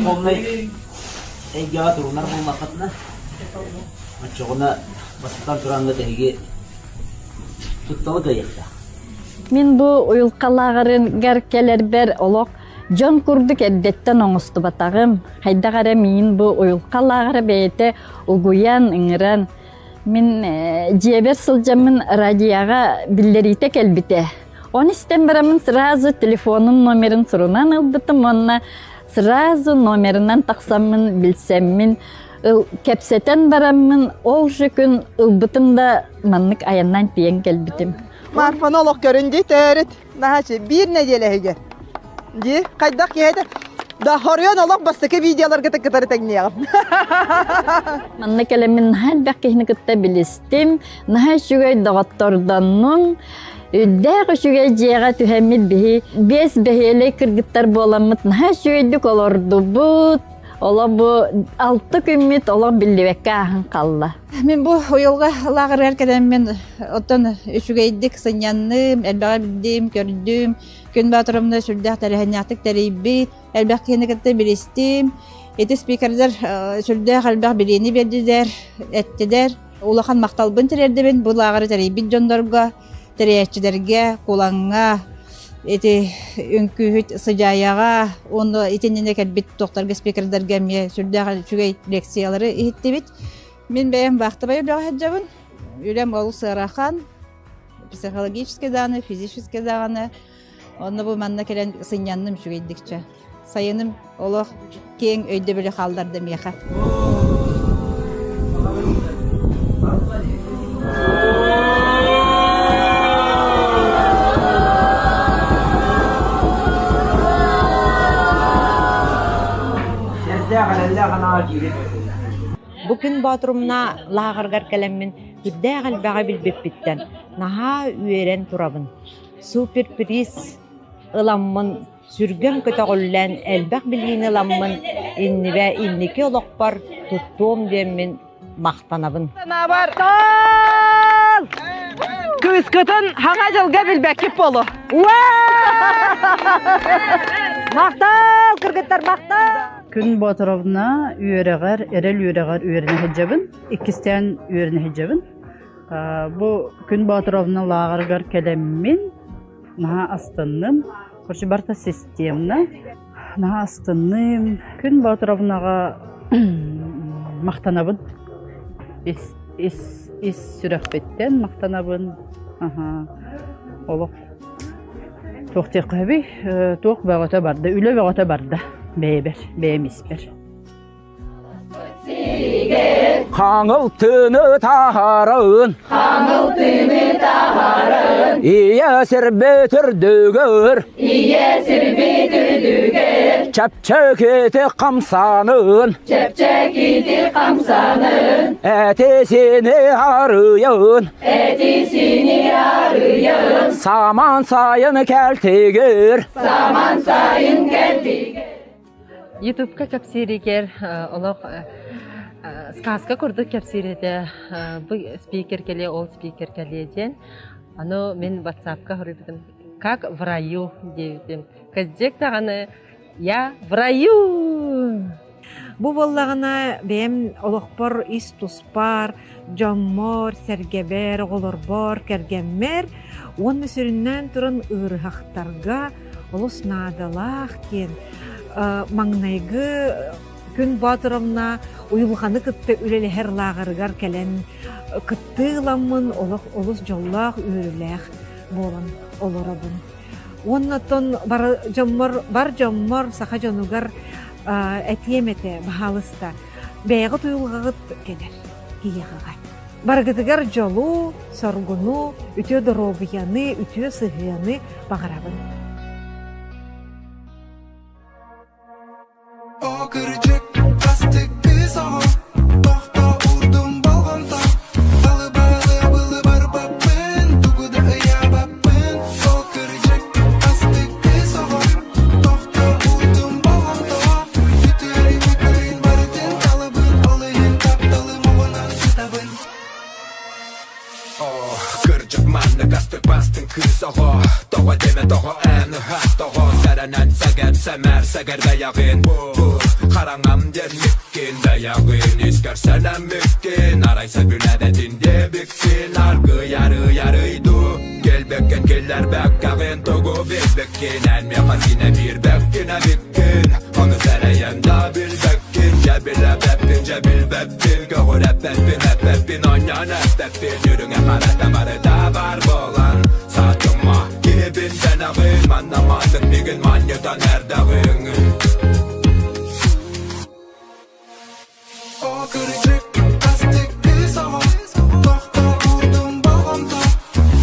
Духовнай эйгэҕэ турунар буоллаххытына, оччоҕуна бастатан тураҥҥыт эһиги тутталы кыайыахтаах. Мин бу уйулҕалааҕарыгар кэлэрбэр олох дьон курдук эрдэттэн оҥостубатаҕым. Хайдах эрэ миин бу уйулҕалааҕара бэйэтэ угуйан, ыҥыран мин дьиэбэр сылдьаммын радиоҕа биллэриитэ кэлбитэ. Оны истэн бараммын сразу телефонун номерын сурунан ылбытым уонна сразу номерынан тахсаммын билсэммин кэпсэтэн бараммын ол же күн ылбытым да маннык айаннаан тиийэн кэлбитим. Марфаны олох көрүн дии төрүт наһаачы биир нэдиэлэ иһигэр дии хайдах киһи да хоруйан олох бастакы видеоларга кытары тэҥниэҕим. Манна кэлэммин наһаа элбэх киһини кытта билистим, наһаа үчүгэй доҕоттордоннум. Үрдээх үчүгэй дьиэҕэ түһэммит биһи биэс бэһиэлэй кыргыттар буоламмыт наһаа үчүгэйдик олордубут. Олох бу алта күммүт олох биллибэккэ ааһан хаалла. Мин бу уйулҕа лааҕырыгар кэлэммин оттон үчүгэйдик сынньанным, элбэҕи билдим, көрдүм. Күн Боотуровна сүрдээх тэрээһиннээхтик тэрийбит, элбэх киһини кытта билистим. Ити спикердэр сүрдээх элбэх билиини биэрдилэр, эттилэр. Улахан махталбын тириэрдэбин бу лааҕыры тэрийбит дьоннорго, тэрийээччилэргэ, Кулаҥҥа, ити үҥкүүһүт Сыдьаайаҕа уонна итиннинэ кэлбит туохтарга спикердэргэ эмиэ сүрдээх үчүгэй лекциялары иһиттибит. Мин бэйэм вахтовай үлэҕэ сылдьабын. Үлэм олус ыарахан, психологически даҕаны, физически даҕаны. Онно бу манна кэлэн сынньанным үчүгэйдикчэ. Сайыным олох киэҥ өйдөбүлү хаалларда миэхэ. Бу күн Боотурумна лааҕырыгар кэлэммин сүрдээх элбэҕи билбиппиттэн наһаа үөрэн турабын. Суперприз ыламмын сүргэм көтөҕүллэн элбэх билиини ыламмын иннибэ инники олохпор туттуом диэммин махтанабын. Санаабар кыыскытын хаҥа дьылга билбэккит болу. Махтал, кыргыттар, махтал! Күн Боотуровна үөрэҕэр, эрэл үөрэҕэр үөрэнэ сылдьабын. Иккистээн үөрэнэ сылдьабын. Бу Күн Боотуровна лааҕырыгар кэлэммин наһаа астынным. Короче, барыта системно. Наһаа астынным. Күн Боотуровнаҕа махтанабын. Ис, ис, ис сүрэхпиттэн махтанабын. Аха. Олох туох диэххэ сөбүй? Туох бөҕөтө барда, үлэ бөҕөтө барда бэйэбэр, бэйэм испэр. Хаҥыл тыыны таһарын Хаҥыл тыыны таһарын Ийэ сирбит үрдүгэр Ийэ сирбит үрдүгэр Чэпчэкити хамсанын Чэпчэкити хамсанын Эти-сини арыйын Эти-сини арыйын Саман сайын кэлтигир Саман сайын кэлтигир Ютубка кэпсииригэр олох сказка курдук кэпсиир этэ. Бу спикер кэлиэ, ол спикер кэлиэ диэн. Аны мин ватсапка суруйбутум «Как в раю» диэбитим. Кырдьык даҕаны «Я в раю!» Бу буоллаҕына бэйэм олохпор ис туспар, дьоммор, сэргэбэр, оҕолорбор, кэргэммэр уонна сүрүннээн туран ыарыһахтарга олус наадалаах диэн маҥнайгы Күн Боотуровна уйулҕаны кытта үлэлэһэр лааҕырыгар кэлэн кыттыы ыламмын олох олус дьоллоох үөрүүлээх буолан олоробун. Уонна оттон бар дьоммор, бар дьоммор, саха дьонугар этиэм этэ, баһаалыста, бэйэҕит уйулҕаҕыт кэлэр киһиэхэҕэ. Барыгытыгар дьолу, соргуну, үтүө доруобуйаны, үтүө сыһыаны баҕарабын. О кырдьык, астык кыыс оҕо, тохто уурдум болҕомто, Балыбалы былы барбаппын, тугу да ыйаабаппын. О кырдьык, астык кыыс оҕо, тохто уурдум болҕомто, Үтүөрүн көрүн барытын талабын, ол иһин тапталым оҕонон сытабын. Кырдьык маннык астык бастыҥ кыыс оҕо Тоҕо диэмэ тоҕо эн ыһаах тоҕо Сэрэнэн сэгэр сэмээр сэгэр бэйэҕин Бу Хараҥам диэммиккин Бэйэҕин искэр сэнэммиккин Арай сөбүлээбэтин диэбиккин Аргыый арый арый дуу Кэлбэккин киллэрбэккэҕин Тугу билбиккин Эн миэхэ синэ биирбэккин эбиккин Ону сэрэйэн да билбэккин Дьэ билэбэппин дьэ билбэппин Көҕүрэппэппин эппэппин Онньон эппэппин Үрүҥэ харата барыта бар буолан Саатыма киһибин дэнэҕин Манна маннык мигин манньытан эрдэҕиҥ О кырдьык, астык кыыс оҕо, тохтообутум болҕомто,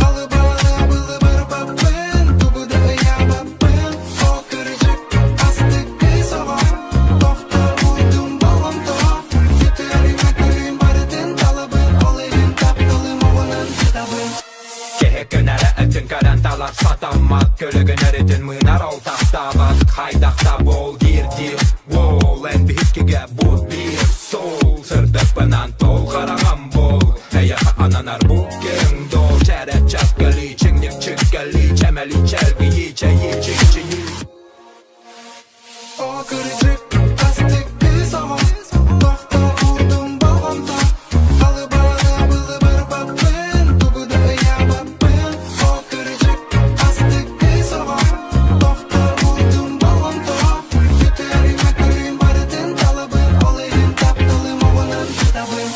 Алыбалы былы барбаппын, тугу да ыйаабаппын. О кырдьык, астык кыыс оҕо, тохтообутум болҕомто, Үтүөрү-мөкүрүн барытын талабын, ол иһин тапталым оҕунан сытабын. Киһи күнэрэ этин көрөн талар сатаммат Көлүгүн өрүтүн мыынар ол таптаабат Хайдах да буол диир диир Уол эн биһиккигэ бу биир суол Сырдыкпынан тол хараҥам буол Эйэхэ ананар бу киэҥ дуол Чэрэ чэпкэлии чиҥник чиккэлии Чэмэлии чэлгийии чэйии чикчийии О кырдьык, астык кыыс оҕо, тохтообутум болҕомто, Алыбалы былы барбаппын, тугу да ыйаабаппын. О кырдьык, астык кыыс оҕо, тохтообутум болҕомто, Үтүөрү-мөкүрүн барытын талабын, ол иһин тапталым оҕунан сытабын.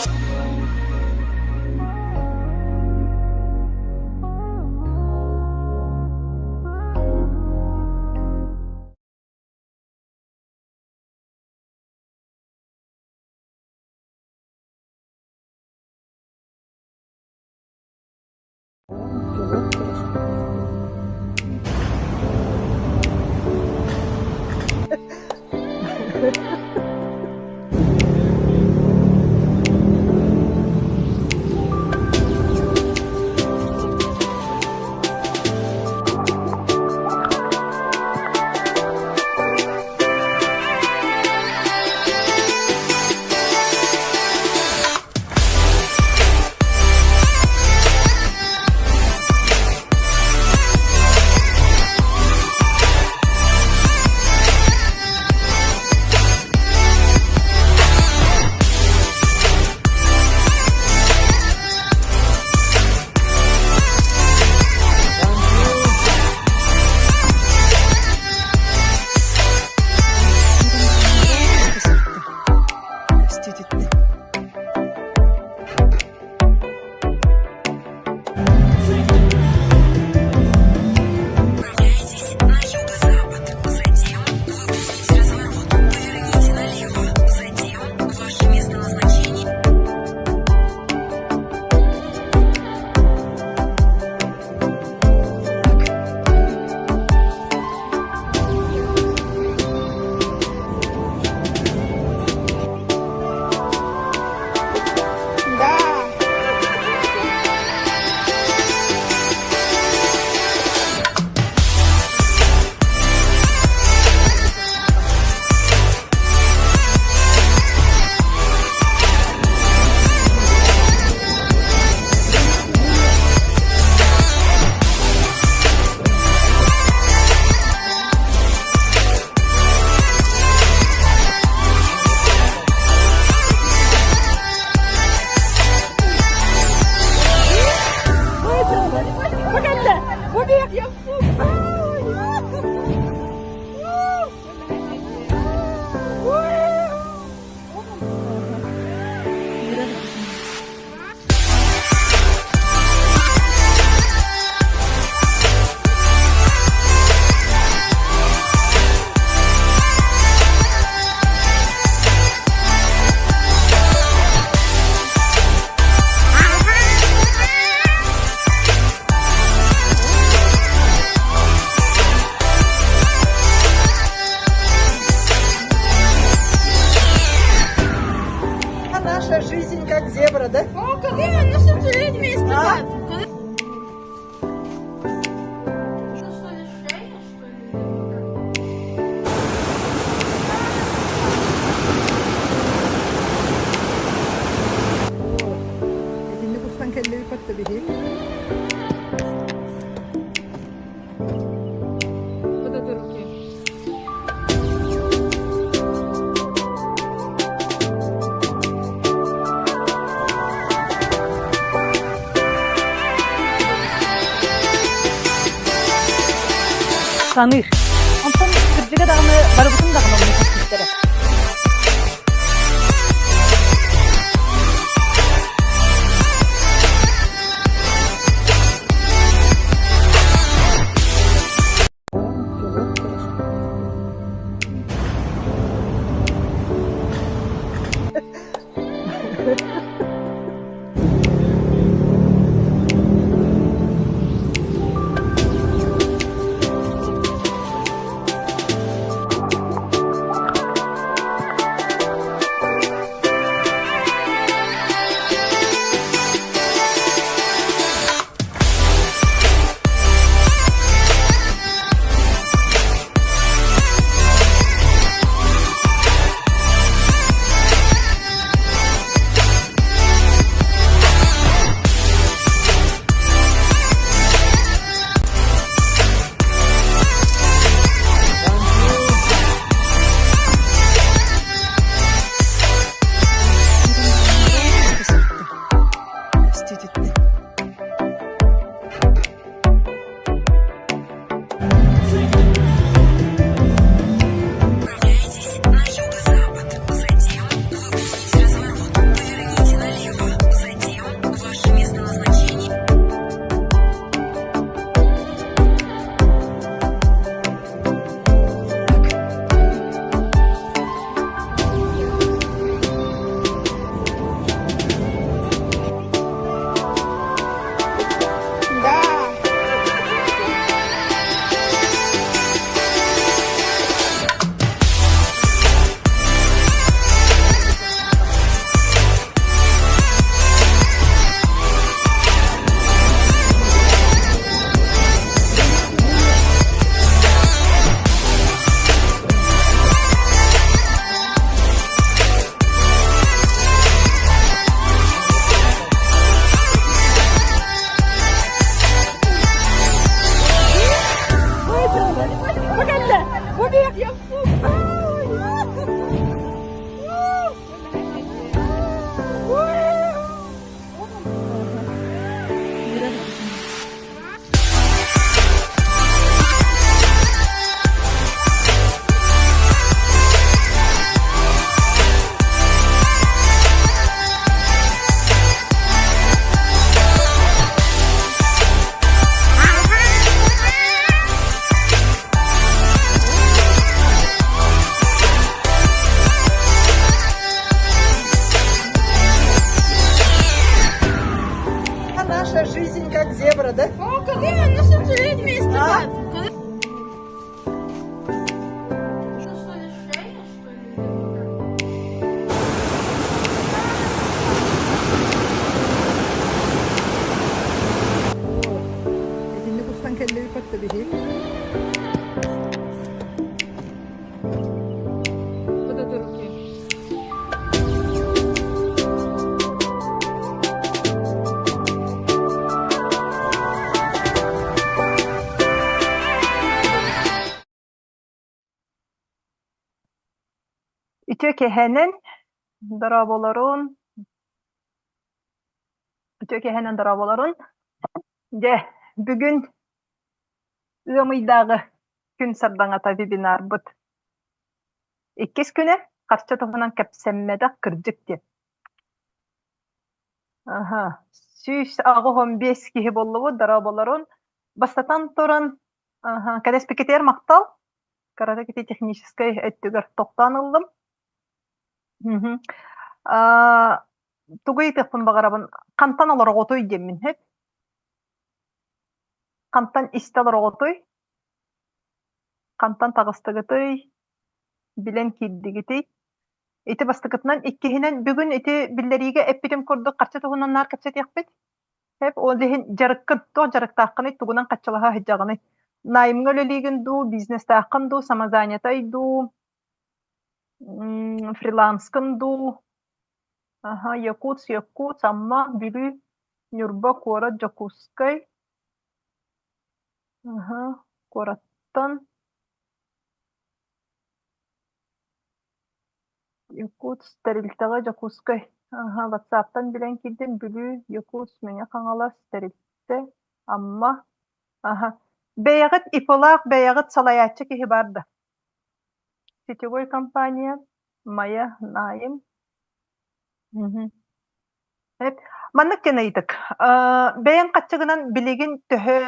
Наша жизнь как зебра, да? О, коли ми вместе, А? Итинник устан кэллэбит баттабиһи. Вот это руки. саныыр. Онтон кырдьыга даҕаны барыбытын даҕаны онно күүппүттэрэ. Наша жизнь как зебра, да? О, какие они все вместе. А? Итинник устан кэллэби патта биһи. Вот это руки. Үтүө киэһэнэн дорооболорун Үтүө киэһэнэн дорооболорун Дьэ, бүгүн ыам ыйдааҕы күн сардаҥата вебинарбыт иккис күнэ харчы туһунан кэпсэммэтэх кырдьык диэн. Аха, 185 киһи буоллубут, дорооболорун. Бастатан туран, аха, кэлэспиккитигэр махтал. Кырата кити техническэй өттүгэр тохтоон ыллым. Мгм. Аа, тугу ыйытыахпын баҕарабын, хантан олороҕутуй диэммин сөп? Хантан истэ олороҕутуй? Хантан таҕыстыгытый? Билэн киирдигитий? Ити бастакытынан, иккиһинэн, бүгүн ити биллэриигэ эппитим курдук харчы туһунан наар кэпсэтиэхпит. Сөп, ол иһин дьарыккын, туох дьарыктааххыный, тугунан хаччылаһа сылдьаҕыный? Наймҥа үлэлиигин дуу, бизнестааххын дуу, самозанятай дуу, фриланскын дуу? Аха, Якутск, Якутск, Амма, Бүлүү, Ньурба куорат, Дьокуускай. Аха, куораттан Якутск тэрилтэҕэ Дьокуускай. Аха, ватсаптан билэн киирдим. Бүлүү, Якутск, Мэҥэ Хаҥалас, тэрилтэ, Амма. Аха. Бэйэҕит ИП-лаах бэйэҕит салайааччы киһи баар да? Сетевой компания, Майа, Найм. Мгм. Эп. Маннык диэн ыйытык. Бэйэҥ хаччыгынан билигин төһө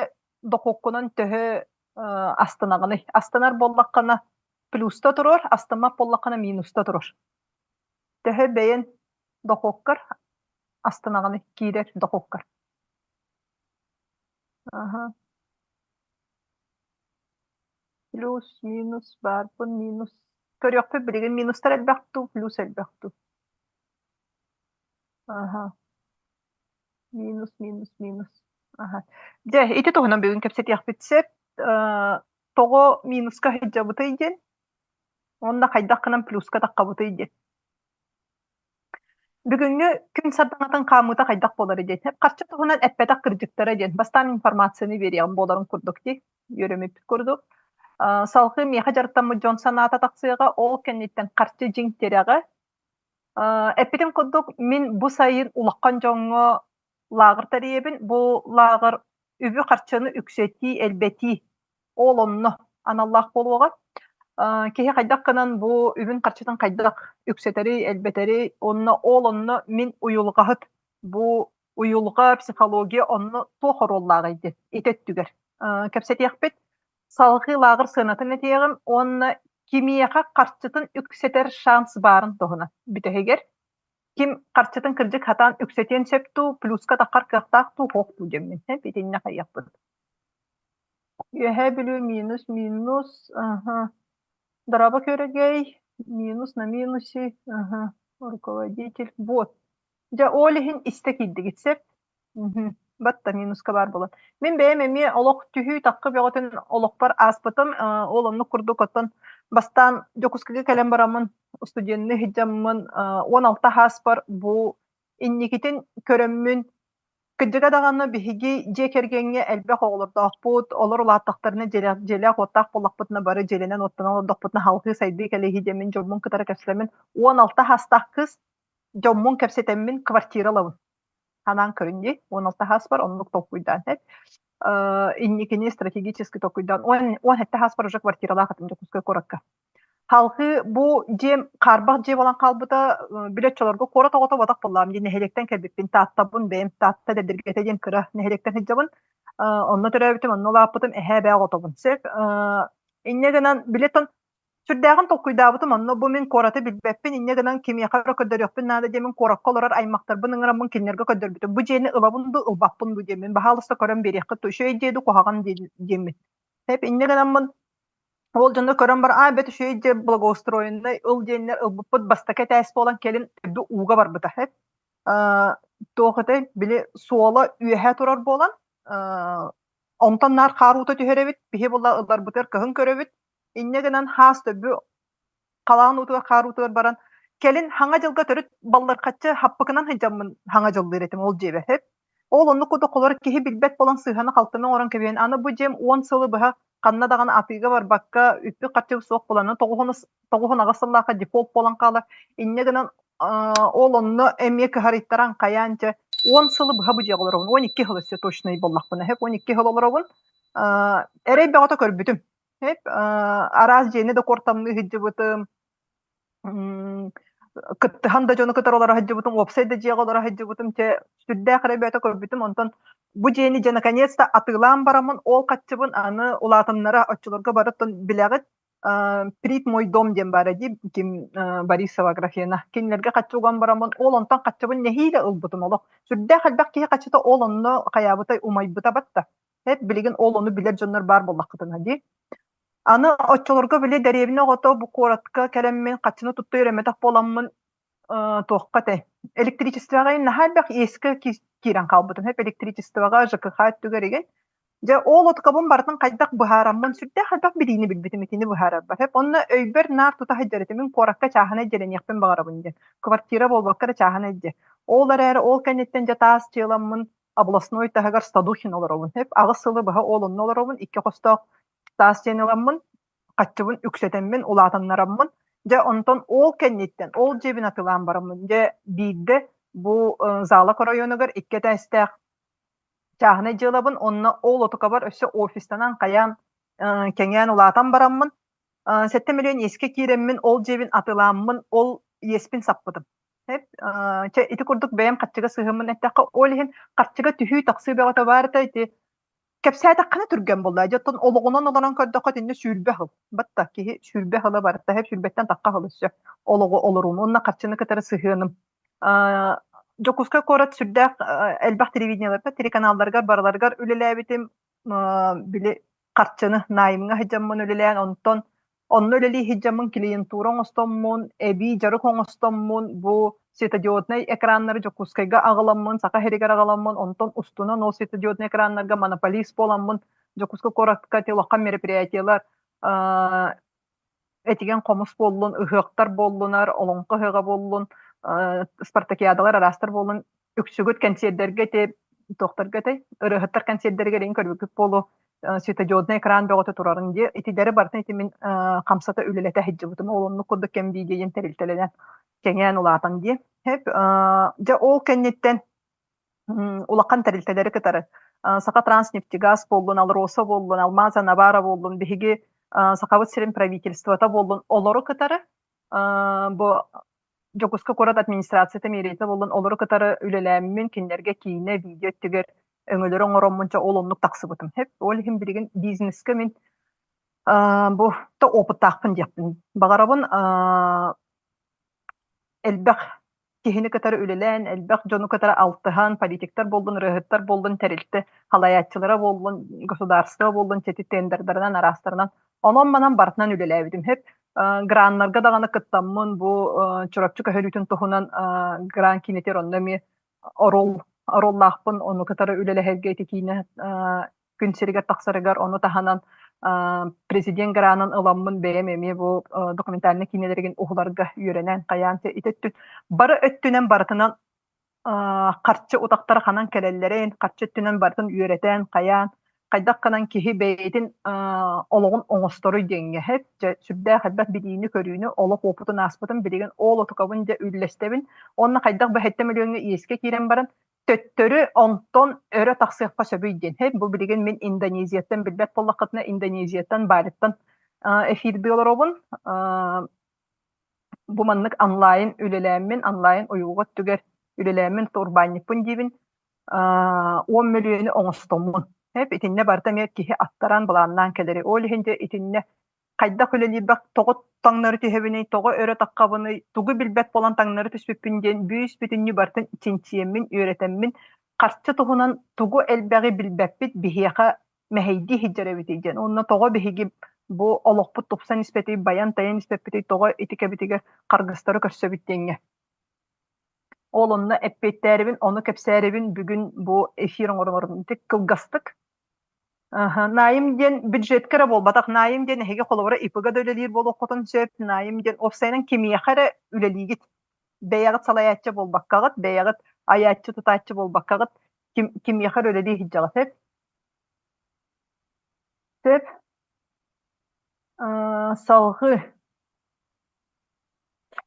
дохуоккунан төһө астынаҕыный? Астынар буоллаххына плюста туруор, астыммат буоллаххына минуста туруор. Төһө бэйэн дохуоккар астынаҕыный, киирэр дохуоккар? Аха. Плюс, минус, баарбын, минус. Көрүөхпүт билигин минустар элбэх дуу, плюс элбэх дуу? Аха. Минус, минус, минус. Аха. Дьэ, ити туһунан бүгүн кэпсэтиэхпит сөп. Э, тоҕо минуска сылдьабытый диэн уонна хайдах гынан плюска таххабытый диэн. Бүгүҥҥү күн сардаҥатын хаамыыта хайдах буоларый диэн. Харчы туһунан эппэтэх кырдьыктара диэн. Бастаан информацияны биэриэҕим буоларын курдук дии, үөрэммиппит курдук. Э, салгыы миэхэ дьарыктаммыт дьон санаата тахсыаҕа, ол кэнниттэн харчы дьиҥ тирэҕэ. Э, эппитим курдук, мин бу сайын улахан дьоҥҥо лааҕыр тэрийэбин. Бу лааҕыр үбү-харчыны үксэтии, элбэтии ол онно аналлаах буолуоҕа. Киһи хайдах гынан бу үбүн-харчытын хайдах үксэтэри, элбэтэри, онно ол онно мин уйулҕаһыт бу уйулҕа, психология онно туох оруоллааҕый диэн ити өттүгэр кэпсэтиэхпит. Салҕыы лааҕыр сыанатын этиэҕим уонна кимиэхэ харчытын үксэтэр шанс баарын туһунан бүтэһигэр ким харчытын кырдьык хатаан үксэтиэн сөп дуу, плюска таххар кыахтаах дуу, суох дуу диэммин итиннэ хайыахпыт. Үөһээ Бүлүү минус минус, ага. Дорообо күөрэгэй, минус на минусе, ага. Руководитель, вот. Дьэ, ол иһин истэ киирдигит сөп. Мгм. Батта минуска баар буолан. Мин бэйэм эмиэ олох түһүү-таххы бөҕөтүн олохпор ааспытым. Э, ол оннук курдук оттон бастаан Дьокуускайга кэлэн бараммын, студенныы сылдьаммын, э, 16 ааспар бу инникитин көрөммүн Кырдьыга даҕаны биһиги дьиэ кэргэҥҥэ элбэх оҕолордоохпут, олор улааттахтарына дьиэлээх-уоттаах буоллахпытына бары дьиэлэнэн-уоттанан олордохпутуна салҕыы сайдыы кэлииһи диэммин дьоммун кытары кэпсэтэммин 16 саастаах кыыс дьоммун кэпсэтэммин квартира ылабын. Санаан көрүн дии, 16 сааспар оннук толкуйдаан эт. Инникини стратегически толкуйдаан 17 сааспар уже квартиралаах этим Дьокуускай куоракка. Халҕыы бу дьиэм хаарбах дьиэ буолан хаалбыта, били оччолорго куорат оҕото буотах буоллаҕым дии, нэһилиэктэн кэлбиппин, Тааттабын бэйэм, Таатта Дэбдиргэтэ диэн кыра нэһилиэктэн сылдьабын. Онно төрөөбүтүм, онно улааппытым, эһээ эбээ оҕотобун. Сөп. Инньэ гынан, били оттон сүрдээҕин толкуйдаабытым, онно бу мин куораты билбэппин, инньэ гынан кимиэхэ эрэ көрдөрүөхпүн наада диэммин куоракка олорор аймахтарбын ыҥыраммын кинилэргэ көрдөрбүтүм. Бу дьиэни ылабын дуу, ылбаппын дуу диэммин, баһаалыста көрөн биэриэххит дуу, үчүгэй дьиэ дуу, куһаҕан диэммин. Сөп, инньэ гынаммын Ол дьоно көрөн баран, аа, бэт үчүгэй дьиэ благоустроеннай ыл диэннэр ылбыппыт бастакы этээс буолан кэлин төрдү ууга барбыта. Э, туох этэй, били суола үөһэ турар буолан, э, онтон наар хаар уута түһэр эбит, биһи була ылларбытыгар кыһын көрөбүт. Инньэ гынан хаас төбү халаан уутугар, хаар уутугар баран, кэлин хаҥа дьылга төрүт баллархаччы хаппыкынан сылдьаммын хаҥа дьыллыыр этим ол дьиэбэ. Ол оннук курдук холор киһи билбэт буолан сыыһаны-халтыны оҥорон кэбиһэн, аны бу дьиэм 10 сылы быһа ханна даҕаны атыыга барбакка, үппүт-харчыбыт суох буолан, 98 сыллаахха дефолт буолан хаалар. Инньэ гынан ол онно эмиэ кыһарыйтаран хайаан дьэ 10 сылы быһа бу дьиэҕэ олоробун. 12 сыл өссө точнай буоллахпына, 12 сыл олоробун. Эрэй бөҕөтө көрбүтүм. Араас дьиэни да куортамныы сылдьыбытым, кыттыһан да дьону кытары олоро сылдьыбытым, уопсай да дьиэҕэ олоро сылдьыбытым, чэ, сүрдээх эрэ бэйэтэ көрбүтүм. Онтон бу дьиэни дьэ наконец-то атыылаан бараммын, ол хаччыбын аны улаатыннара оччолорго барыттан билэҕит, Прит мой дом диэн баара дии, ким Борисова Аграфена. Кинилэргэ хаччы уган бараммын, ол онтон хаччыбын нэһиилэ ылбытым олох. Сүрдээх элбэх киһи хаччыта ол онно хайаабытай умайбыта батта. Эп билигин ол ону билэр дьоннор баар буоллаххытына дии. Аны оччолорго били дэриэбинэ оҕото бу куоратка кэлэммин хаччыны тутта үөрэммэтэх буоламмын э, туохха этэй электричествоҕа наһаа элбэх иэскэ киирэн хаалбытым. Эп электричествоҕа ЖКХ өттүгэр игин. Дьэ ол откабын барытын хайдах быһаараммын сүрдээх элбэх билиини билбитим итини быһаарарбар. Эп онно өйбөр наар тута сылдьар этим. Мин куоракка чааһынай дьиэлэниэхпин баҕарабын диэн. Квартира буолбакка эрэ чааһынай дьиэ. Ол эрээри ол кэнниттэн дьэ таас дьыаламмын областной таһыгар Стадухин олоробун. Эп 8 сылы быһа ол онно олоробун. Икки хостоох таас дьиэни ыламмын, хаччыбын үксэтэммин, улаатыннараммын, дьэ онтон ол кэнниттэн, ол дьиэбин атыылаан бараммын, дьэ биирдэ бу Залак оройуонугар икки этээстээх Чааһынай дьыалабын уонна ол отукабар өссө офистанан хайаан кэҥээн улаатан бараммын 7 миллион иэскэ киирэммин ол дьиэбин атылааммын ол иэспин саппытым. Чэ ити курдук бэйэм харчыга сыһыаммын эттэххэ ол иһин харчыга түһүү-тахсыы бөҕөтө баар этэ ити кэпсээтэххинэ түргэн буолла. Дьэ оттон олоҕунан олорон көрдөххө итиннэ 20 сыл. Батта киһи 20 сыла барыта сүүрбэттэн тахха сыл өссө олоҕу олоруум уонна харчыны кытары сыһыаным. Дьокуускай куорат сүрдээх элбэх телевидениеларга, телеканалларыгар барыларыгар үлэлээбитим. Били харчыны найымҥа сылдьаммын үлэлээн, онтон онно үлэлии сылдьаммын клиентура оҥостоммун, эбии дьарык оҥостоммун, бу светодиоднай экраннары Дьокуускайга аҕаламмын, Саха сиригэр аҕаламмын, онтон устунан ол светодиоднай экраннарга монополист буоламмын, Дьокуускай куоракка ити улахан мероприятиелар этигэн хомус буоллун, ыһыахтар буоллунар, олоҥхо ыһыаҕа буоллун, спартакиадалар араастар буоллун, үксүгүт кэнсиэрдэргэ ити туохтарга этэй, ырыаһыттар кэнсиэрдэригэр иҥ көрбүккүт буолуо, светодиоднай экран бөҕөтө турарын дии. Итилэри барытын ити мин хамсата үлэлэтэ сылдьыбытым. Ол оннук курдук кэм диэн тэрилтэлэнэн кэҥээн улаатан дии. Дьэ ол кэнниттэн улахан тэрилтэлэри кытары Сахатранснефтегаз буоллун, АЛРОСА буоллун, Алмаза Навара буоллун, биһиги Сахабыт сирин правительствота буоллун, олору кытары бу Дьокуускай куорат администрацията мэрията буоллун, олору кытары үлэлээммин, кинилэргэ киинэ, видео өттүгэр өҥөлөрү оҥороммун, чэ ол оннук тахсыбытым. Ол иһин билигин бизнескэ мин бу то опыттаахпын диэхпин баҕарабын. Элбэх киһини кытары үлэлээн, элбэх дьону кытары алтыһан, политиктар буоллун, ырыаһыттар буоллун, тэрилтэ халайааччылара буоллун, государство буоллун, сити тендердарынан, араастарынан онон-манан барытынан үлэлээбитим. Хөп граннарга даҕаны кыттаммын, бу Чурапчы көһөрүүтүн туһунан гран киинэтигэр онно эмиэ оруол оруоллаахпын, ону кытары үлэлэһэргэ ити киинэ күн сиригэр тахсарыгар ону таһынан президент гранын ыламмын бэйэм эмиэ бу документальнай киинэлэригин уһуларга үөрэнэн хайаан ити өттүн бары өттүнэн барытынан харчы утахтара ханан кэлэллэрин харчы өттүнэн барытын үөрэтэн хайаан хайдах гынан киһи бэйэтин олоҕун оҥосторуй диэҥҥэ дьэ сүрдээх элбэх билиини-көрүүнү олох уопутун ааспытын билигин ол отукабын дьэ үллэстэбин уонна хайдах бэһэттэ мөлүйүөҥҥэ иэскэ киирэн баран төттөрү онтон өрө тахсыахха сөбүй диэн. Хей, бу билигин мин Индонезияттан билбэт буоллаххытына Индонезияттан Балиттан эфирдыы олоробун. Бу маннык онлайн үлэлээммин, онлайн уйулҕа өттүгэр үлэлээммин, урбаанньыкпын диибин. 10 мөлүйүөнү оҥостоммун. Хеп, итиннэ барыта эмиэ киһи аттаран былааннаан кэлэри. Ол иһин дьэ итиннэ хайдах үлэлиирбэх тоҕо таҥнары түһэбиний, тоҕо өрө таххабыный, тугу билбэт буолан таҥнары түспүппүн диэн бүүс-бүтүннүү барытын чинчийэммин, үөрэтэммин, харчы туһунан тугу элбэҕи билбэппит биһиэхэ мэһэйдии сылдьар эбитий диэн. Уонна тоҕо биһиги бу олохпут тупсан испэтий, байан-тайан испэппитий, тоҕо ити кэбитигэр харгыстары көрсөбүт диэҥҥэ. Ол онно эппиэттээрибин, ону кэпсээрибин бүгүн бу эфир оҥорорум ити кылгастык Аха, найм диэн бюджетка эрэ буолбатах. Найм диэн эһиги холобура ИП-га да үлэлиир буолуоххутун сөп. Найм диэн уопсайынан кимиэхэ эрэ үлэлиигит. Бэйэҕит салайааччы буолбаккаҕыт, бэйэҕит айааччы-тутааччы буолбаккаҕыт, ким, кимиэхэ эрэ үлэлии сылдьаҕыт сөп. Сөп. Салҕыы.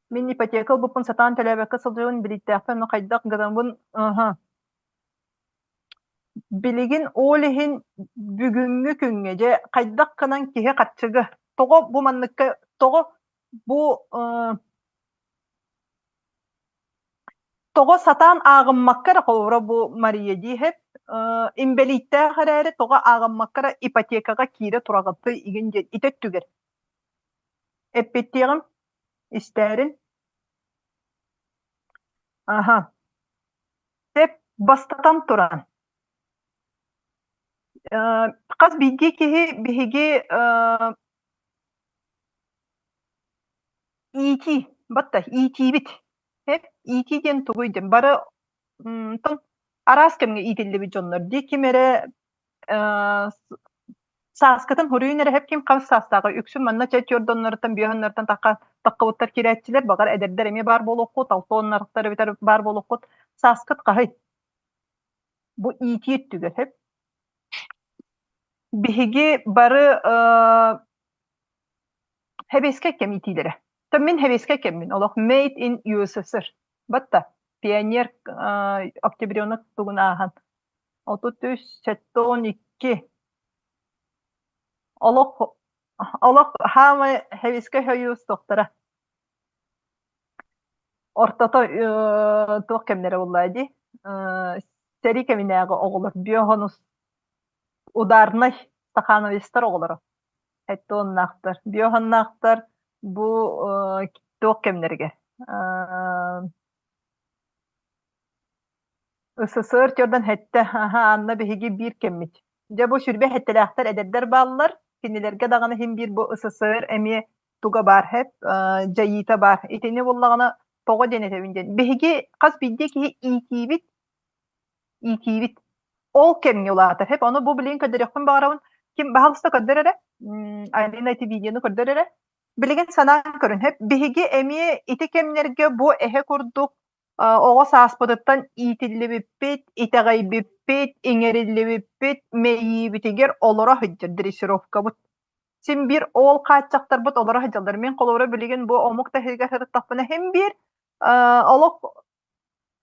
Мин ипотека ылбыппын сатаан төлөөбөккө сылдьабын, билииттээхпин, ону хайдах гынабын? Аха. Билигин ол иһин бүгүҥҥү күҥҥэ дьэ хайдах гынан киһи харчыга тоҕо бу манныкка тоҕо бу тоҕо сатаан ааҕыммакка эрэ холобура бу Мария диэһэп инбэлииттээх эрээри тоҕо ааҕыммакка эрэ ипотекаҕа киирэ тураҕытый игин диэн ити өттүгэр эппиттиэҕим истээрин аха Сөп, бастатан туран, хас биирдии киһи биһиги иитии, батта иитиибит. Иитии диэн тугуй диэн бары араас кэмҥэ иитиллибит дьоннор дии ким эрэ сааскытын хоруйун эрэ ким хас саастааҕый үксүн манна чэ түөрт биэһоннортон тахха таххыбыттар киирээччилэр баҕар эдэрдэр эмиэ баар буолуоххут алтоннартар эбэтэр баар буолуоххут сааскыт хаһый бу иитии өттүгэр сөп биһиги бары Хэбиэскэй кэм иитиилэрэ. То мин хэбиэскэй кэммин олох made in USSR. Батта пионер октябренок тугун ааһан. 33, 72. Олох олох хаамай Хэвискэ хойуус тохтара. Ортото туох кэмнэрэ буолла дии? Сэрии кэминээҕи оҕолор биохонус ударнай стахановецтар оҕолоро. Эттуоннаахтар. Биохоннаахтар бу туох кэмнэригэр СССР төрдөн хэттэ, аха, анна биһиги биир кэммит. Дьэ бу сүрбэ хэттэлээхтэр эдэрдэр бааллар, кинилэргэ даҕаны иһин биир бу СССР эмиэ туга баар хэп, дьайыыта баар. Итини буллаҕына тоҕо диэн этэбин диэн. Биһиги хас биирдии киһи иитиибит, иитиибит. Ол кэмҥэ улаатар. Хэп, ону бу билигин көрдөрүөхпүн баҕарабын. Ким баһалыста көрдөр эрэ. Алина ити видеону көрдөр эрэ. Билигин санаан көрүн. Хэп, биһиги эмиэ ити кэмнэргэ бу эһэ курдук Оҕо сааспытыттан иитиллибиппит, итэҕэйбиппит, иҥэриллибиппит, мэйиибитигэр олоро сылдьар дрессировкабыт. Син биир ол хааччахтарбыт олоро сылдьаллар. Мин холобура билигин бу омук таһыгар сырыттахпына син биир олох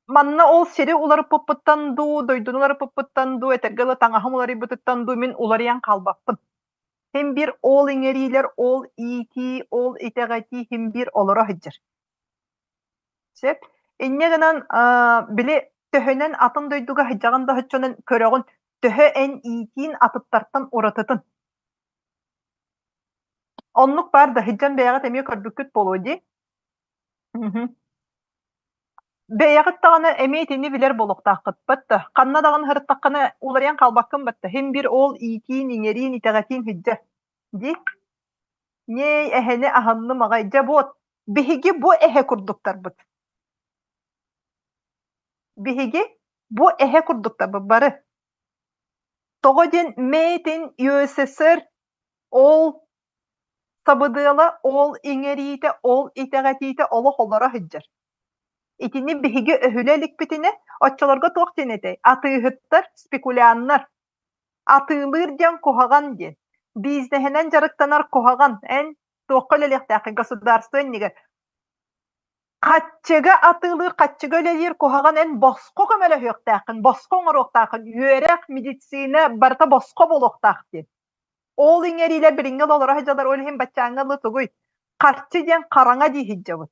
манна ол сири уларыппыппыттан дуу, дойдуну уларыппыппыттан дуу, этэргэ дылы таҥаһым уларыйбытыттан дуу мин уларыйан хаалбаппын. Син биир ол иҥэриилэр, ол иитии, ол итэҕэтии син биир олоро сылдьар. Сөп. Инньэ гынан, били төһөнөн атын дойдуга сылдьаҕын да соччонон көрөҕүн, төһө эн иитиин атыттартан уратытын. Оннук баар да сылдьан бэйэҕит эмиэ көрбүккүт буолуо дии. Мгм. Бэйэҕит даҕаны эмиэ итини билэр буолуохтааххыт батта. Ханна даҕаны сырыттаххына уларыйан хаалбаккын батта. Син биир ол иитиин, иҥэриин, итэҕэтиин сылдьар. Дии. Ньиэй, эһэни аһынным аҕай. Дьэ буот, биһиги бу эһэ курдуктарбыт. Биһиги бу эһэ курдуктарбыт бары. Тоҕо диэн Made in USSR ол сабыдыала, ол иҥэриитэ, ол итэҕэтиитэ олох олоро сылдьар. Итини биһиги өһүлэ иликпитинэ, оччолорго туох диэн этэй? Атыыһыттар, спекуляннар Атыылыыр диэн куһаҕан диэн. Бизнеһинэн дьарыктанар куһаҕан. Эн туохха үлэлиэхтээххин государство иннигэр. Хаччыга атыылыыр, хаччыга үлэлиир куһаҕан эн босхо көмөлөһүөхтээххин, босхо оҥоруохтааххын. Үөрэх, медицина барыта босхо буолуохтаах диэн. Ол иҥэриилэр билиҥҥи олоро сылдьаллар, ол иһин баччааҥҥа дылы тугуй? Харчы диэн хараҥа дии сылдьабыт.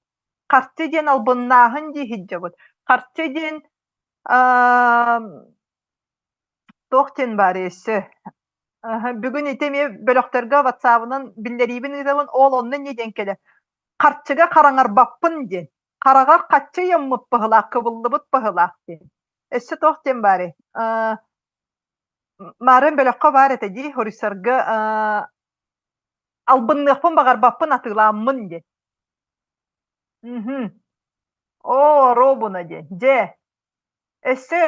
Харчы диэн албыннааһын дии сылдьабыт. Харчы диэн Туох диэн баарый өссө? Аһа, бүгүн ити эмиэ бөлөхтөргө ватсабынан биллэриибин ыытабын, ол онно инньэ диэн кэлэр. Харчыга хараҥарбаппын диэн. Хараҕар хаччы ыйаммыт быһылаах, кыбыллыбыт быһылаах диэн. Өссө туох диэн баарый? Аа, Маарыын бөлөххө баар этэ дии, хоруйсарга аа, албынныахпын баҕарбаппын атыылааммын диэн. Мгм. Оо, оруобуна диэн. Дьэ, өссө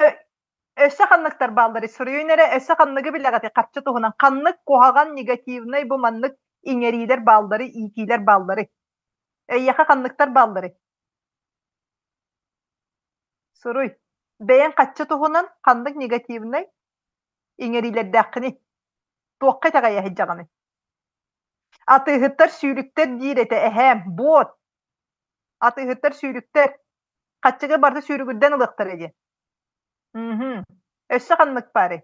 Өссө ханныктар баалларый? Суруйун эрэ, өссө ханныгы билэҕитий харчы туһунан? Ханнык куһаҕан, негативнай бу маннык иҥэриилэр баалларый, иитиилэр баалларый? Эйиэхэ ханныктар баалларый? Суруй. Бэйэҥ харчы туһунан ханнык негативнай иҥэриилэрдээххиний? Туохха итэҕэйэ сылдьаҕыный? Атыыһыттар сүүрүктэр диир этэ эһээм. Буот! Атыыһыттар сүүрүктэр. Хаччыга барыта сүүрүгүрдэн ылыахтара диэн. Мгм. Өссө ханнык баарый?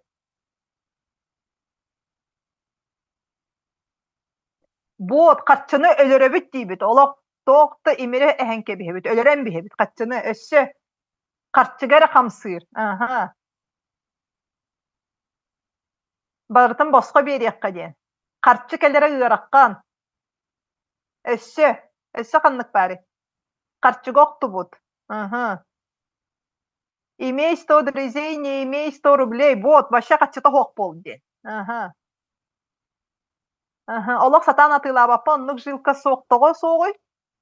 Буот, харчыны өлөрөбүт диибит. Олох туох да имири эһэн кэбиһэбит, өлөрөн биһэбит харчыны. Өссө харчыга эрэ хамсыыр. Аха. Барытын босхо биэриэххэ диэн. Харчы кэлэрэ ыарахан. Өссө, өссө ханнык баарый? Харчыга охтубут. Аха. Имей 100 друзей, не имей 100 рублей. Вот, вообще харчыта суох буол диэн. Аха. Аха. Олох сатаан атыылаабаппа оннук жилка суох тоҕо суоҕуй?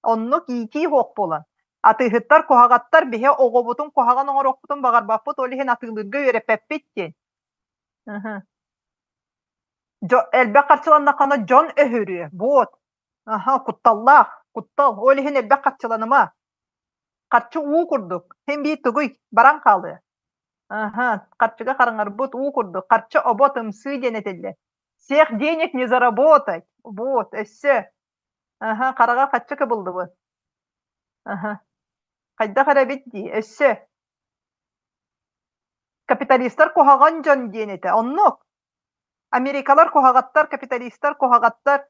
Оннук иитии суох буолан. Атыыһыттар куһаҕаттар биһи оҕобутун куһаҕан оҥоруохпутун баҕарбаппыт, ол иһин атыылыырга үөрэппэппит диэн. Аха. Дьо элбэх харчыланнаххына дьон өһүрүө. Вот. Аха, кутталлаах, куттал. Ол иһин элбэх харчыланыма. Харчы уу курдук. Син биир тугуй, баран хаалыа. Аха, харчыга хараҥарбыт уу курдук. Харчы обот ымсыы диэн этиллэр. Всех денег не заработать. Вот, өссө. Аха, хараҕа харчы кыбыллыбыт. Аха. Хайдах эрэ эбит дии, өссө. Капиталистар куһаҕан дьон диэн этэ. Оннук. Америкалар куһаҕаттар, капиталистар куһаҕаттар,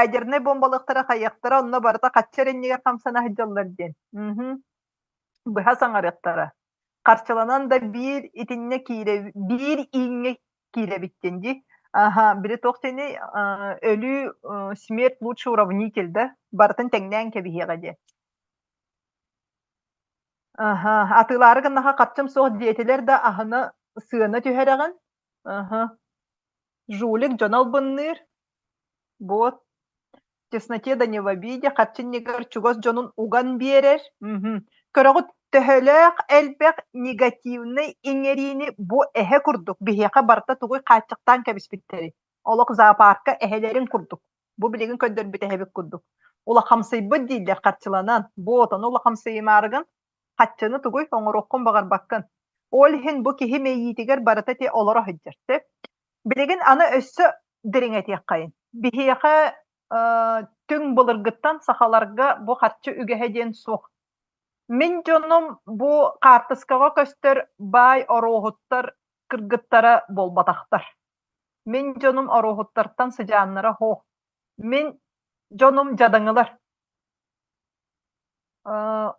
ядернай бомбалыахтара хайыахтара, онно барыта хаччы эрэ иннигэр хамсана сылдьаллар диэн. Быһа саҥарыахтара. Харчыланан да биир итиннэ киирэ биир ииҥҥэ киирэбит диэн дии. Аха, били туох диэний, өлүү смерть лучший уравнитель да, барытын тэҥнээн кэбиһиэҕэ диэн. Аха, атыылаары гыннаха харчым суох диэтилэр да аһына сыана түһэрэҕин. Аха. Жулик дьоно албынныыр. Вот. Тесноте да не в обиде, харчы иннигэр чугас дьонун уган биэрэр. Мгм. Көрөҕүт, төһөлөөх элбэх негативнай иҥэриини бу эһэ курдук биһиэхэ барыта тугуй хааччахтаан кэбиспиттэрий? Олох зоопарка эһэлэрин курдук. Бу билигин көрдөрбүт эһэбит курдук. Улахамсыйбыт дииллэр харчыланан. Бу отону улахамсыйымаарыгын хаччыны тугуй оҥоруоххун баҕарбаккын. Ол иһин бу киһи мэйиитигэр барыта ити олоро сылдьар. Сөп. Билигин аны өссө дириҥэтиэххэйин. Биһиэхэ түҥ былыргыттан сахаларга бу харчы үгэһэ диэн суох. Мин дьонум бу хаартыскаҕа көстөр баай оруоһуттар кыргыттара буолбатахтар. Мин дьонум оруоһуттартан сыдьааннара суох. Мин дьонум дьадаҥылар.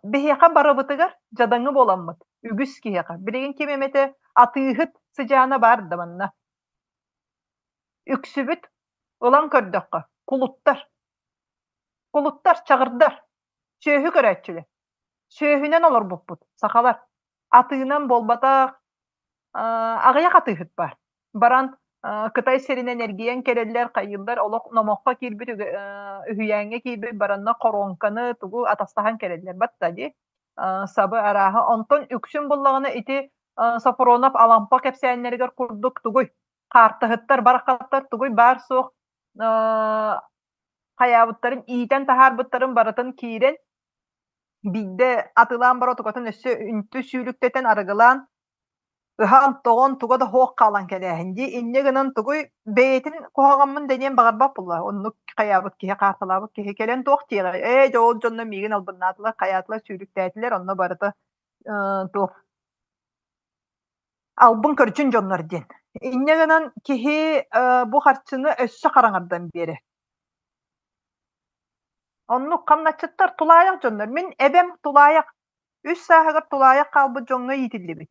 Биһиэхэ барыбытыгар дьадаҥы буоламмыт, үгүс киһиэхэ. Билигин ким эмэтэ атыыһыт сыдьаана баар да манна. Үксүбүт ылан көрдөххө, кулуттар. Кулуттар, чаҕырдар, сүөһү көрөөччүлэр. Сүөһүнэн олорбуппут, сахалар. Атыынан буолбатах, аҕыйах атыыһыт баар. Баран Кытай сиринэн эргийэн кэлэллэр, хайыыллар, олох номоххо киирбит үһүйээҥҥэ киирбит баранна хоруоҥканы тугу атастаһан кэлэллэр батта дии сабы арааһа. Онтон үксүн буллаҕына ити Софронов Алампа кэпсээннэригэр курдук тугуй хаартыһыттар барахаттар тугуй баар суох хайаабыттарын иитэн таһаарбыттарын барытын киирэн биирдэ атылаан бара отукатын өссө үнтү сүүлүктэтэн арыгылаан ыһан-тоҕон туга да суох хаалан кэлээһин дии. Инньэ гынан тугуй бэйэтин куһаҕаммын дэниэн баҕарбат буолла. Оннук хайаабыт киһи, хаартылаабыт киһи кэлэн туох диэҕэй? Ээ, дьэ ол дьонно миигин албыннаатылар, хайаатылар, сүүлүктээтилэр, онно барыта туох албын көрдьүн дьоннор диэн. Инньэ гынан киһи бу харчыны өссө хараҥардан биэрэр. Оннук хамначчыттар тулаайах дьоннор. Мин эбэм тулаайах Үс сааһыгар тулаайах хаалбыт дьоҥҥо иитиллибит.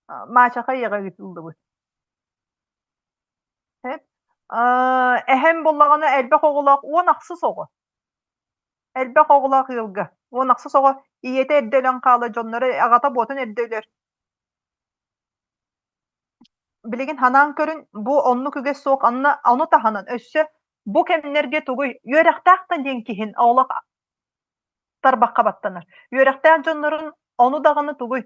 Маачаха ийэҕэ ыытыллыбыт. Эһэм буоллаҕына элбэх оҕолоох 16 оҕо. Элбэх оҕолоох ыалга. 16 оҕо ийэтэ эрдэ өлөн хаалар, дьонноро аҕата буотун эрдэ өлөр. Билигин ханаан көрүн, бу оннук үгэс суох. Анна ону таһынан өссө бу кэмнэргэ тугуй үөрэхтээх да диэн киһин олох тарбахха баттанар. Үөрэхтээх дьоннорун ону даҕаны тугуй?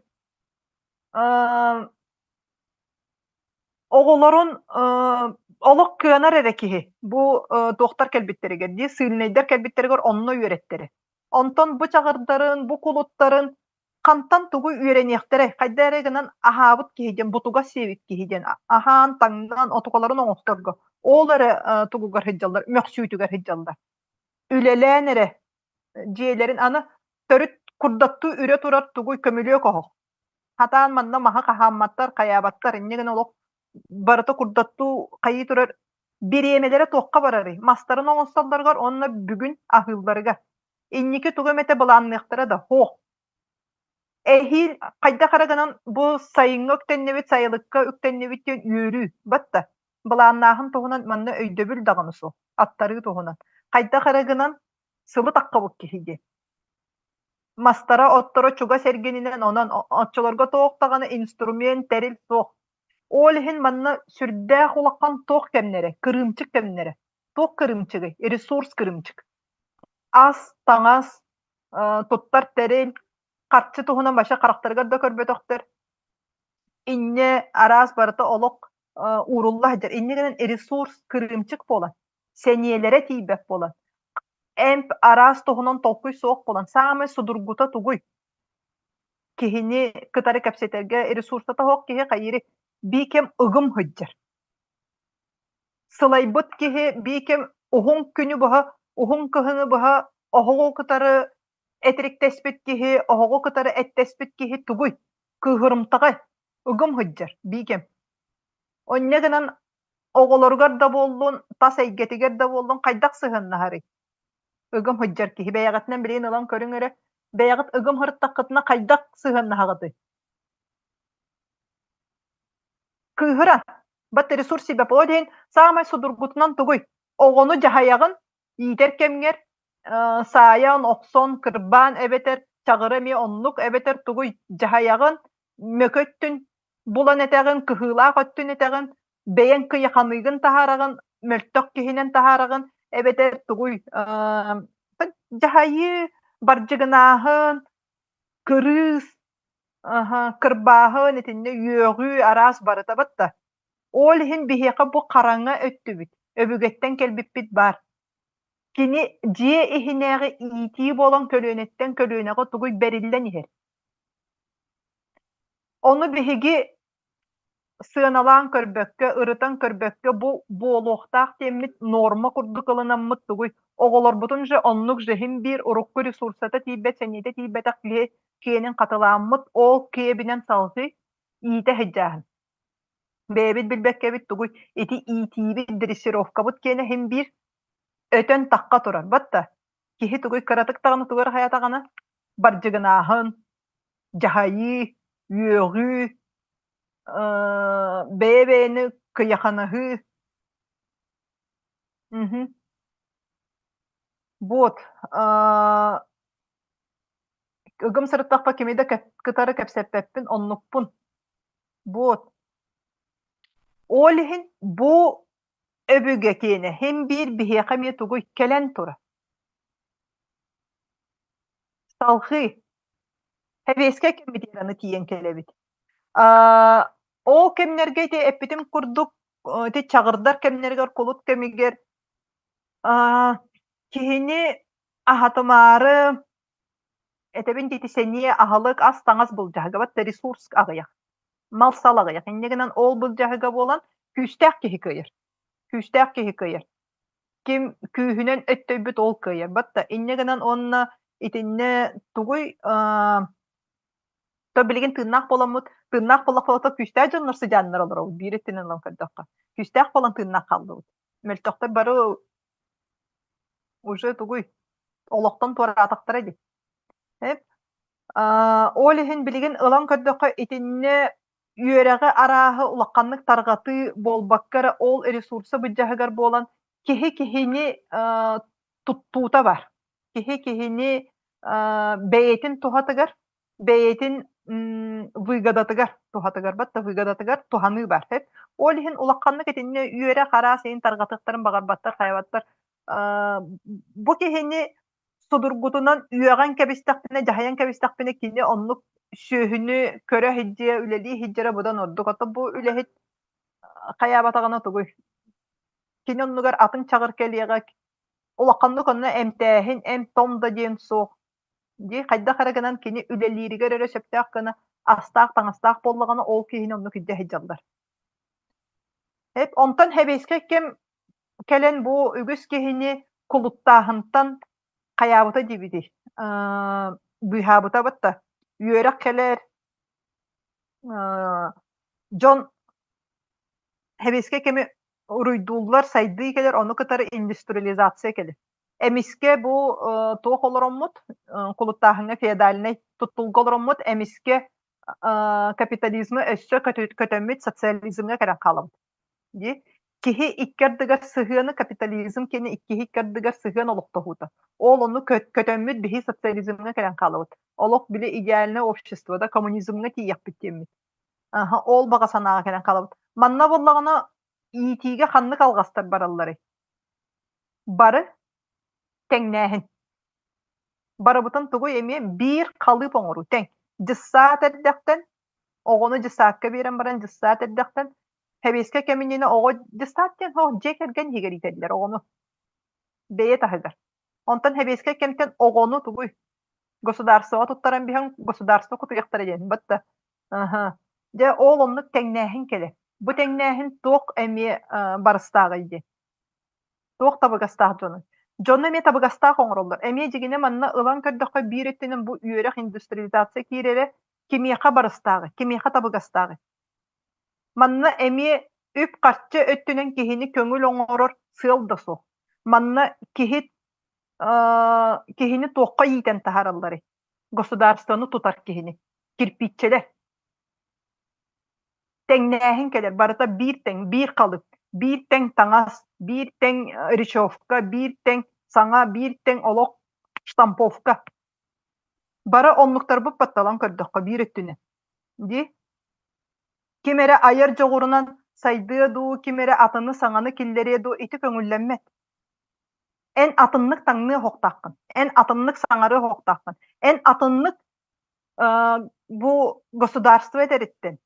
Оҕолорун олох кыанар эрэ киһи бу туохтар кэлбиттэригэр дии сыыльнайдар кэлбиттэригэр онно үөрэттэрэ. Онтон бу чаҕырдарын, бу кулуттарын хантан тугу үөрэниэхтэрэй? Хайда эрэ гынан аһаабыт киһи диэн, бутугас сиэбит киһи диэн аһаан, таҥнан, отукаларын оҥосторго ол эрэ тугугар сылдьаллар, мөхсүүтүгэр сылдьаллар. Үлэлээн эрэ дьиэлэрин аны төрүт курдаттыы үрэ турар тугуй көмүлүөк оһох. Хатаан манна маһы хаһаамматтар, хайаабаттар, инньэ гынан олох барыта курдаттыы хайыы турар бириэмэлэрэ туохха барарый? Мастарын оҥостоллоругар уонна бүгүн аһыылларыгар. Инники тугу эмэтэ былаанныахтара да суох. Эһиил хайдах эрэ гынан бу сайыҥҥа үктэннибит, сайылыкка үктэннибит диэн үөрүү батта. Былааннааһын туһунан манна өйдөбүл даҕаны суох, аттарыы туһунан. Хайдах эрэ гынан сылы таххабыт киһи диэн. Мастара, отторо чугас эргининэн, онон оччолорго туох даҕаны инструмент, тэрил суох. Ол иһин манна сүрдээх улахан туох кэмнэрэ, кырыымчык кэмнэрэ. Туох кырыымчыгый? Ресурс кырыымчык. Ас, таҥас, туттар тэрил, харчы туһунан вообще харахтарыгар да көрбөтөхтөр. Инньэ араас барыта олох уурулла сылдьар. Инньэ гынан ресурс кырыымчык буолан, сэниэлэрэ тиийбэт буолан, эмп араас туһунан толкуй суох буолан, саамай судургута тугуй? Киһини кытары кэпсэтэргэ ресурсата суох киһи хайыырый? Биикэм ыгым сылдьар. Сылайбыт киһи биикэм уһун күнү быһа, уһун кыһыны быһа оһоҕу кытары этириктэспит киһи, оһоҕу кытары эттэспит киһи тугуй? Кыыһырымтаҕай. Ыгым сылдьар, биикэм. Онньо гынан оҕолоругар да буоллун, тас эйгэтигэр да буоллун хайдах сыһыаннаһарый? Ыгым сылдьар киһи бэйэҕитинэн билигин ылан көрүҥ эрэ, бэйэҕит ыгым сырыттаххытына хайдах сыһыаннаһаҕытый? Кыыһыран, бат ресурс себе ол иһин саамай судургутунан тугуй? Оҕону дьаһайаҕын, иитэр кэмҥэр саайан, охсон, кырбаан эбэтэр чаҕыра эмиэ оннук эбэтэр тугуй дьаһайаҕын, мөкү өттүн булан этэҕин, кыһыылаах өттүн этэҕин, бэйэҥ кыйаханыыгын таһаараҕын, мөлтөх киһинэн таһаараҕын эбэтэр тугуй дьаһайыы, бардьыгынааһын, кырыыс, кырбааһын итиннэ үөҕүү араас барыта батта. Ол иһин биһиэхэ бу хараҥа өттүбүт, өбүгэттэн кэлбиппит баар. Кини дьиэ иһинээҕи иитии буолан көлүөнэттэн көлүөнэҕэ тугуй бэриллэн иһэр. Ону биһиги сыаналаан көрбөккө, ырытан көрбөккө бу буолуохтаах диэммит нуорма курдук ылынаммыт тугуй оҕолорбутун же оннук же иһин биир урукку ресурсата тиийбэт, сэниэтэ тиийбэтэх киһи киэнин хатылааммыт, ол киэбинэн салҕыы иитэ сылдьааһын. Бэйэбит билбэккэбит тугуй ити иитиибит, дрессировкабыт киэнэ иһин биир өтөн тахха турар. Батта киһи тугуй кыратык даҕаны тугу эрэ хайатаҕына бардьыгынааһын, дьаһайыы, үөҕүү, бэйэ-бэйэни кыйаханаһыы. Мгм. Вот. Ыгым сырыттахпа кими да кытары кэпсэппэппин, оннукпун. Вот. Ол иһин бу өбүгэ киэнэ син биир биһиэхэ эмиэ тугуй кэлэн турар. Салҕыы Сэбиэскэй кэмитиэр аны тиийэн кэлэбит. Аа, ол кэмнэргэ ити эппитим курдук ити чаҕырдар кэмнэригэр кулут кэмигэр аа, киһини аһатымаары этэбин дии ити сэниэ аһылык ас-таҥас былдьаһыга бат ресурс аҕыйах мал-сал аҕыйах инньэ гынан ол былдьаһыга буолан күүстээх киһи кыайар күүстээх киһи кыайар ким күүһүнэн өттөйбүт ол кыайар батта инньэ гынан уонна итиннэ тугуй то билигин тыыннаах буоламмыт тыыннаах буоллахпыт күүстээх дьоннор сыдьааннар олоробут биир өттүнэн ылан көрдөххө күүстээх буолан тыыннаах хааллыбыт мөлтөхтөр бары уже тугуй олохтон туораатахтара дии ол иһин билигин ылан көрдөххө итиннэ үөрэҕи арааһы улаханнык тарҕатыы буолбакка эрэ ол ресурса былдьаһыгар буолан киһи киһини туттуута бар. Киһи киһини бэйэтин туһатыгар, бэйэтин выгодатыгар туһатыгар батта выгодатыгар туһаныы бар. Ол иһин улаханнык итиннэ үөрэх араас иһин тарҕатыахтарын баҕарбаттар, хайабаттар. Бу киһини судургутунан үөҕэн кэбистэхпинэ, дьаһайан кэбистэхпинэ кини оннук сүөһүнү көрө сылдьыа, үлэлии сылдьара быдан ордук. Ото бу үлэһит хайаабатаҕына тугуй? Кини оннугар атын чаҕыр кэлиэҕэ, улаханнык онно эмтээһин, эмп-том да диэн суох. Дии хайдах эрэ гынан кини үлэлииригэр эрэ сөптөөх гына астаах-таҥастаах буоллаҕына ол киһини оннук илдьэ сылдьаллар. Эп онтон сэбиэскэй кэм кэлэн бу үгүс киһини кулуттааһынтан хайаабыта диибитий быыһаабыта батта үөрэх кэлэр дьон сэбиэскэй кэми уруйдууллар сайдыы кэлэр ону кытары индустриализация кэлэр эмискэ бу туох олороммут кулуттааһыҥҥа феодальнай туттулга олороммут эмискэ капитализмы өссө көтөммүт социализмҥа кэлэн хаалабыт Дии. Киһи икки ардыгар сыһыаны капитализм кини иккиһи икки ардыгар сыһыан олохтоһуута. Ол ону көтөммүт биһи социализмҥа кэлэн хаалабыт. Олох били идеальное общество да коммунизмҥа тиийиэхпит диэммит. Аха, ол баҕа санааҕа кэлэн хаалабыт. Манна буоллаҕына иитиигэ ханнык алҕастар баралларый? Бары тэҥнээһин. Барыбытын тугуй эмиэ биир халыып оҥоруу тэҥ. Дьыссаат эрдэхтэн оҕону дьыссаакка биэрэн баран дьыссаат эрдэхтэн Сэбиэскэй кэм иннинэ оҕо дьыссаат диэн суох дьиэ кэргэн иһигэр иитэллэр оҕону бэйэ таһыгар. Онтон сэбиэскэй кэмтэн оҕону тугуй государствоҕа туттаран биһэн государство кутуйахтара диэн батта. Аха. Дьэ ол оннук тэҥнээһин кэлэр. Бу тэҥнээһин туох эмиэ барыстааҕый диэн. Туох табыгастаах дьонуй? Дьону эмиэ табыгастаах оҥороллор. Эмиэ дьигинэ манна ылан көрдөххө биир өттүнэн бу үөрэх индустриализация киирэрэ кимиэхэ барыстааҕый, кимиэхэ табыгастааҕый? Манна эмиэ үп-харчы өттүнэн киһини көҥүл оҥорор сыал да суох. Манна киһи киһини туохха иитэн таһааралларый? Государствоны тутар киһини. Кирпииччэлэр. Тэҥнээһин кэлэр, барыта биир тэҥ, биир халып, биир тэҥ таҥас, биир тэҥ речевка, биир тэҥ саҥа, биир тэҥ олох штамповка. Бары оннуктарбыт батталан көрдөххө биир өттүнэн. Дии? Ким эрэ айар дьоҕурунан сайдыа дуу, ким эрэ атыны саҥаны киллэриэ дуу, ити көҥүллэммэт. Эн атыннык таҥныа оһохтооххун, эн атыннык саҥарыа оһохтооххун, эн атыннык бу государство этэриттэн,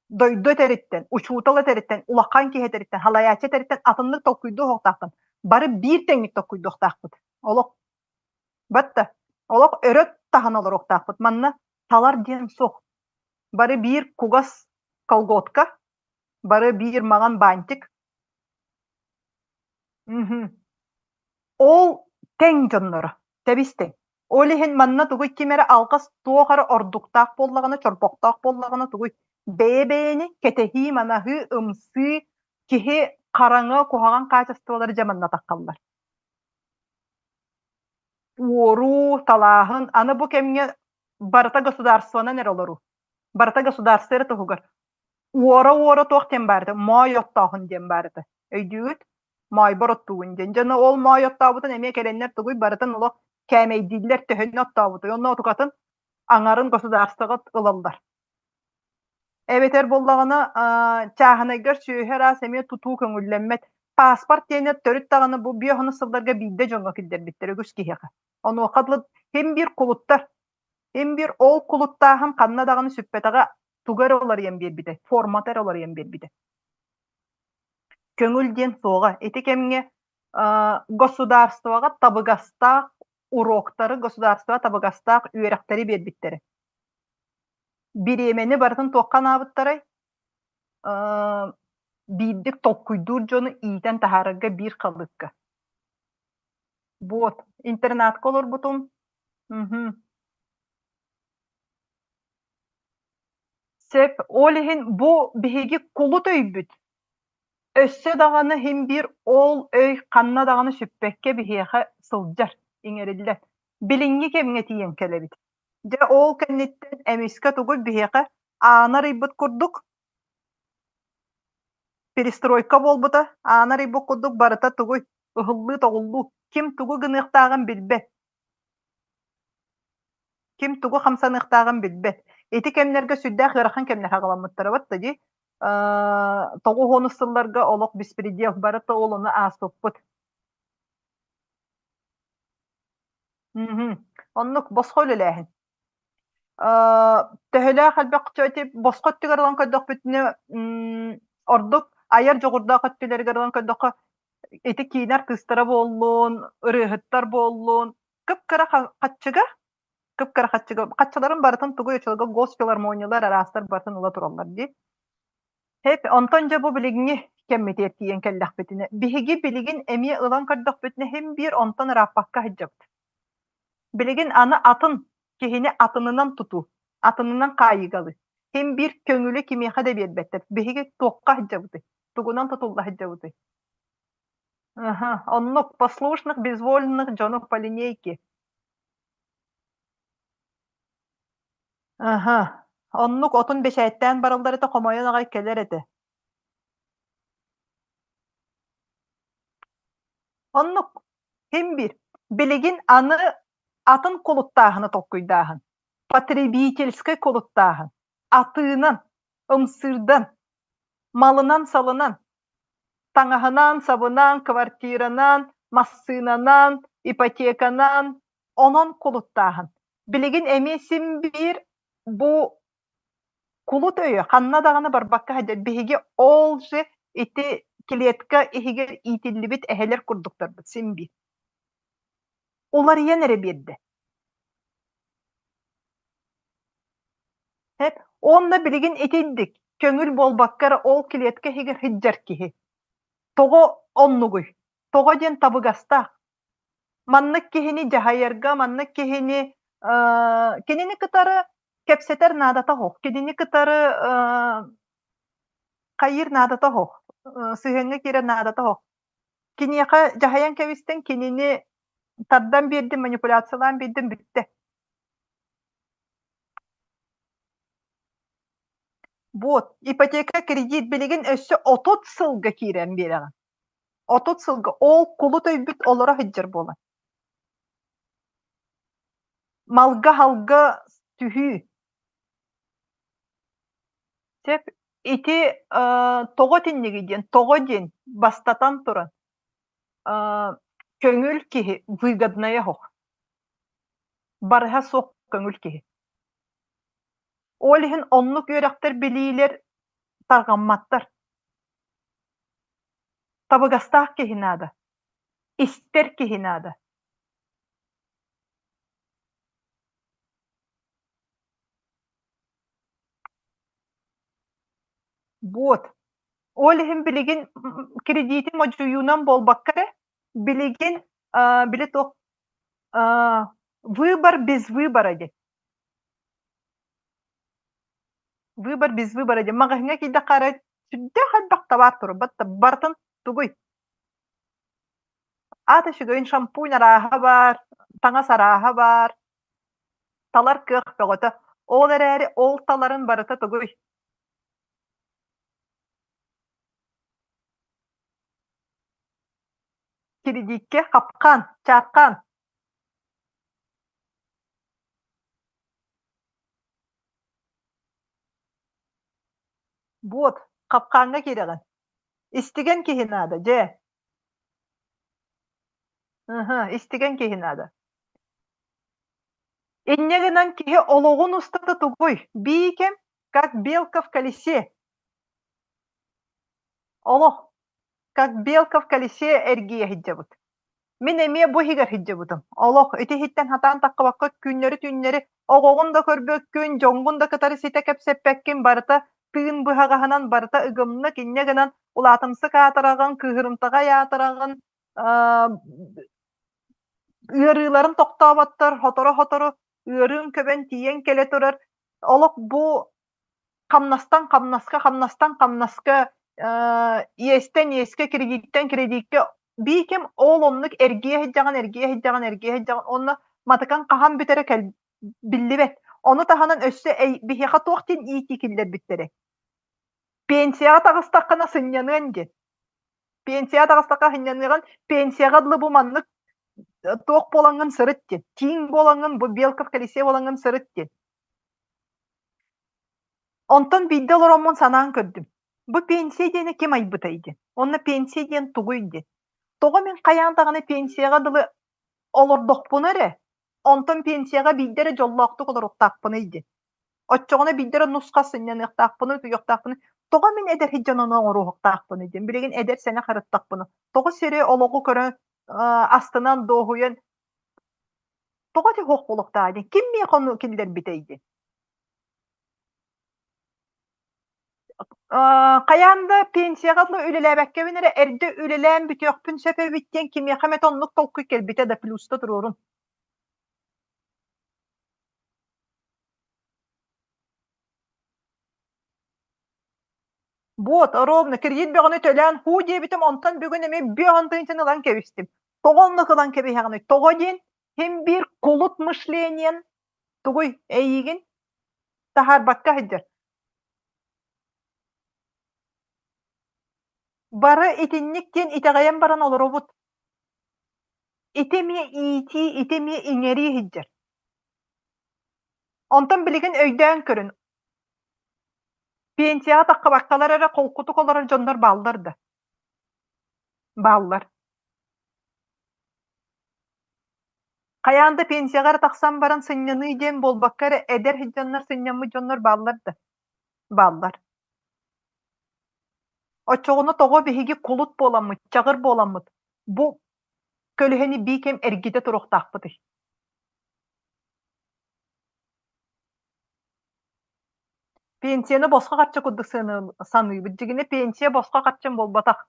дойду этэриттэн, учуутал этэриттэн, улахан киһи этэриттэн, халайааччы этэриттэн атыннык толкуйдуо оһохтооххун. Бары биир тэҥник толкуйдуохтаахпыт. Олох батта олох өрө таһан олоруохтаахпыт. Манна талар диэн суох. Бары биир кугас колготка, бары биир маҥан бантик. Мгм. Ол тэҥ дьонноро, тэбис-тэҥ. Ол иһин манна тугуй ким эрэ алҕас туох эрэ ордуктаах буоллаҕына, чорбохтоох буоллаҕына тугуй бэйэ-бэйэни кэтэһии-манаһыы, ымсыы, киһи хараҥа, куһаҕан хаачыстыбалары дьэ манна таххаллар. Уоруу, талааһын, аны бу кэмҥэ барыта государствонан эрэ олоруу. Барыта государство эрэ туһугар. Уора-уора туох диэн баар этэ, моой оттооһун диэн баар этэ. Өйдүүгүт? Моойбор оттуугун диэн. Дьоно ол моой оттообутун эмиэ кэлэннэр тугуй барытын олох кээмэйдииллэр төһөнү оттообутуй. Онно отукатын аҥарын государствоҕа ылаллар. Эбэтэр буоллаҕына чааһынайгар сүөһү араас эмиэ тутуу көҥүллэммэт. Паспорт диэни төрүт даҕаны бу биоһону сылларга биирдэ дьоҥҥо киллэрбиттэр үгүс киһиэхэ. Онуоха дылы син биир кулуттар Син биир ол кулуттааһын ханна даҕаны сүппэтэҕэ туга эрэ уларыйан биэрбитэ, формата эрэ уларыйан биэрбитэ. Көҥүл диэн суоҕа. Ити кэмҥэ государствоҕа табыгастаах уроктары, государствоҕа табыгастаах үөрэхтэри биэрбиттэрэ. Бириэмэни барытын туохха анаабыттарай? Биирдик толкуйдуур дьону иитэн таһаарарга биир халыыпка. Вот, интернатка олорбутум. Мгм. Сөп. Ол иһин бу биһиги кулут өйбүт. Өссө даҕаны иһин биир ол өй ханна даҕаны сүппэккэ биһиэхэ сылдьар, иҥэриллэр. Билиҥҥи кэмҥэ тиийэн кэлэбит. Дьэ ол кэнниттэн эмискэ тугуй биһиэхэ аана арыйбыт курдук перестройка буолбута, аана арыйбыт курдук барыта тугуй ыһыллыы-тоҕуллуу, ким тугу гыныахтааҕын билбэт. Ким тугу хамсаныахтааҕын билбэт. Ити кэмнэргэ сүрдээх ыарахан кэмнэр аҕаламмыттара батта дии. Тоҕус сылларга олох беспредел барыта ол ону ааспыппыт. Оннук босхо үлэлээһин. Төһөлөөх элбэх ити босхо өттүгэр ылан көрдөхпүтүнэ ордук айар дьоҕурдаах өттүлэригэр ылан көрдөххө ити киинэ артыыстара буоллун, ырыаһыттар буоллун, кып-кыра хаччыга кып-кыра хаччыга хаччыларын барытын тугуй оччолорго госфилармониялар араастар барытын ыла тураллар дии. Хэп, онтон дьэ бу билиҥҥи кэммитигэр тиийэн кэллэхпитинэ, биһиги билигин эмиэ ылан көрдөхпүтүнэ син биир онтон ырааппакка сылдьабыт. Билигин аны атын киһини атынынан тутуу, атынынан хаайыыгалыы. Син биир көҥүлү кимиэхэ да биэрбэттэр. Биһиги туохха сылдьабытый? Тугунан тутулла сылдьабытый? Аха, оннук послушных, безвольных дьону по линейке. Аха, оннук отун бэчээттээн бараллар этэ, хомойон аҕай кэлэр этэ. Оннук син биир. Билигин аны атын кулуттааһыны толкуйдааһын, потребительскай кулуттааһын, атыынан, ымсыырдан, малынан-салынан, таҥаһынан-сабынан, квартиранан, массыынанан, ипотеканан, онон кулуттааһын. Билигин эмиэ син биир бу кулут өйө ханна даҕаны барбакка сылдьар. Биһиги ол же ити клетка иһигэр иитиллибит эһэлэр курдуктарбыт син биир. Уларыйан эрэ биэрдэ. Эп, уонна билигин итинник көҥүл буолбакка эрэ ол клетка иһигэр сылдьар киһи. Тоҕо оннугуй? Тоҕо диэн табыгастаах. Маннык киһини дьаһайарга, маннык киһини кинини кытары кэпсэтэр наадата суох. Кинини кытары Хайыыр наадата оһох, сыһыаҥҥа киирэр наадата оһох. Киниэхэ дьаһайан кэбистин, кинини тардан биэрдим, манипуляциялаан биэрдим, бүттэ. Вот, ипотека кредит билигин өссө 30 сылга киирэн биэрэҕин. 30 сылга ол кулут өйбүт олоро сылдьар буолан. Малга-халга түһүү. Сөп. Ити тоҕо итиннигий диэн, тоҕо диэн бастатан туран көҥүл киһи выгодная оһох. Барыһа суох көҥүл киһи. Ол иһин оннук үөрэхтэр, билиилэр тарҕамматтар. Табыгастаах киһи наада, истэр киһи наада. Вот. Ол иһин билигин кредити модьуйуунан буолбакка эрэ, билигин били туох выбор без выбора диэн. Выбор без выбора диэн. Маҕаһыыҥҥа киирдэххэ эрэ сүрдээх элбэх табаар турар. Барытын тугуй? Аата үчүгэйин шампунь арааһа баар, таҥас арааһа баар, талар кыах бөҕөтө. Ол эрээри ол таларын барыта тугуй? Кредиккэ хапкаан, чааркаан. Буот, хапкааҥҥа киирэҕин. Истигэн киһи наада, дьэ. Ыһы, истигэн киһи наада. Инньэ гынан киһи олоҕун устата тугуй? Биикэм, как белка в колесе. Олох, как белка в колесе эргийэ сылдьабыт. Мин эмиэ бу иһигэр сылдьыбытым. Олох ити иһиттэн сатаан таххыбакка күннэри-түүннэри оҕоҕун да көрбөккүн, дьоҥҥун да кытары ситэ кэпсэппэккин, барыта тыын быһаҕаһынан, барыта ыгымнык, инньэ гынан улаатымсык аатыраҕын, кыыһырымтаҕай аатыраҕын, ыарыыларын тохтооботтор, сотору-сотору ыарыым көбөн тиийэн кэлэ турар. Олох бу хамнастан хамнаска, хамнастан хамнаска, иэстэн иэскэ, кредиттэн кредиккэ биир кэм ол оннук эргийэ сылдьаҕын, эргийэ сылдьаҕын, эргийэ сылдьаҕын уонна матыкаҥ хаһан бүтэрэ кэл биллибэт. Ону таһынан өссө биһиэхэ туох диэн иитии киллэрбиттэрэй? Пенсияҕа таҕыстаххына сынньаныан диэн. Пенсияҕа таҕыстахха сынньаныаҕын, пенсияҕа дылы бу маннык туох буолаҥҥын сырыт диэн. Тииҥ буолаҥҥын, бу белка в колесе буолаҥҥын сырыт диэн. Онтон биирдэ олороммун санаан көрдүм. Бу пенсия диэни ким айбытай диэн. Уонна пенсия диэн тугуй диэн. Тоҕо мин хайаан даҕаны пенсияҕа дылы олордохпуна эрэ, онтон пенсияҕа биирдэ эрэ дьоллоохтук олоруохтаахпыный диэн. Оччоҕуна биирдэ эрэ нус-хас сынньаныахтаахпыный, утуйуохтаахпыный. Тоҕо мин эдэр дьон ону оҥоруохтаахпыный диэн. Билигин эдэр сэнэх ырыттахпына. Тоҕо сири олоҕу көрөн, астынан, дуоһуйан тоҕо ити суох буолуохтааҕый диэн. Ким миэхэ ону киллэрбитэй диэн. Хайаан да пенсияҕа дылы үлэлээбэккэбин эрэ эрдэ үлэлээн бүтүөхпүн сөп эбит диэн кимиэхэ эмэтэ оннук толкуй кэлбитэ да плюста туруорун. Вот, ровно, кредит бөҕөнү төлөөн һуу диэбитим, онтон бүгүн эмиэ бүөһүн тыһыынчаны ылан кэбистим. Тоҕо оннук ылан кэбиһэҕиний? Тоҕо диэн син биир кулут мышлениен тугуй эйиигин таһаарбакка сылдьар. Бары итинник диэн итэҕэйэн баран олоробут. Ити эмиэ иитии, ити эмиэ иҥэрии сылдьар. Онтон билигин өйдөөн көрүн, пенсияҕа таххыбаккалар эрэ холкутук олорор дьоннор бааллар да? Бааллар. Хайаан да пенсияҕа эрэ тахсан баран сынньаныы диэн буолбакка эрэ эдэр дьоннор сынньаммыт дьоннор бааллар да? Бааллар. Оччоҕуна тоҕо биһиги кулут буоламмыт, чаҕыр буоламмыт бу көлүөһэни бии кэм эргитэ туруохтаахпытый? Пенсияны босхо харчы курдук саныыбыт. Дьиҥинэ пенсия босхо харчым буолбатах.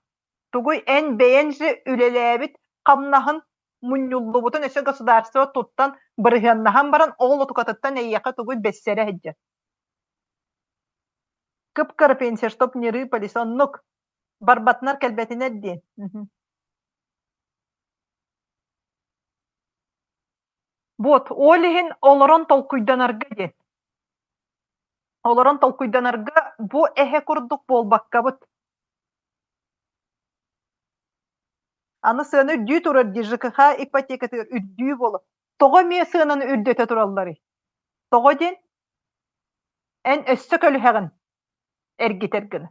Тугуй эн бэйэҥ же үлэлээбит хамнаһын мунньуллубутун өссө государство туттан бырыһыаннаһан баран ол отукатыттан эйиэхэ тугуй бэссэрэ сылдьар. Кып-кыра пенсия, чтоб не рыпались, оннук. Барбатынар кэлбэтинэр диэн. Вот, ол иһин олорон толкуйданарга диэн. Олорон толкуйданарга бу эһэ курдук буолбаккабыт. Аны сыана үрдүү турар дии ЖКХ ипотекатыгар үрдүү буолар. Тоҕо эмиэ сыананы үрдэтэ туралларый? Тоҕо диэн эн өссө көлүһэҕин эргитэр гына.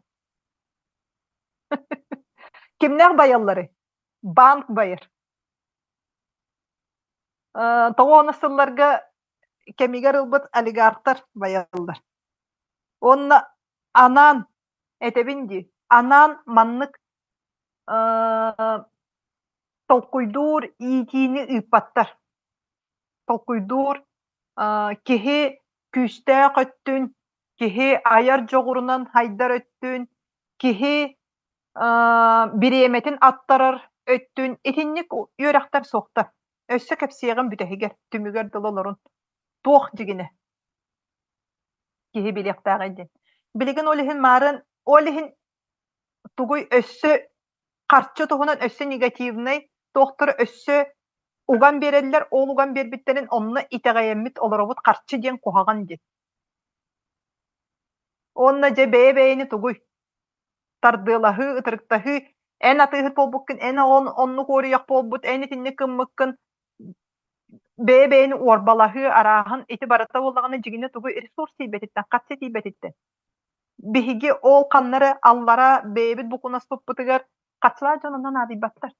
Кимнээх байалларый? Банк байар. Тоҕо уонна сылларга кэмигэр ылбыт олигархтар байаллар. Уонна анаан этэбин дии, анаан маннык толкуйдуур иитиини ыыппаттар. Толкуйдуур киһи күүстээх өттүн, киһи айар дьоҕурунан хайдар өттүн, киһи бириэмэтин аттарар өттүн итинник үөрэхтэр суохтар. Өссө кэпсиэҕим бүтэһигэр, түмүгэр дылы олорун. Туох дьигинэ киһи билиэхтээҕий диэн. Билигин ол иһин маарын, ол иһин тугуй өссө харчы туһунан өссө негативнай туохтары өссө уган биэрэллэр, ол уган биэрбиттэрин онно итэҕэйэммит олоробут харчы диэн куһаҕан диэн. Уонна дьэ бэйэ-бэйэни тугуй тардыалаһыы, ытырыктаһыы, эн атыыһыт буолбуккун, эн оҕон оннук уоруйах буолбут, эн итинник гыммыккын, бэйэ-бэйэни уорбалаһыы арааһын ити барыта буоллаҕына дьигинэ тугу ресурс тиийбэтиттэн, харчы тиийбэтиттэн. Биһиги ол ханнары аллара бэйэбит букунаспыппытыгар харчылаах дьон онно наадыйбаттар.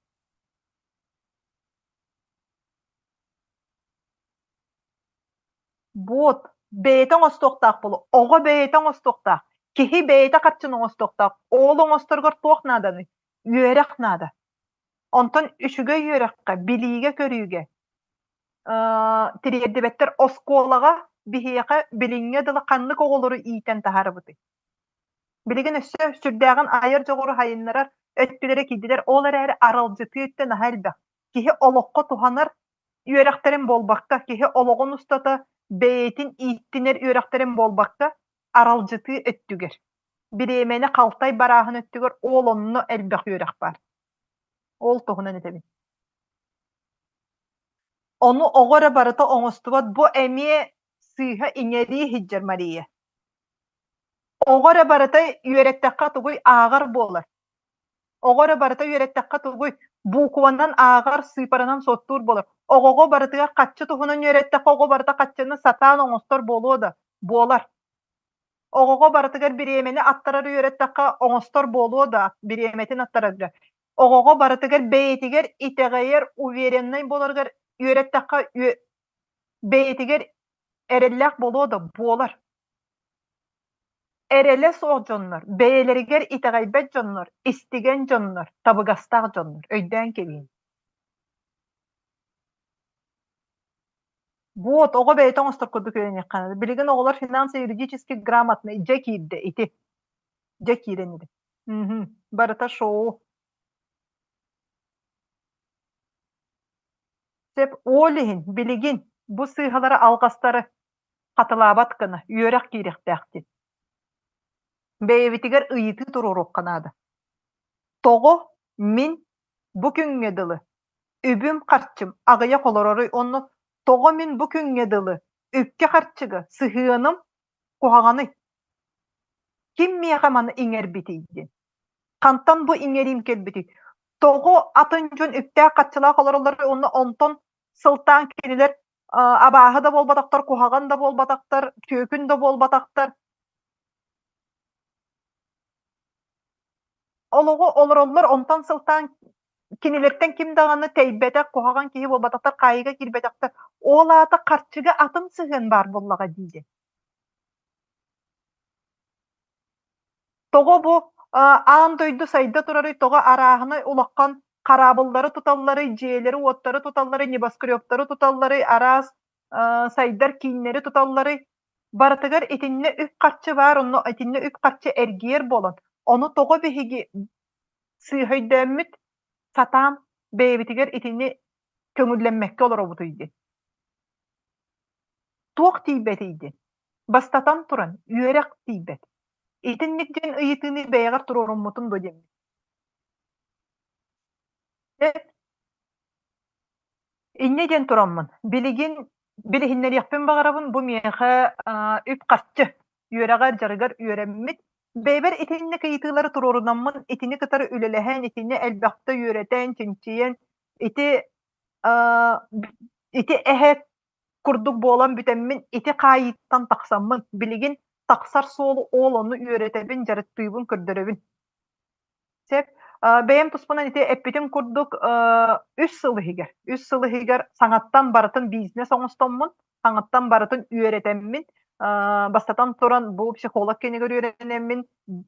Буот бэйэтэ оҥостуохтаах буолуо, оҕо бэйэтэ оҥостуохтаах, киһи бэйэтэ харчыны оҥостуохтаах. Ол оҥосторугар туох нааданый? Үөрэх наада. Онтон үчүгэй үөрэххэ, билиигэ-көрүүгэ тириэрдибэттэр оскуолаҕа биһиэхэ билиҥҥэ дылы ханнык оҕолору иитэн таһаарабытый? Билигин өссө сүрдээҕин айар дьоҕуру сайыннарар өттүлэрэ киирдилэр, ол эрээри аралдьытыы өттө наһаа элбэх. Киһи олоххо туһанар үөрэхтэрин буолбакка, киһи олоҕун устата бэйэтин ииттинэр үөрэхтэрин буолбакка, аралдьытыы өттүгэр, бириэмэни халтай барааһын өттүгэр ол онно элбэх үөрэх баар. Ол туһунан этэбин. Ону оҕо эрэ барыта оҥостубат, бу эмиэ сыыһа иҥэрии иһдьэр Мария. Оҕо эрэ барыта үөрэттэххэ тугуй ааҕар буолар. Оҕо эрэ барыта үөрэттэххэ тугуй буукубанан ааҕар, сыыпаранан суоттуур буолар. Оҕоҕо барытыгар хаччы туһунан үөрэттэххэ оҕо барыта хаччыны сатаан оҥостор буолуо да, буолар. Оҕоҕо барытыгар бириэмэни аттарар үөрэттэххэ оҥостор буолуо да, бириэмэтин аттарарга. Оҕоҕо барытыгар бэйэтигэр итэҕэйэр, увереннай буоларыгар үөрэттэххэ бэйэтигэр эрэллээх буолуо да, буолар. Эрэлэ суох дьоннор, бэйэлэригэр итэҕэйбэт дьоннор, истигэн дьоннор, табыгастаах дьоннор, өйдөөн кэбиһиҥ. Вот, оҕо бэйэтэ оҥостор курдук үөрэниэххэ наада. Билигин оҕолор финансово-юридически грамотный дьэ киирдэ ити. Дьэ киирэн иһэр. Мгм. Барыта шоу. Сөп, ол иһин билигин бу сыыһалары алҕастары хатылаабат гына үөрэх киириэхтээх диэн. Бэйэбитигэр ыйытыы туруоруохха наада. Тоҕо мин бу күҥҥэ дылы үбүм-харчым аҕыйах олороруй уонна тоҕо мин бу күҥҥэ дылы үпкэ-харчыга сыһыаным куһаҕаный? Ким миэхэ маны иҥэрбитий диэн. Хантан бу иҥэриим кэлбитий? Тоҕо атын дьон үптээх-харчылаах олороллоруй уонна онтон сылтаан кинилэр абааһы да буолбатахтар, куһаҕан да буолбатахтар, түөкүн да буолбатахтар. Олоҕу олороллор, онтон сылтаан кинилэртэн ким даҕаны тэйбэтэх, куһаҕан киһи буолбатахтар, хаайыыга киирбэтэхтэр. Ол аата харчыга атын сыһыан баар буоллаҕа диигин. Тоҕо бу аан дойду сайда турарый, тоҕо арааһынай улахан хараабыллары туталларый, дьиэлэри-уоттары туталларый, небоскребтары туталларый, араас сайдар кииннэри туталларый? Барытыгар итиннэ үп-харчы баар, онно итиннэ үп-харчы эргийэр буолан, ону тоҕо биһиги сыыһа өйдөөммүт, сатаан бэйэбитигэр итини көҥүллэммэккэ олоробутуй диэн. Туох тиийбэтий диэн. Бастатан туран, үөрэх тиийбэт. Итинник диэн ыйытыыны бэйэҕэр туруоруммутун дуо диэммин. Инньэ диэн тураммын, билигин билиһиннэриэхпин баҕарабын бу миэхэ үп-харчы үөрэҕэр, дьарыгар үөрэммит. Бэйэбэр итинник ыйытыылары туруорунаммын, итини кытары үлэлэһэн, итини элбэхтэ үөрэтэн, чинчийэн, ити ити эһэ курдук буолан бүтэммин, ити хаайыыттан тахсаммын, билигин тахсар суолу ол ону үөрэтэбин, дьарыктыыбын, көрдөрөбүн. Сөп. Бэйэм туспунан ити эппитим курдук, үс сыл иһигэр, үс сыл иһигэр саҥаттан барытын бизнес оҥостоммун, саҥаттан барытын үөрэтэммин, бастатан туран бу психолог киинигэр үөрэнэммин,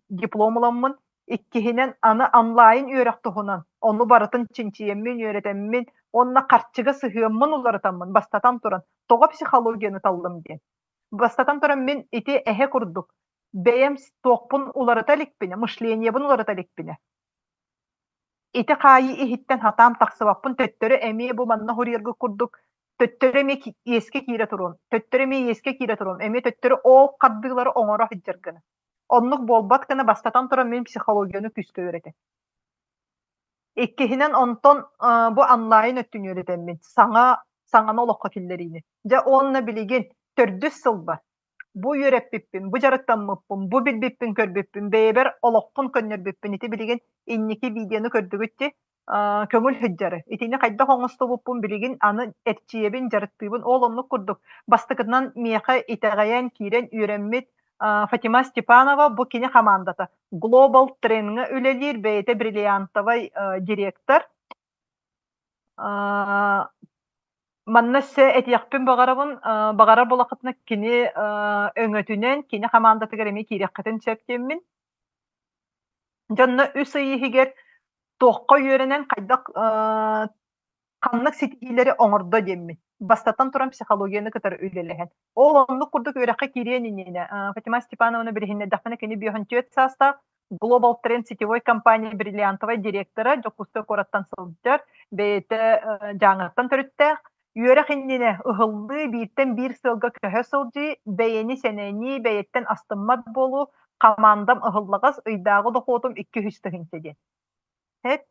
диплом ыламмын, иккиһинэн аны онлайн үөрэх туһунан ону барытын чинчийэммин, үөрэтэммин уонна харчыга сыһыаммын уларытаммын, бастатан туран, тоҕо психологияны таллым диэн. Бастатан туран мин ити эһэ курдук бэйэм туохпун уларыта иликпинэ, мышлениебын уларыта иликпинэ. Ити хаайыы иһиттэн хатаан тахсыбаппын төттөрү эмиэ бу манна хоруйарга курдук төттөрү эмиэ иэскэ киирэ туруом, төттөрү эмиэ иэскэ киирэ туруом, эмиэ төттөрү ол хардыылары оҥоро сылдьар гына. Оннук буолбат гына бастатан туран мин психологияны күүскэ үөрэтэ. Иккиһинэн онтон бу онлайн өттүн үөрэтэммин саҥа саҥаны олоххо киллэриини. Дьэ уонна билигин төрдүс сылбар бу үөрэппиппин, бу дьарыктаммыппын, бу билбиппин-көрбүппүн, бэйэбэр олохпун көннөрбүппүн ити билигин инники видеону көрдүгүт дии, көҥүл сылдьары. Итини хайдах оҥостубуппун билигин аны эрчийэбин, дьарыктыыбын. Ол оннук курдук бастакытынан миэхэ итэҕэйэн киирэн үөрэммит Фатима Степанова бу кини хамаандата Global Trend-ҥа үлэлиир бэйэтэ бриллиантовай директор. Манна өссө этиэхпин баҕарабын, баҕарар буоллаххытына кини өҥөтүнэн, кини хамаандатыгар эмиэ киириэххитин сөп диэммин. Дьонно үс ый иһигэр туохха үөрэнэн хайдах ханнык ситиһиилэри оҥордо диэммин. Бастатан туран психологияны кытары үлэлэһэн. Ол оннук курдук үөрэххэ киириэн иннинэ Фатима Степановна билиһиннэрдэхпинэ кини 54 саастаах Global Trend сетевой компания бриллиантовай директора Дьокуускай куораттан сылдьар, бэйэтэ Дьааҥыттан төрүттээх. Үөрэх иннинэ ыһыллыы, бииртэн биир сыалга көһө сылдьыы, бэйэни сэнэнии, бэйэттэн астыммат буолуу, хамаандам ыһыллаҕас, ыйдааҕы дохуотум 200 тыһыынча диэн. Эт,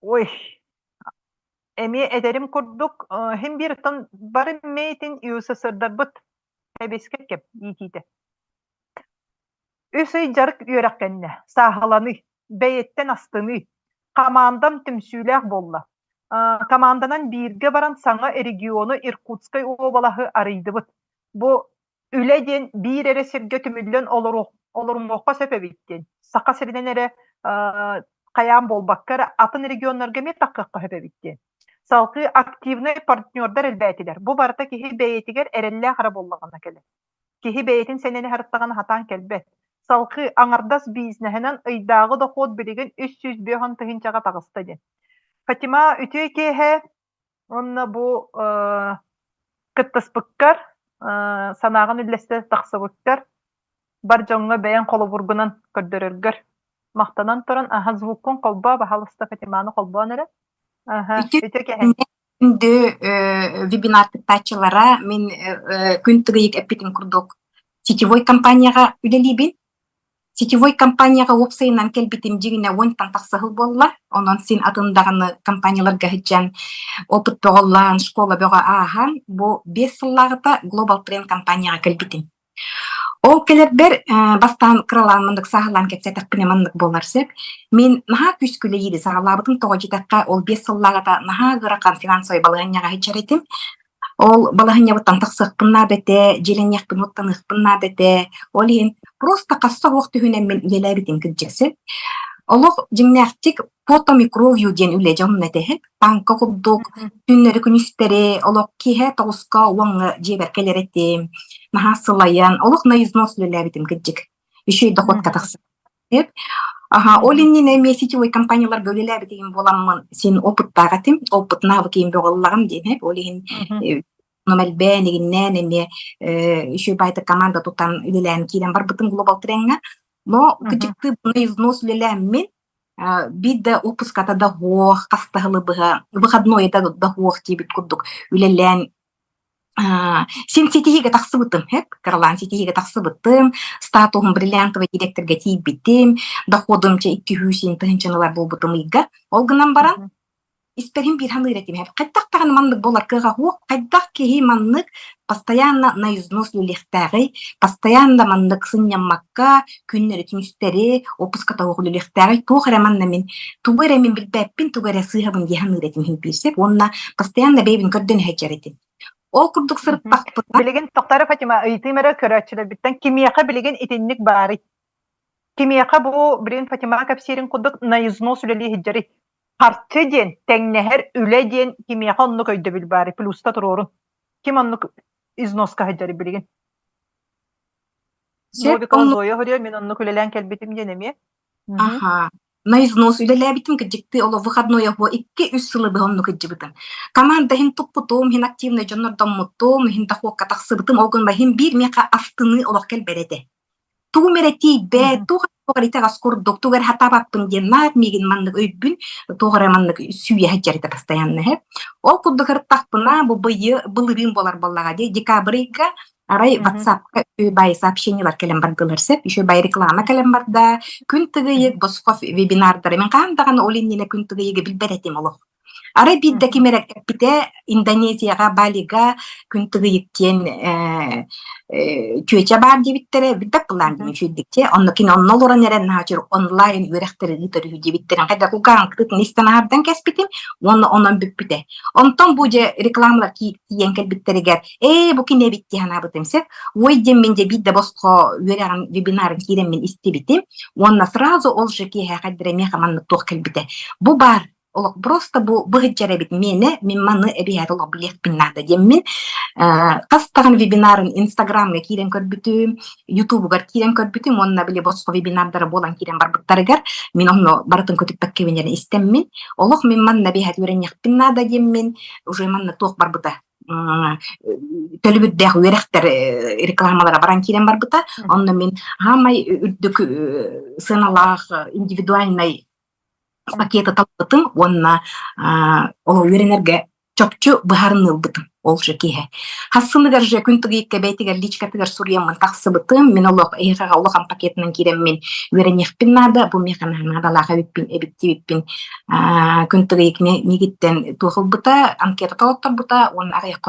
ой, эмиэ этэрим курдук, син биир оттон бары мэйтин ЮССРдарбыт эбискэ кэп иитиитэ. Үс ый дьарык үөрэх кэннэ, сааһыланыы, бэйэттэн астыныы, хамаандам түмсүүлээх буолла. Команданан бииргэ баран саҥа региону Иркутскай уобалаһы арыйдыбыт. Бу үлэ диэн биир эрэ сиргэ түмүллэн олорумуохха сөп эбит диэн. Саха сиринэн эрэ хайаан буолбакка эрэ атын регионнарга эмиэ таххыахха сөп эбит диэн. Салгыы активнай партнердар элбээтилэр. Бу барыта киһи бэйэтигэр эрэллээх эрэ буоллаҕына кэлэр. Киһи бэйэтин сэнэни аһарыттаҕына сатаан кэлбэт. Салгыы аҥардас бизнеһинэн ыйдааҕы дохуот билигин 350 тыһыынчаҕа таҕыста диэн. Фатима, үтүө киэһэ уонна бу кыттыспыккар, санааҕын үллэстэ тахсыбыккар, бар дьоҥҥо бэйэҥ холобургунан көрдөрөргөр махтанан туран, аһа звуккун холбоо, баһаалыста Фатиманы холбоон эрэ. Аһа, үтүө киэһэ. Күндү вебинар кыттааччылара, мин күн тыгыйык эппитин курдук сетевой компанияҕа үлэлиибин. Сетевой компанияҕа уопсайынан кэлбитим дьиҥинэ уонтан тахса сыл буолла. Онон син атын даҕаны компанияларга сылдьан опыт бөҕөллаан, школа бөҕө ааһан, бу 5 сыллааҕыта Global Trend компанияҕа кэлбитим. Ол кэлэрбэр бастаан кыралаан маннык сааһылаан кэпсээтэхпинэ маннык буолар сөп. Мин наһаа күүскэ үлэлиири саҕалаабытым, тоҕо диэтэххэ, ол 5 сыллааҕыта наһаа ыарахан финансовай балаһыанньаҕа сылдьар этим. Ол балаһыанньабыттан тахсыахпын наада этэ, дьиэлэниэхпин, уоттаныахпын наада этэ. Ол иһин просто хасса оһох түһүнэн мин үлэлээбитим кырдьык сөп. Олох дьиҥнээхтик потом и кровью диэн үлэ дьонун этэһит. Таҥка курдук түүннэри-күнүстэри олох киэһэ тоҕуска уоҥҥа дьиэбэр кэлэр этим. Наһаа сылайан, олох на износ үлэлээбитим кырдьык. Үчүгэй дохуотка тахсыбыт. Аха, ол иннинэ эмиэ сетевой компанияларга үлэлээбитим буоламмын син опыттаах этим. Опыт навык иһин бөҕө ыллаҕым диэн ол иһин элбээн, игиннээн эмиэ үчүгэй баайдык команда тутан үлэлээн киирэн барбытым Global Trend-ҥа. Но кырдьыктыы на износ үлэлээммин биир да уоппуската да суох, хас да сылы быһа выходной да да суох диэбит курдук үлэлээн. Син ситиһиигэ тахсыбытым, һэп, кыралаан ситиһиигэ тахсыбытым, статуһум бриллиантовай директорга тиийбитим, доходум чэ 200 тыһыынчаны ылар буолбутум ыйга. Ол гынан баран, испэрин биир саныыр этим, хайдах даҕаны маннык буолар кыаҕа суох, хайдах киһи маннык постоянно на износ үлэлиэхтээҕий, постоянно маннык сынньаммакка, күннэри түнүстэри отпуска тоҕо үлэлиэхтээҕий, туох эрэ манна мин, тугу эрэ мин билбэппин, тугу эрэ сыыһабын дии саныыр этим иһин биирсик уонна постоянно бэйэбин көрдөн иһэдьэр этим. Ол курдук сырыттахпына Билигин Токтаров Фатима ыйытыым эрэ көрөөччүлэрбиттэн кимиэхэ билигин итинник баарый? Кимиэхэ бу билигин Фатима кэпсиирин курдук на износ үлэлии сылдьарый? Харчы диэн, тэҥнэһэр үлэ диэн кимиэхэ оннук өйдөбүл баарый? Плюста туруорун. Ким оннук износка сылдьарый билигин? Сөп, Новикова оннук Зоя хоруйа мин оннук үлэлээн кэлбитим диэн эмиэ. Аха. На износ үлэлээбитим кырдьыктыы олох выходной оһуо 2-3 сылы быһа оннук кырдьыбытым. Команда иһин туппутум, иһин активнай дьоннордоммутум, иһин дохуокка тахсыбытым, ол гынан иһин биир миэхэ астыныы олох кэлбэт этэ. Тугум эрэ тиийбэт, туох эрэ итэҕэс курдук, тугу эрэ хатаабаппын диэн наар миигин маннык өйбүн, туох эрэ маннык сүүйэ сылдьар этэ постоянно иһэ. Ол курдук ырыттахпына, бу быйы былырыын буолар буоллаҕа дии, декабрь ыйга Арай WhatsApp-ка үчүгэй сообщениелар кэлэн бардылар сөп, үчүгэй реклама кэлэн барда. Күн тыгыйык босхо вебинардары. Мин хаһан даҕаны ол иннинэ күн тыгыйыгы билбэт этим олох. Арай биирдэ ким эрэ эппитэ Индонезияҕа, Балига күн тыгыйык диэн чүөчэ баар диэбиттэрэ, билбэт былаан диэн үчүгэйдик Онно кини онно олорон эрэн наһаа онлайн үөрэхтэри ыытар үһү диэбиттэрин хайдах кулгааҕын кытытын истэн аһардан кэспитим уонна онон бүппүтэ. Онтон бу дьэ рекламалар тиийэн кэлбиттэригэр ээ бу кини эбит дии санаабытым сөп. Ой диэммин дьэ биирдэ босхо үөрэҕин вебинарын киирэммин истибитим уонна сразу ол же киэһэ хайдара миэхэ маннык туох кэлбитэ. Бу баар олох просто бу быһыдьар эбит миэнэ мин маны эбиһээт олох билиэхпин наада диэммин хас даҕаны вебинарын инстаграмҥа киирэн көрбүтүм ютубугар киирэн көрбүтүм уонна били босхо вебинардара буолан киирэн барбыттарыгар мин онно барытын көтүппэккэбин эрэ истэммин олох мин манна эбиһээт үөрэниэхпин наада диэммин уже манна туох барбыта төлөбүрдээх үөрэхтэр рекламалара баран киирэн барбыта. Онно мин хаамай үрдүк сыаналаах индивидуальнай пакеты талбытым уонна ол үөрэнэргэ чопчу быһаарыныы ылбытым ол же киһи. Хассыныгар же күн тыгыйыкка бэйтигэр личкатыгар суруйаммын тахсыбытым. Мин олох эһиэхэҕэ улахан пакетынан киирэммин үөрэниэхпин наада. Бу миэхэ наадалаах эбиппин эбит диэбиппин күн тыгыйык миигиттэн туох ылбыта, анкета толотторбута уонна аҕыйах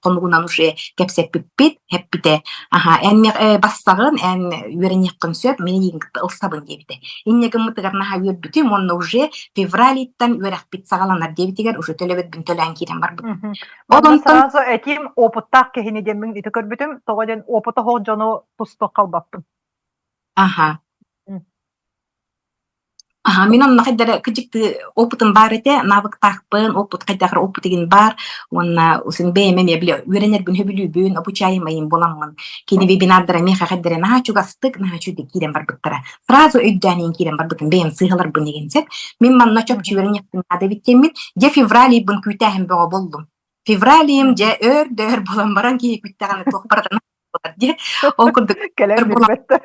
хонугунан уже кэпсэппиппит, эппитэ. Аха, эн бассаҕын, эн үөрэниэххин сөп, мин эйигин кытта ылсабын диэбитэ. Инньэ гыммытыгар наһаа үөрбүтүм уонна уже февралиттан үөрэхпит саҕаланар диэбитигэр уже төлөбүрбүн төлөөн киирэн барбытым. Ол Онно онтон сразу этиим опыттаах киһини диэммин ити көрбүтүм, тоҕо диэн опыта суох дьону тустуох халбаппын. Аха. Аха, мин онно хайдара кыдьыктыы опытым баар этэ, навыктаахпын, опыт хайдах эрэ опыт игин баар уонна усын бэйэм эмиэ били үөрэнэрбин сөбүлүүбүн, обучаемайым буоламмын кини вебинардара миэхэ хайдара наһаа чугастык, наһаа үчүгэйдик киирэн барбыттара. Сразу өйдөөн иһин киирэн барбытым, бэйэм сыыһаларбын игин сөп. Мин манна чопчу үөрэниэхпин наада эбит диэммин, дьэ февраль ыйбын күүтээһин бөҕө буоллум. Февраль ыйым дьэ өөр да өр буолан баран киһи күүттэҕинэ туох барыта буолар дии. Ол курдук Кэлэн өр буолан билбэт да.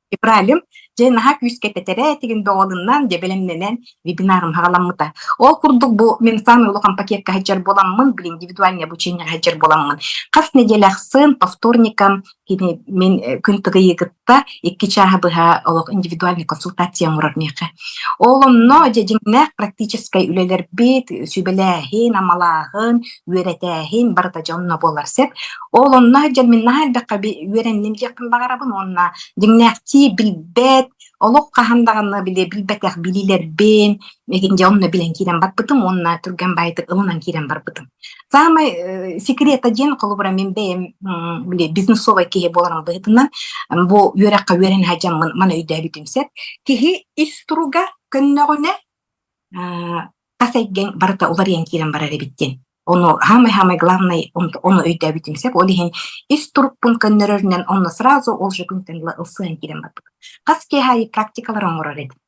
Февралым дьэ наһаа күүскэ тэтэрэ тигин доҕолуннан дьэ бэлэмнэнэн вебинарым хаҕаламмыта. Ол курдук бу мин саамай улахан пакетка сылдьар буоламмын, били индивидуальное обучение сылдьар буоламмын, хас неделя ахсын по вторникам кини мин күн тыгыйы кытта икки чааһы быһа олох индивидуальный консультация оҥорор миэхэ. Ол онно дьэ дьиҥнээх практическай үлэлэрбит, сүбэлээһин, амалааһын, үөрэтээһин барыта дьэ онно буолар сөп. Ол онно сылдьан мин наһаа элбэххэ үөрэнним диэхпин баҕарабын уонна дьиҥнээхтии билбэт, олох хаһан даҕаны били билбэтэх билиилэрбин мигин дьэ онно билэн киирэн барбытым уонна түргэн баайдык ылынан киирэн барбытым. Саамай э, секрета диэн холобура мин бэйэм били бизнесовай киһи буоларым быһыытынан бу үөрэххэ үөрэнэ сылдьаммын маны өйдөөбүтүм сөп. Киһи ис туруга көннөҕүнэ тас эйгэҥ барыта уларыйан киирэн барар эбит диэн. Ону самый-самый главный ону өйдөөбүтүм сөп. Ол иһин ис турукпун көннөрөрүнэн онно сразу ол же күнтэн ыла ылсыан киирэн барбыт. Хас киэһэ аайы практикалар оҥорор этим.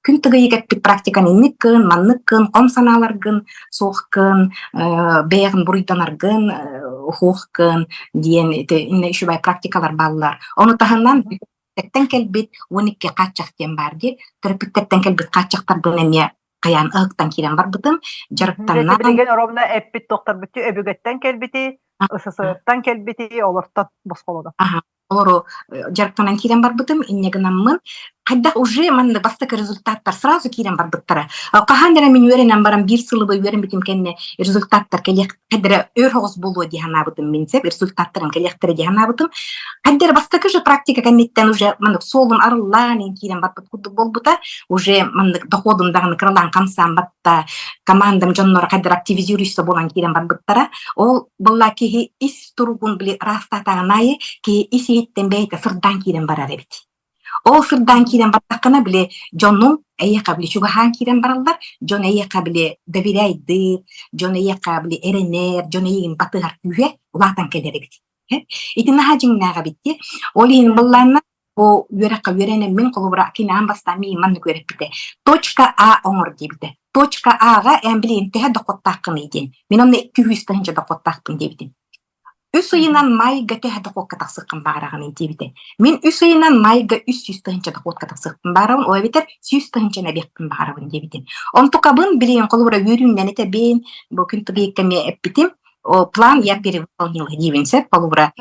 Күн тыгыйык эппит практиканы инник гын, маннык гын, хом санааларгын суох гын, бэйэҕин буруйданаргын суох гын диэн ити иннэ үчүгэй практикалар бааллар. Ону таһынан төрөппүттэртэн кэлбит 12 хааччах диэн баар дии. Төрөппүттэртэн кэлбит хааччахтарбын эмиэ хайаан ыһыктан киирэн барбытым. Дьарыктанан Билигин ровно эппит тохторбуту өбүгэттэн кэлбити, СССРтан кэлбити, олортон босхолоно. Олору дьарыктанан киирэн барбытым, инньэ гынаммын, хайдах уже манна бастакы результаттар сразу киирэн барбыттара. Хаһан эрэ мин үөрэнэн баран биир сылыбы үөрэммитим кэннэ результаттар кэлиэх хайдара өр соҕус буолуо дии санаабытым мин сөп результаттарым кэлиэхтэрэ дии санаабытым. Хайдара бастакы же практика кэнниттэн уже маннык суолум арыллаан ин киирэн барбыт курдук буолбута. Уже маннык доходум даҕаны кыралаан хамсаан батта, командам дьонноро хайдара активизируйса буолан киирэн барбыттара. Ол была киһи ис туругун били ыраастаатаҕын аайы киһи ис иһиттэн бэйэтэ сырдаан киирэн барар эбит. Ол сырдаан киирэн бардаххына били дьонуҥ эйиэхэ били чугаһаан киирэн бараллар, дьон эйиэхэ били доверяйдыыр, дьон эйиэхэ били эрэнэр, дьон эйигин батыһар күүһэ улаатан кэлэр эбит. Ити наһаа дьиҥнээх эбит дии. Ол иһин быллаанна Бу үөрэххэ үөрэнэммин, холобура, кини аан бастаан миигин маннык үөрэппитэ. Точка А оҥор диэбитэ. Точка А-ҕа эн билигин төһө дохуоттааххыный диэн. Мин онно 200 тыһыынча дохуоттаахпын диэбитим. Үс ыйынан майга төһө дохуокка тахсыаххын баҕараҕыный диэбитэ. Мин үс ыйынан майга 300 тыһыынча дохуокка тахсыахпын баҕарабын, ол эбэтэр 100 тыһыынчаны эбиэхпин баҕарабын диэбитим. Онтукабын билигин холобура үөрүүннэн этэбин, бу күн тыбыйыкка эмиэ эппитим. О, план я перевыполнила диибин сөп, холобура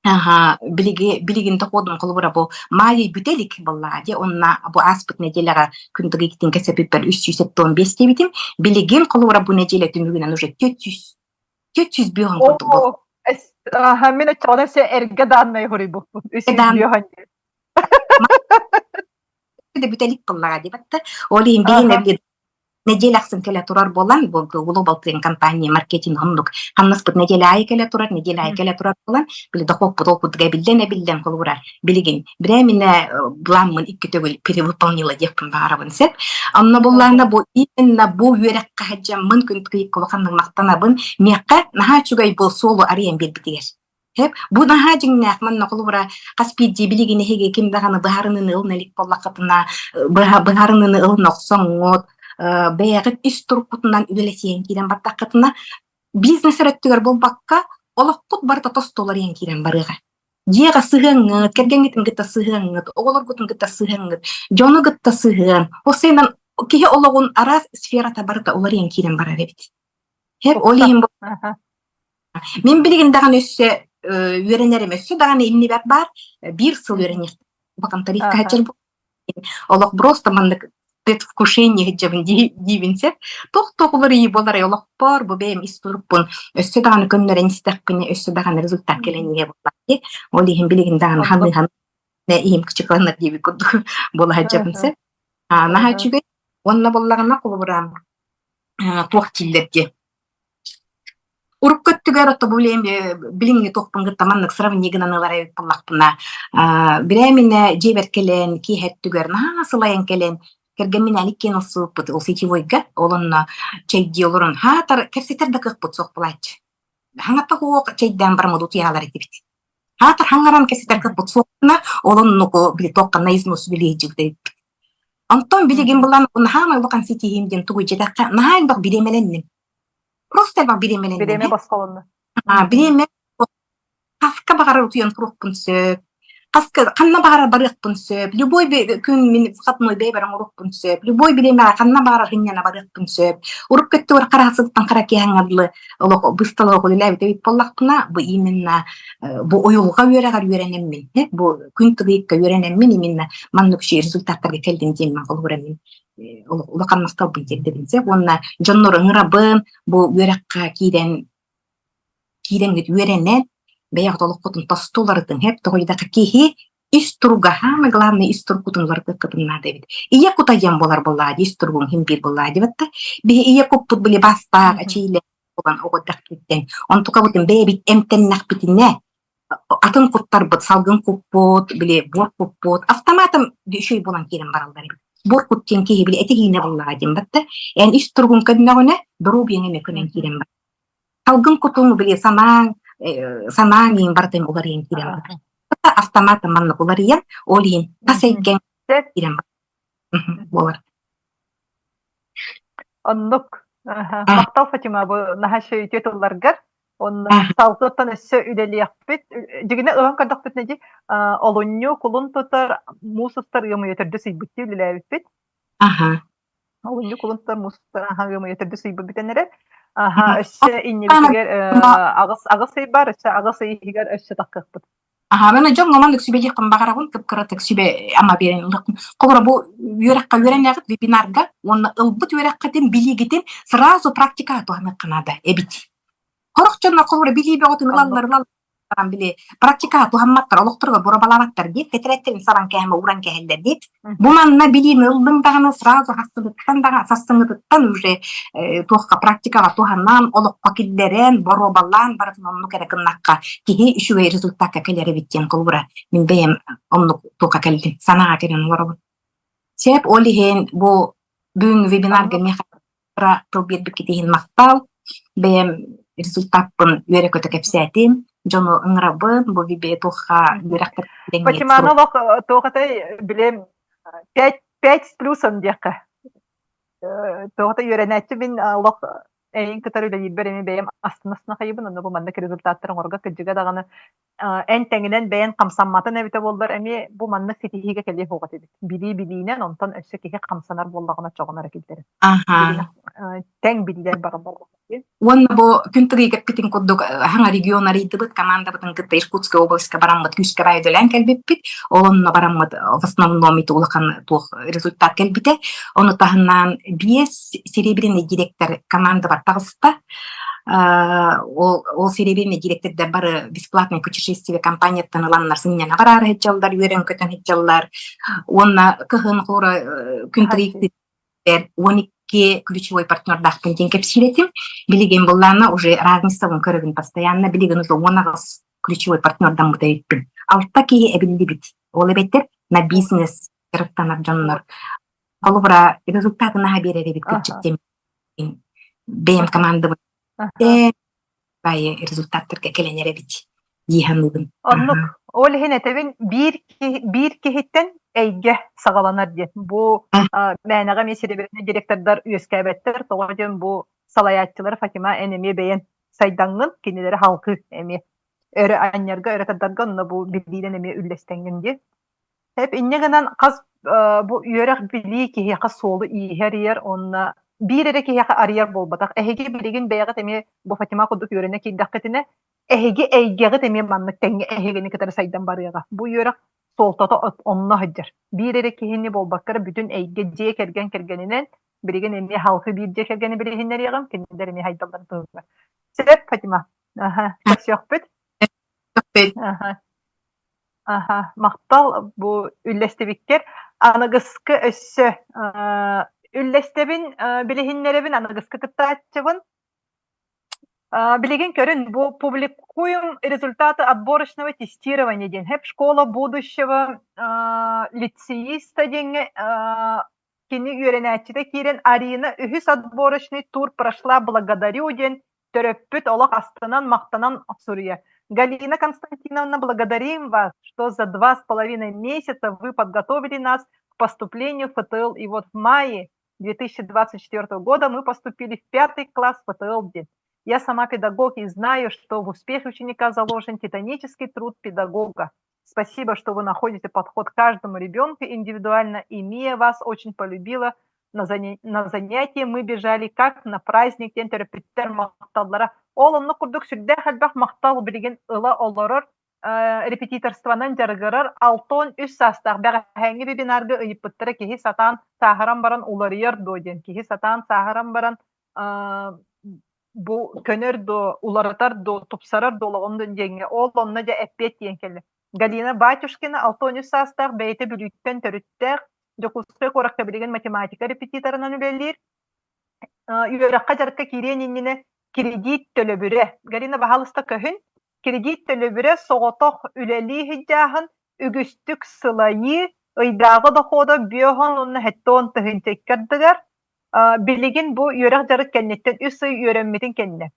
Аһаа, билиги билигин доходум холобура бу маайый бүтэ илик буоллаҕа дии уонна бу ааспыт нэдиэлэҕэ күн тыгыйытын кэпсэппиппэр 375 диэбитим. Билигин холобура бу нэдиэлэ түмүгүнэн уже 400 405 курдук буолла. Оо, аха, мин оччоҕуна өссө эргэ дааннай хоруйбуппун. 305 да бүтэ илик буоллаҕа дии батта. Ол иһин билигин Аха. Нэдиэлэ ахсын кэлэ турар буолан, бу Global Twin компания маркетинг оннук хамнаспыт нэдиэлэ аайы кэлэ турар, нэдиэлэ аайы кэлэ турар буолан, били дохуоппут ол курдук эбиллэн эбиллэн холобура билигин бирээминэ былааммын икки төгүл перевыполнила диэхпин баҕарабын сөп. Онно буллаана бу именно бу үөрэххэ сылдьаммын күн улаханнык махтанабын. Миэхэ наһаа үчүгэй бу суолу арыйан биэрбитигэр. Сөп. Бу наһаа дьиҥнээх манна холобура хас биирдии билигин эһиги ким даҕаны быһаарыныыны ылына илик буоллаххытына, быһаарыныыны ылына охсоҥҥут, бэйэҕит ис туруккутунан үлэлэсиһэн киирэн бардаххытына, бизнес эрэ өттүгэр буолбакка, олоххут барыта тосту уларыйан киирэн барыаҕа. Дьиэҕэ сыһыаҥҥыт, кэргэҥҥитин кытта сыһыаҥҥыт, оҕолоргутун кытта сыһыаҥҥыт, дьону кытта сыһыан, ол сайынан киһи олоҕун араас сферата барыта уларыйан киирэн барар эбит. Сөп, ол иһин Мин билигин даҕаны өссө үөрэнэрим өссө даҕаны иннибэр баар биир сыл үөрэниэхтээхпин. Улахан тарифка сылдьар Олох просто маннык предвкушение сылдьабын диибин сөп. Туох-туох уларыйыы буоларай олохпор бу бэйэм ис турукпун өссө даҕаны көннөрөн истэхпинэ өссө даҕаны результат кэлэн иһэ буоллар дии. Ол иһин билигин даҕаны ханыыһан иһим кычыкыланар диэбит курдук буола сылдьабын сөп. Наһаа үчүгэй. Уонна буоллаҕына холобура туох дииллэр диэ Урукку өттүгэр ото бу билиҥҥи туохпун кытта маннык сравнение гынан ылар эбит буоллахпына, бирээминэ дьиэбэр кэлэн, киэһэ өттүгэр наһаа сылайан кэлэн, кэргэмминээн иккиэн ылсыбыппыт ол сетевойга, ол онно чэйдии олорон хаатар кэпсэтэр да кыахпыт суох буолааччы. Хаҥата суох чэйдээн бараммыт утуйаалар этибит. Хаатар хаҥаран кэпсэтэр кыахпыт суохпуна, ол оннуку били туохха наизнос билиһдьибит эбиппит. Онтон билигин булан наһаа улахан ситиһиим диэн тугуй дьэтэххэ, наһаа элбэх бириэмэлэнним. Просто элбэх бириэмэлэнним. Бириэмэ босхолонно. Бириэмэ хаска баҕарар утуйан туруохпун сөп. Хаска ханна баҕарар барыахпын сөп. Любой күн мин выходной бэйбэр оҥоруохпун сөп. Любой бириэмэҕэ ханна баҕарар сынньана барыахпын сөп. Урукку өттүгэр хараасыттан хара киэһэҥҥэ дылы олох быстал олох үлэлээбит эбит буоллахпына, бу именно бу уйулҕа үөрэҕэр үөрэнэммин, бу күн тыгыйыкка үөрэнэммин именно маннык үчүгэй результаттарга кэллим диэн холобура мин улахан махталбын тиэрдэбин сөп уонна дьоннору ыҥырабын бу үөрэххэ киирэн киирэҥҥит үөрэнэн бэйэҕит олоххутун тосту уларытыҥ сөп тоҕо диэтэххэ киһи ис туруга самое главное ис туруккутун уларытыаххытын наада эбит ийэ кута диэн буолар буоллаҕа дии ис туругуҥ иһин биир буоллаҕа дии батта биһи ийэ куппут били бастаах эчиилэ буолан оҕо эрдэхпититтэн онтукабытын бэйэбит эмтэннэхпитинэ атын куттарбыт салгын куппут били буор куппут автоматом үчүгэй буолан киирэн бараллар эбит буор кут диэн киһи били этиһиинэ буоллаҕа диэн батта эн ис туругуҥ көннөҕүнэ доруобуйаҥ эмиэ көнөн киирэн бар салгын кутуҥ били санааҥ санааҥ иин барытын уларыйан киирэн барар автоматом маннык уларыйан ол иһин тас эйгэҥ киирэн буолар Оннук. Махтал Фатима бу наһаа үтүө тылларгар. Онно салгыттан өссө үлэлиэхпит. Дьигинэ ылан көрдөхпүтүнэ дии олунньу, кулун тутар, муус устар ыам ыйа төрдүс ыйбыт дии үлэлээбиппит. Аха. Олунньу кулун мустар аха ыам ыйа төрдүс ыйбыт бүтэн эрэр. Аха өссө иннибитигэр аҕыс ый бар, өссө аҕыс ый иһигэр өссө таххыахпыт. Аха, мен дьоҥҥо маннык сүбэлиэхпин баҕарабын, кып-кыратык сүбэ ама биэрэн ылыахпын. Холобура, бу үөрэххэ үөрэнэҕит вебинарга уонна ылбыт үөрэххитин, билиигитин сразу практикаҕа туһаныахха наада эбит. Сорох дьоннор холобура билии бөҕөтүн ылаллар, ылаллар баран били практикаҕа туһамматтар, олохторугар боруобалаабаттар дии, тэтэрээттэрин сабан кээһэмэ ууран кээһэллэр дии. Бу манна билиини ыллыҥ даҕаны сразу хассыбыттан даҕаны сарсыҥҥытыттан уже туохха практикаҕа туһанан, олоххо киллэрэн, боруобалаан барытын оннук эрэ гыннахха киһи үчүгэй результакка кэлэр эбит диэн холобура мин бэйэм оннук туохха кэллим, санааҕа кэлэн олоробун. Сөп, ол иһин бу бүгүҥҥү вебинарга миэхэ тыл биэрбиккит иһин махтал. Бэйэм результаппын үөрэ-көтө кэпсээтим. Дьону ыҥырабын, бу туохха үөрэхтэр Фатиманы олох туох этэй билем пять с плюсом диэххэ. Туох этэй үөрэнээччи мин олох эйин кытары үлэлиирбэр эми бэйэм астына-астына хайыбын, онно бу маннык результаттар оҥорго кырдьыга даҕаны эн тэҥинэн бэйэн хамсамматын эбитэ буоллар эмиэ бу маннык ситиһиигэ кэлиэ суоҕа этибит. Билии билиинэн, онтон өссө киһи хамсанар буоллаҕына чоҕунар киллэрин. Тэҥ билиилэр барыллар. Уонна бу күн тыгыйга эппитин курдук хаҥа регион арыйдыбыт командабытын кытта Иркутскай областка бараммыт күүскэ баайдылаан кэлбиппит. Ол онно бараммыт в основном ити улахан туох результат кэлбитэ. Ону таһынан биэс серебряный директор командабар таҕыста. Ол, ол серебряный директордар бары бесплатное путешествие компанияттан ыланнар сынньана бараары сылдьаллар, үөрэн-көтөн сылдьаллар. Уонна кыһын хора күн 12 ключевой партнердаахпын диэн кэпсиир этим. Билигин буллаана уже разницабын көрөбүн постоянно. Билигин уже 18 ключевой партнердаммыт эбиппин. Алта киһи эбиллибит. Ол эбэтэр на бизнес дьарыктанар дьоннор. Холобура, результатын аһа биэрэр эбит кырдьык диэн бэйэм командабын баайы результаттарга кэлэн эрэбит дии саныыбын. Оннук. Ол иһин этэбин биир биир киһиттэн эйгэ саҕаланар диэн. Бу мээнэҕэ эмиэ серебряный директордар үөскээбэттэр. Тоҕо диэн бу салайааччылар Фатима эн эмиэ бэйэн сайдаҥҥын, кинилэри халкы эмиэ өрө анньарга, өрө тардарга онно бу билиинэн эмиэ үллэстэҥҥин диэн. Эп инньэ гынан хас бу үөрэх-билии киһиэхэ суолу-ииһи арыйар уонна биир эрэ киһиэхэ арыйар буолбатах. Эһиги билигин бэйэҕит эмиэ бу Фатима курдук үөрэнэ киирдэххитинэ, эһиги эйгэҕит эмиэ маннык тэҥҥэ эһигини кытары сайдан барыаҕа. Бу үөрэх суолтата онно сылдьар. Биир эрэ киһини буолбакка эрэ бүтүн эйгэ дьиэ кэргэн кэргэнинэн билигин эмиэ халқы биир дьиэ кэргэни билиһиннэриэҕим, кинилэр эмиэ сайдалларын туһугар. Сөп, Фатима. Аха, көрсүөхпүт. Аха. Аха, махтал бу үллэстибиккэр. Аныгыскы өссө үллэстэбин, билиһиннэрэбин, аныгыскы кыттааччыбын. Билигин көрүн, бу публикуем результаты отборочного тестирования диэн. Хэп школа будущего лицеиста диэҥҥэ Кини үөрэнээччитэ киирэн Арина үһүс отборочный тур прошла благодарю диэн төрөппүт олох астынан махтанан суруйар. Галина Константиновна, благодарим вас, что за 2,5 месяца вы подготовили нас к поступлению в ФТЛ. И вот в мае 2024 года мы поступили в пятый класс ФТЛ. Я сама педагог и знаю, что в успехе ученика заложен титанический труд педагога. Спасибо, что вы находите подход к каждому ребенку индивидуально. И Мия вас очень полюбила. На, заня... на занятии мы бежали как на праздник диэн төрөппүттэр махталлара. Ол онно курдук сүрдээх элбэх махтал билигин ыла олорор репетиторствонан дьарыгырар 63 саастаах бэҕэһээҥҥи вебинарга ыйыппыттара киһи сатаан сааһыран баран уларыйар дуо диэн киһи сатаан сааһыран баран бу көнөр дуо, уларытар дуо, тупсарар дуо олоҕун диэҥҥэ ол онно дьэ эппиэт тиийэн кэллэ. Галина Батюшкина 63 саастаах бэйэтэ Бүлүүттэн төрүттээх, Дьокуускай куоракка билигин математика репетиторынан үлэлиир. Үөрэххэ-дьарыкка киириэн иннинэ кредит төлөбүрэ. Галина, баһаалыста көһүн. Кредит төлөбүрэ соҕотох үлэлии сылдьааһын, үгүстүк сылайыы, ыйдааҕы дохода 50 уонна 70 тыһыынча икки ардыгар, Билигин бу үөрэх-дьарык кэнниттэн үс ый үөрэммитин кэннэ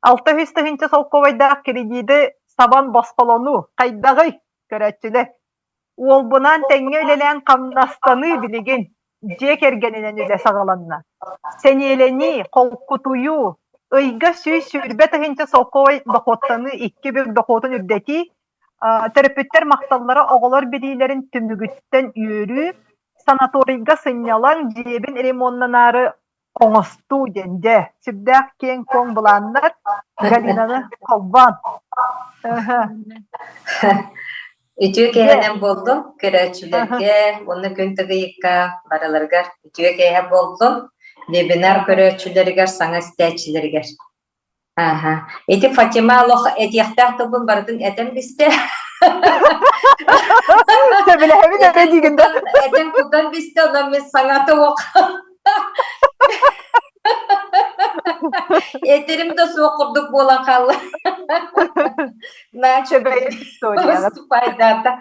600 тыһыынча солкуобайдаах кредиты сабан босхолонуу хайдаҕый, көрөөччүлэр? Уолбунаан тэҥҥэ үлэлээн хамнастаныы билигин дьиэ кэргэнинэн үлэ саҕаланна. Сэниэлэнии, холкутуйуу, ыйга 120 тыһыынча солкуобай дохуоттаныы икки бүк дохуотун үрдэтии, төрөппүттэр махталлара оҕолор билиилэрин түмүгүттэн үөрүү, Санаторийга сынньалаҥ, дьиэбин ремоннанаары оҥостуу диэн дьэ, сүрдээх киэҥ-куоҥ былааннар Галинаны холбоон. Үтүө Дьэ, киэһэнэн буоллун көрөөччүлэргэ уонна күн тыгыйыкка барыларыгар үтүө киэһэ буоллун вебинар көрөөччүлэригэр саҥа истээччилэригэр Ааһа. Ити Фатима олох этиэхтээх тылбын барытын этэн бистэ. Сөбүлэһэбин эрэ Этэн диигин да. кутан, этэн кутан бистэ, онон мин саҥата уох. Этерим да суох курдук буолан хаалла. Начал Бэйэ историяҕыт. выступайдаата.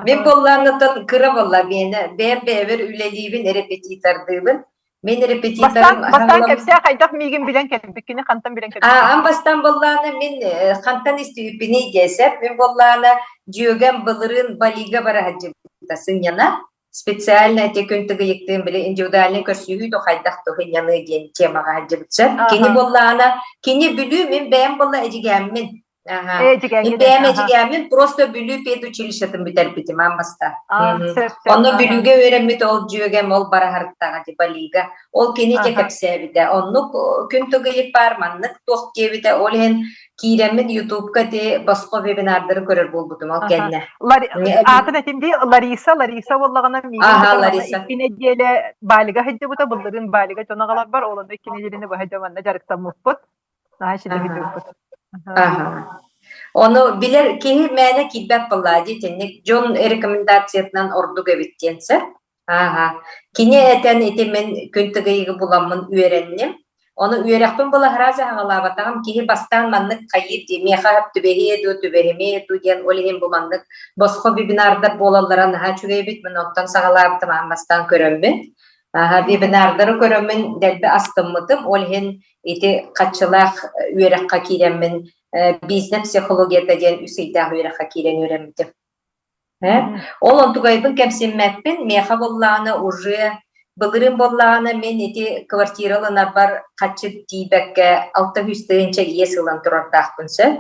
Мин буоллааннатан кыра буолла миэнэ бэйэм бэйэбэр үлэлиибин, репетитордыыбын. Мин Бастаан, репетиторым бастаан аһаҥлам кэпсээ хайдах миигин билэн кэлбиккини, хантан билэн кэлбиккиний? Аан бастаан буоллаана мин хантан истибиппиний диэсэп. Мин буоллаана дьүөгэм былырыын Балига бара сылдьыбыта сынньана. Специально эти күн тыгыйыктыын били индивидуальный көрсүһүү то хайдах то сынньаныы диэн темаҕа сылдьыбыт сөп. Кини Аха. буоллаана кини Бүлүү мин бэйэм буолла эдьигээммин. Аха. Ээ, Мин дьигээҥҥин бэйэм аха. эдьигээммин просто Бүлүү педучилищетын бүтэрбитим аан бастаан. Аа, Мгм. сөп, сөп, Онно аха. Бүлүүгэ үөрэммит ол дьүөгэм ол бараһарыктаҕа типа лига. Ол кини дьэ Аха. кэпсээбитэ. Оннук күн тыгыйык баар маннык туох диэбитэ. Ол иһин киирэммин Ютубка ти босхо вебинардары көрөр буолбутум ол Аха. кэннэ. Лари... Аатын этим дии, Лариса, Лариса буоллаҕына миигин Аха, кытары манна Лариса. икки нэдиэлэ Балига сылдьыбыта, былырыын Балига дьоно аҕаларбар, ол онно икки нэдиэлэни быһа дьэ манна дьарыктаммыппыт. Наһаа Аха. Аха. Ону билэр киһи мээнэ киирбэт буоллаа дии итинник дьон рекомендациятынан ордук эбит диэн сөп. Ааһа. Кини этэн ити мин күн тыгыйыгы буламмын үөрэнним. Ону үөрэхпин былаһырааз аҕалаабатаҕым киһи бастаан маннык хайыыр дии миэхэ түбэһиэ дуу түбэһимиэ дуу диэн ол иһин бу маннык босхо вебинардар буолаллара наһаа үчүгэй эбит мин онтон саҕалаабытым аан бастаан көрөммүн. Ааһа вебинардары көрөммүн дэлби астыммытым ол иһин Ити хаччылаах үөрэххэ киирэммин бизнес психологията диэн үс ыйдаах үөрэххэ киирэн үөрэммитим. Ол онтугайбын кэмсиммэппин, миэхэ буоллаҕына уже былырыын буоллаҕына мин ити квартира ылынарбар хаччы тиийбэккэ 600 тыһыынча иэс ылан турардаахпын сөп.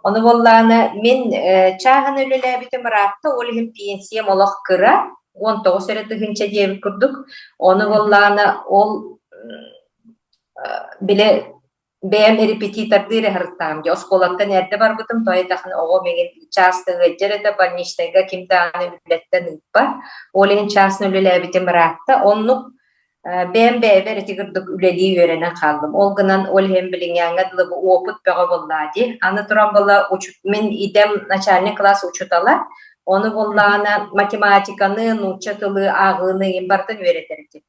Ону буоллаҕына мин чааһына үлэлээбитим ыраатта, ол иһин пенсиям олох кыра, 19 эрэ тыһыынча диэбит курдук. Ону буоллаҕына ол бile бэйэм репетитордыыр ыһарыттаҕым дии. Оскуолаттан эрдэ барбытым, тоҕо диэтэххинэ оҕом миигин чааста ыалдьар этэ, больничнайга ким даҕаны үлэттэн ыыппат. Ол иһин чаасын үлэлээбитим ыраатта. Оннук Бэйэм бэйэбэр ити курдук үлэлии үөрэнэн хааллым. Ол гынан ол иһин билиҥҥээҥҥэ дылы бу опыт бөҕө буоллаа дии. Аны туран буолла мин идэм начальник класс учуутала. Ону буоллаҕына математиканы, нуучча тылы ааҕыыны иһин барытын үөрэтэр этим.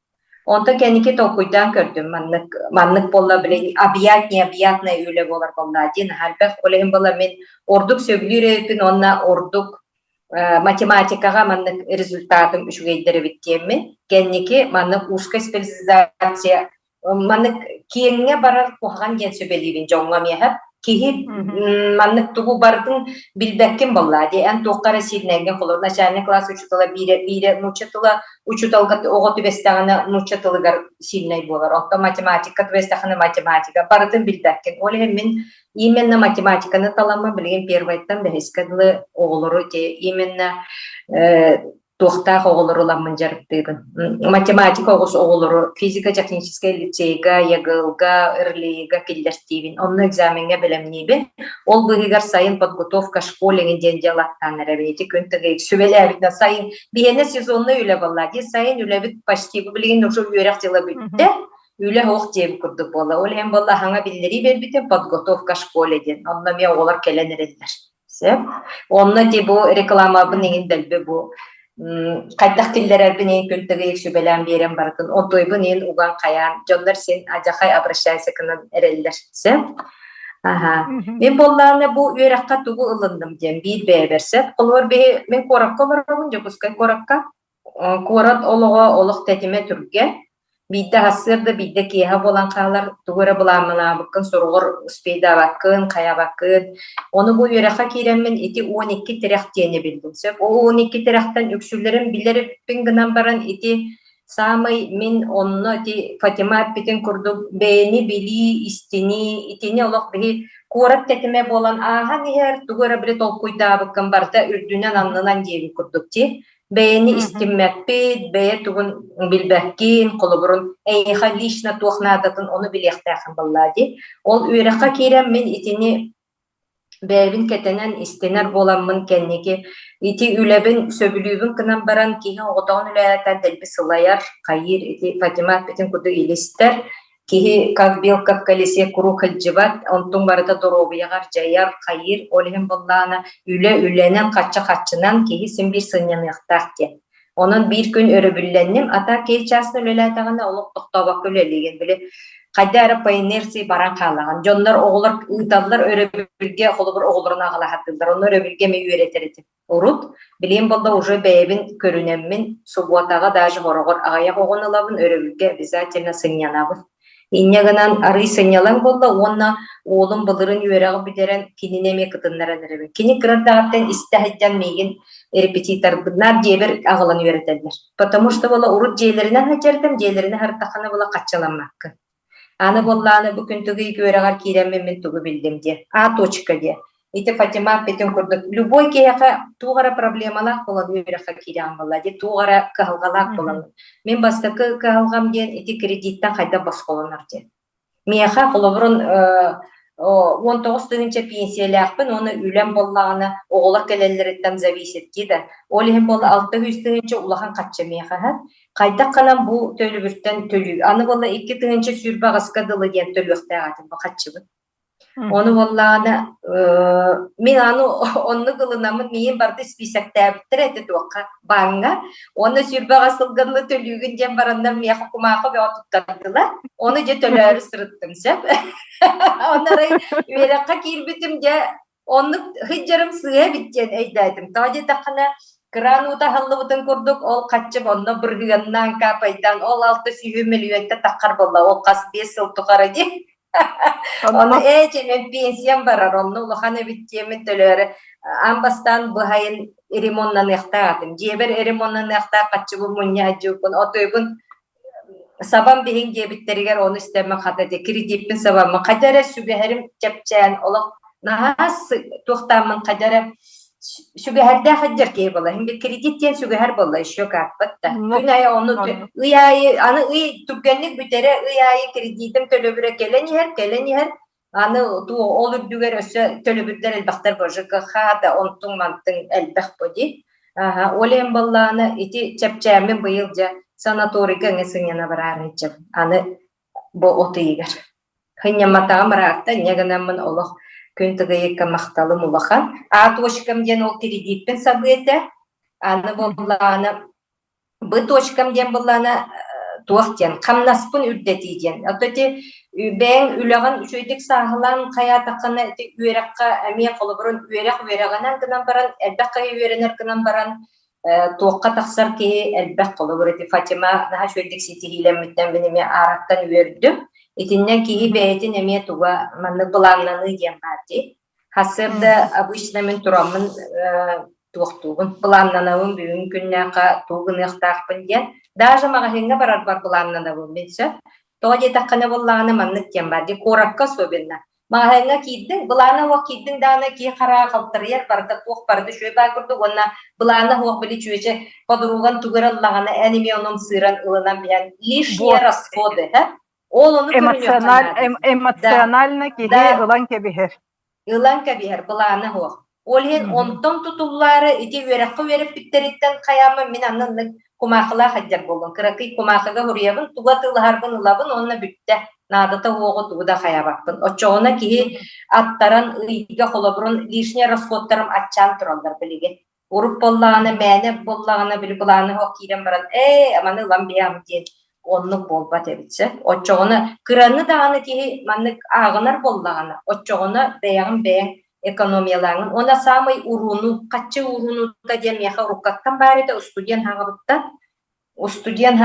Онтон кэнники толкуйдаан көрдүм маннык маннык буолла билин объять необъятное үлэ буолар буоллаа дии наһаа элбэх. Ол иһин буолла мин ордук сөбүлүүр эбиппин уонна ордук математикаҕа маннык результатым үчүгэйдэр эбит диэммин, кэнники маннык узкая специализация маннык киэҥҥэ барар куһаҕан диэн сүбэлиибин дьоҥҥо миэхэ. Киһи маннык тугу барытын билбэккин буоллаа дии. Эн туохха эрэ сиирнэҥҥин холобур начальный класс учуутала биирэ биирэ нуучча тыла учууталга оҕо түбэстэҕинэ нуучча тылыгар сильнай буолар. Оттон математика түбэстэххинэ математика барытын билбэккин. Ол иһин мин Именно математиканы таламмын билигин первайтан бэһискэ дылы оҕолору ити именно туохтаах оҕолору ыламмын дьарыктыыбын. Математика оҕус оҕолору физико-техническэй лицейга, ЕГЛ-га, РЛИ-га киллэртиибин. Онно экзамеҥҥа бэлэмниибин. Ол быыһыгар сайын подготовка школе диэн дьыалаттаан эрэбин. Ити күн тыгыйык сүбэлээбитинэн сайын биһиэнэ сезонный үлэ буолла дии. Сайын үлэбит почти билигин уже үөрэх дьыла бүттэ. Үлэ суох диэбит курдук буолла. Ол иһин буолла аһаҥа биллэрии биэрбитим подготовка школе диэн. Онно эмиэ оҕолор кэлэн эрэллэр. Сөп. Онно ти бу рекламабын иҥин дэлби бу хайдах киллэрэрбин иһин күн тыгыйык сүбэлээн биэрэн барытын онтуойбун иһин уган хайаан дьоннор син адьахай обращайся гынан эрэллэр. Сөп. Аха. Мин буоллаҕына бу үөрэххэ тугу ылынным диэн биир бэйэбэр сөп. Холобур биһи мин куоракка олоробун, Дьокуускай куоракка. Куорат олоҕо олох тэтимэ түргэн. Биирдэ сарсыарда, биирдэ киэһэ буолан хаалар, тугу эрэ былааннаабыккын суругар успейдаабаккын, хайаабаккын. Ону бу үөрэххэ киирэммин ити 12 тирэх диэни биллим. Сөп, ол 12 тирэхтэн үксүлэрин билэр эбиппин гынан баран ити Саамай мин онно ити Фатима эппитин курдук бэйэни билии, истинии, итини олох биһи куорат тэтимэ буолан ааһан иһэр, тугу эрэ били толкуйдаабыккын барыта үрдүнэн-аннынан диэбит курдук дии. Бэйэни истиммэппит, бэйэ тугун билбэккин, холобурун эйиэхэ лично туох наадатын ону билиэхтээххин буоллаа дии. Ол үөрэххэ киирэн мин итини Бэйэбин кэтэнэн, истэнэр буоламмын кэнники ити үлэбин сөбүлүүбүн гынан баран киһи оҕотоҕун үлэлэтэн дэлби сылайар, хайыыр ити Фатима эппитин курдук илистэр, киһи как белка в колесе куруук сылдьыбат, онтуҥ барыта доруобуйаҕар дьайар, хайыыр, ол иһин буоллаҕына үлэ үлэнэн, хаччы хаччынан киһи син биир сынньаныахтаах диэн. Онон биир күн өрөбүллэнним, а так киһи чаасын үлэлээтэҕинэ олох тохтообокко үлэлиигин. Били хайда эрэ по инерции баран хаалаҕын. Дьоннор оҕолор ыыталлар өрөбүлгэ, холобур оҕолорун аҕалаһаттыллар. Онно өрөбүлгэ эмиэ үөрэтэр этим. Урут, билигин буолла уже бэйэбин көрүнэммин, субуотаҕа даже хороҕор аҕыйах оҕону ылабын, өрөбүлгэ обязательно сынньанабын. Инньэ гынан арыый сынньалаҥ буолла уонна уолум былырыын үөрэҕи бүтэрэн кинини эмиэ кытыннаран эрэбин. Кини кыра эрдэҕиттэн истэ сылдьан миигин репетиторбынаар дьиэбэр аҕалан үөрэтэллэр. Потому что буола урут дьиэлэринэн сылдьардым, дьиэлэринэн сырыттаххына буола хаччаламмаккын. Аны буоллаҕына бу күн тугу үөрэҕэр киирэммин мин тугу биллим диэ. А точка диэ. Ити Фатима эппитин курдук, любой киһиэхэ туох эрэ проблемалаах буолан үөрэххэ киирэҕин буолла дии, туох эрэ кыһалҕалаах буолан. Мин бастакы кыһалҕам диэн ити кредиттэн хайдах босхолонор диэн. Миэхэ холобурун 19 тыһыынча пенсиялаахпын уонна үлэм буоллаҕына оҕолор кэлэллэриттэн зависит дии да. Ол иһин буолла 600 тыһыынча улахан хаччы миэхэ һэ. Хайдах гынан бу төлөбүртэн төлүү. Аны буолла 2028-ка дылы диэн төлүөхтээх этим бу хаччыбын. Ону буоллаҕына, мин аны оннук ылынаммын миигин барыта испиисэктээбиттэрэ этэ туохха бааҥҥа. Уонна 28 сылга дылы төлүүгүн диэн бараннар миэхэ кумаахы бөҕө туттардылар. Ону дьэ төлөөрү сырыттым сөп. Онно арай үөрэххэ киирбитим дьэ оннук сылдьарым сыыһа эбит диэн өйдөөтүм. Тоҕо диэтэххинэ, кыраан уута аһыллыбытын курдук ол хаччым онно бырыһыаннаан каапайдаан ол 600 мөлүйүөнтэн таххар буолла. Ол хас 5 сыл тухары дии. Ону ээ чэ пенсиям барар, онно улахан эбит диэммин төлөөрү аан бастаан быһайын ремоннаныахтаах этим. Дьиэбэр ремоннаныахтаах хаччыбын мунньа сылдьыбыппын, отуйбун сабан биһиҥ диэбиттэригэр ону истэммин хата дии кредиппин сабаммын хайда эрэ сүгэһэрим чэпчээн олох наһаа туохтааммын хайда эрэ сүгэһэрдээх сылдьар киһи буолла. Иһин кредит диэн сүгэһэр буолла еще как да. Күн аайы ону ый аайы аны ый түргэнник бүтэрэ ый аайы кредитим төлөбүрэ кэлэн иһэр, кэлэн иһэр. Аны ол үрдүгэр өссө төлөбүрдэр элбэхтэр бо ЖКХ да онтуҥ-мантыҥ элбэх бо дии. Аха, ол иһин буоллаҕына ити чэпчээммин быйыл дьэ санаторийга эмиэ сынньана бараары сылдьабын. Аны бу от ыйыгар. Сынньамматаҕым ыраатта, инньэ гынаммын олох күн тыгыйыкка махталым улахан. А точкам диэн ол кредиппин сабыы этэ. Аны буоллаҕына Б точкам диэн буоллаҕына туох диэн хамнаспын үрдэтии диэн. Оттон ити бэйэҥ үлэҕин үчүгэйдик сааһылаан хайаатаххына ити үөрэххэ эмиэ холобурун үөрэх үөрэҕинэн гынан баран элбэх киһи үөрэнэр гынан баран туохха тахсар киһи элбэх холобур ити Фатима наһаа үчүгэйдик ситиһиилэммиттэн мин эмиэ аараттан үөрдүм. Итиннэ киһи бэйэтин эмиэ туга маннык былааннаныы диэн баар дии. Сарсыарда обычно мин тураммын туохтуубун, былааннанабын бүгүн күннээххэ тугу гыныахтаахпын диэн. Даже маҕаһыыҥҥа барарбар былааннанабын мин сөп. Тоҕо диэтэххинэ буоллаҕына маннык диэн баар дии, куоракка особенно. Маҕаһыыҥҥа киирдиҥ, былаана суох киирдиҥ даҕаны киһи хараҕа халтарыйар, барыта туох барыта үчүгэй баар курдук уонна былаана суох били чүөчэ подруган тугу эрэ ыллаҕына эн эмиэ ону ымсыыран ылынан биһэн лишние расходы, һэ? Ол ону көрүнүөххэ наада. Эмоционально киһи ылан кэбиһэр. Ылан кэбиһэр, былаана суох. Ол иһин онтон тутуллаары ити үөрэххэ үөрэппиттэриттэн хайааммын мин анныннык кумаахылаах сылдьар буоллум. Кыракый кумаахыга суруйабын, тугу атыылаһарбын ылабын уонна бүттэ. Наадата суоҕу тугу да хайаабаппын. Оччоҕуна киһи аттаран ыйга холобурун лишний расходтарым аччаан тураллар билигин. Урут буоллаҕына, мээнэ буоллаҕына, били былааны суох киирэн баран, ээ, маны ылан биһиэм диэн оннук буолбат эбит сөп. Оччоҕуна кыраны даҕаны киһи маннык ааҕынар буоллаҕына, оччоҕуна бэйэҕин бэйэҥ экономиялааҥын. Уонна саамай урууну, хаччы уурунуута диэн миэхэ уруккаттан баар этэ, устудьуон хаҥабыттан. Устудьуон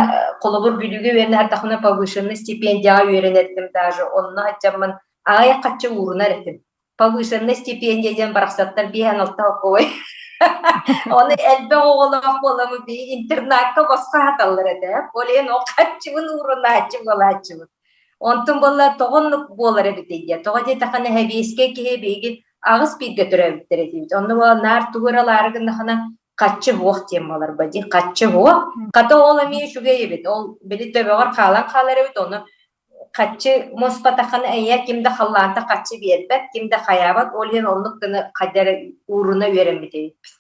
холобур Бүлүүгэ үөрэнэ сырдахпына повышенный стипендияҕа үөрэнэр этим даже, онно сылдьаммын аҕыйах хаччы уурунар этим. Повышенная стипендия диэн барахсаттар 5-6 холкуобай. Ону элбэх оҕолоох буоламмыт биһиги интернакка босхо аһаталлар этэ. Ол иһин ол харчыбын уурунааччы буолааччыбыт. Онтон буолла тоҕо оннук буолар эбитий диye. Тоҕо диэтэххинэ сэбиэскэй киһи биһиги аҕыс бииргэ төрөөбүттэр этибит. Онно буола наар тугу эрэ ылаары гыннахына хаччы суох диэн буоларба дии. Хаччы суох. Хата ол эмиэ үчүгэй эбит. Ол били төбөҕөр хаалан хаалар эбит. Ону хаччы муспатаххына эйэ ким да халлаанта хаччы биэрбэт, ким да хайаабат, ол иһин оннук гына хайда эрэ ууруна үөрэммит эбиппит.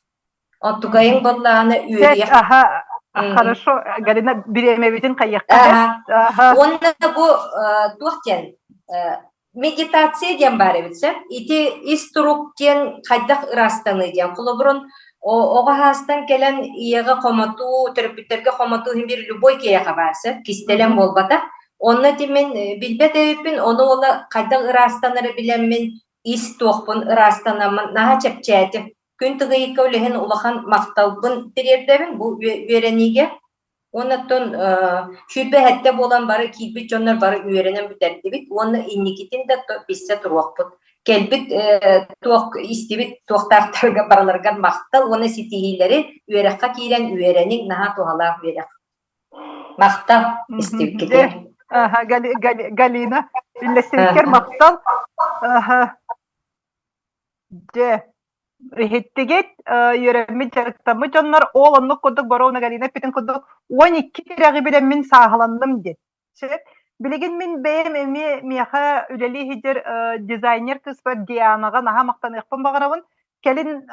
Онтукайыҥ буоллаҕына үөрүйэх. Аха, хорошо, Галина, бириэмэбитин хайыахха. Уонна бу туох диэн Медитация диэн баар эбит сөп. Ити ис турук диэн хайдах ыраастаныы диэн. Холобурун оҕо аһаастан кэлэн ийэҕэ хомотуу, төрөппүттэргэ хомотуу иһин биир любой киһиэхэ баар сөп. Кистэлэҥ буолбатах. Онно ити мин билбэт эбиппин, ону уола хайдах ыраастанары билэммин, ис туохпун ыраастанаммын наһаа чэпчээтим. Күн тыгыйыкка үлэһин улахан махталбын тириэрдэбин бу үөрэниигэ. Уонна оттон 27 буолан бары киирбит дьоннор бары үөрэнэн бүтэрдибит уонна инникитин да билсэ туруохпут. Кэлбит туох истибит туохтаахтарга барыларыгар махтал уонна ситиһиилэри үөрэххэ киирэн үөрэниҥ наһаа туһалаах үөрэх. Махтал истибиккитигэр. Галина, үллэстибиккэр махтал. Дьэ, иһиттигит, үөрэммит, дьарыктаммыт дьоннор ол оннук курдук Боровна Галина эппитин курдук 12 тирэҕи билэммин сааһыланным диэн. Сөп. Билигин мин бэйэм эмиэ миэхэ үлэлии сылдьар дизайнер кыыспар Дианаҕа наһаа махтаныахпын баҕарабын. Кэлин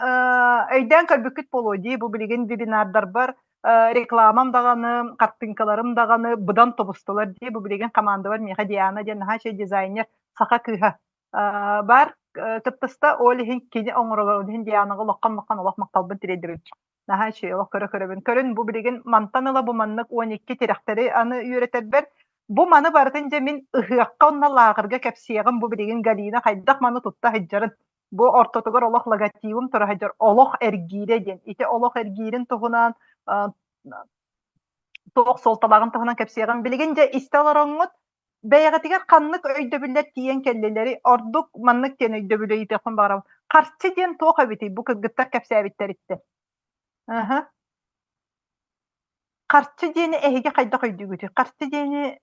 өйдөөн көрбүккүт буолуо дии, бу билигин вебинардарбар рекламам даҕаны, хартыыҥкаларым даҕаны быдан тобустулар дии. Бу билигин командабар миэхэ Диана диэн наһаа үчүгэй дизайнер саха кыыһа Баар кыттыста, ол иһин кини оҥоролор, ол иһин Дианаҕа улахан-улахан олох махталбын тириэрдэбин. Наһаа үчүгэй олох көрө-көрөбүн. Көрүн бу билигин мантан ыла бу маннык 12 тирэхтэри аны үөрэтэрбэр бу маны барытын дьэ мин ыһыахха уонна лааҕырга кэпсиэҕим бу билигин Галина хайдах маны тутта сылдьарын бу ортотугар олох логотибым тура сылдьар олох эргиирэ диэн ити олох эргиирин туһунан туох суолталааҕын туһунан кэпсиэҕим билигин дьэ истэ олороҥҥут Бэйэҕитигэр ханнык өйдөбүллэр тиийэн кэллилэрий? Ордук маннык диэн өйдөбүлү ыйытыахпын баҕарабын. Харчы диэн туох эбитий бу кыргыттар кэпсээбиттэриттэн? Аһа. Харчы диэни эһиги хайдах өйдүүгүтүй? Харчы диэни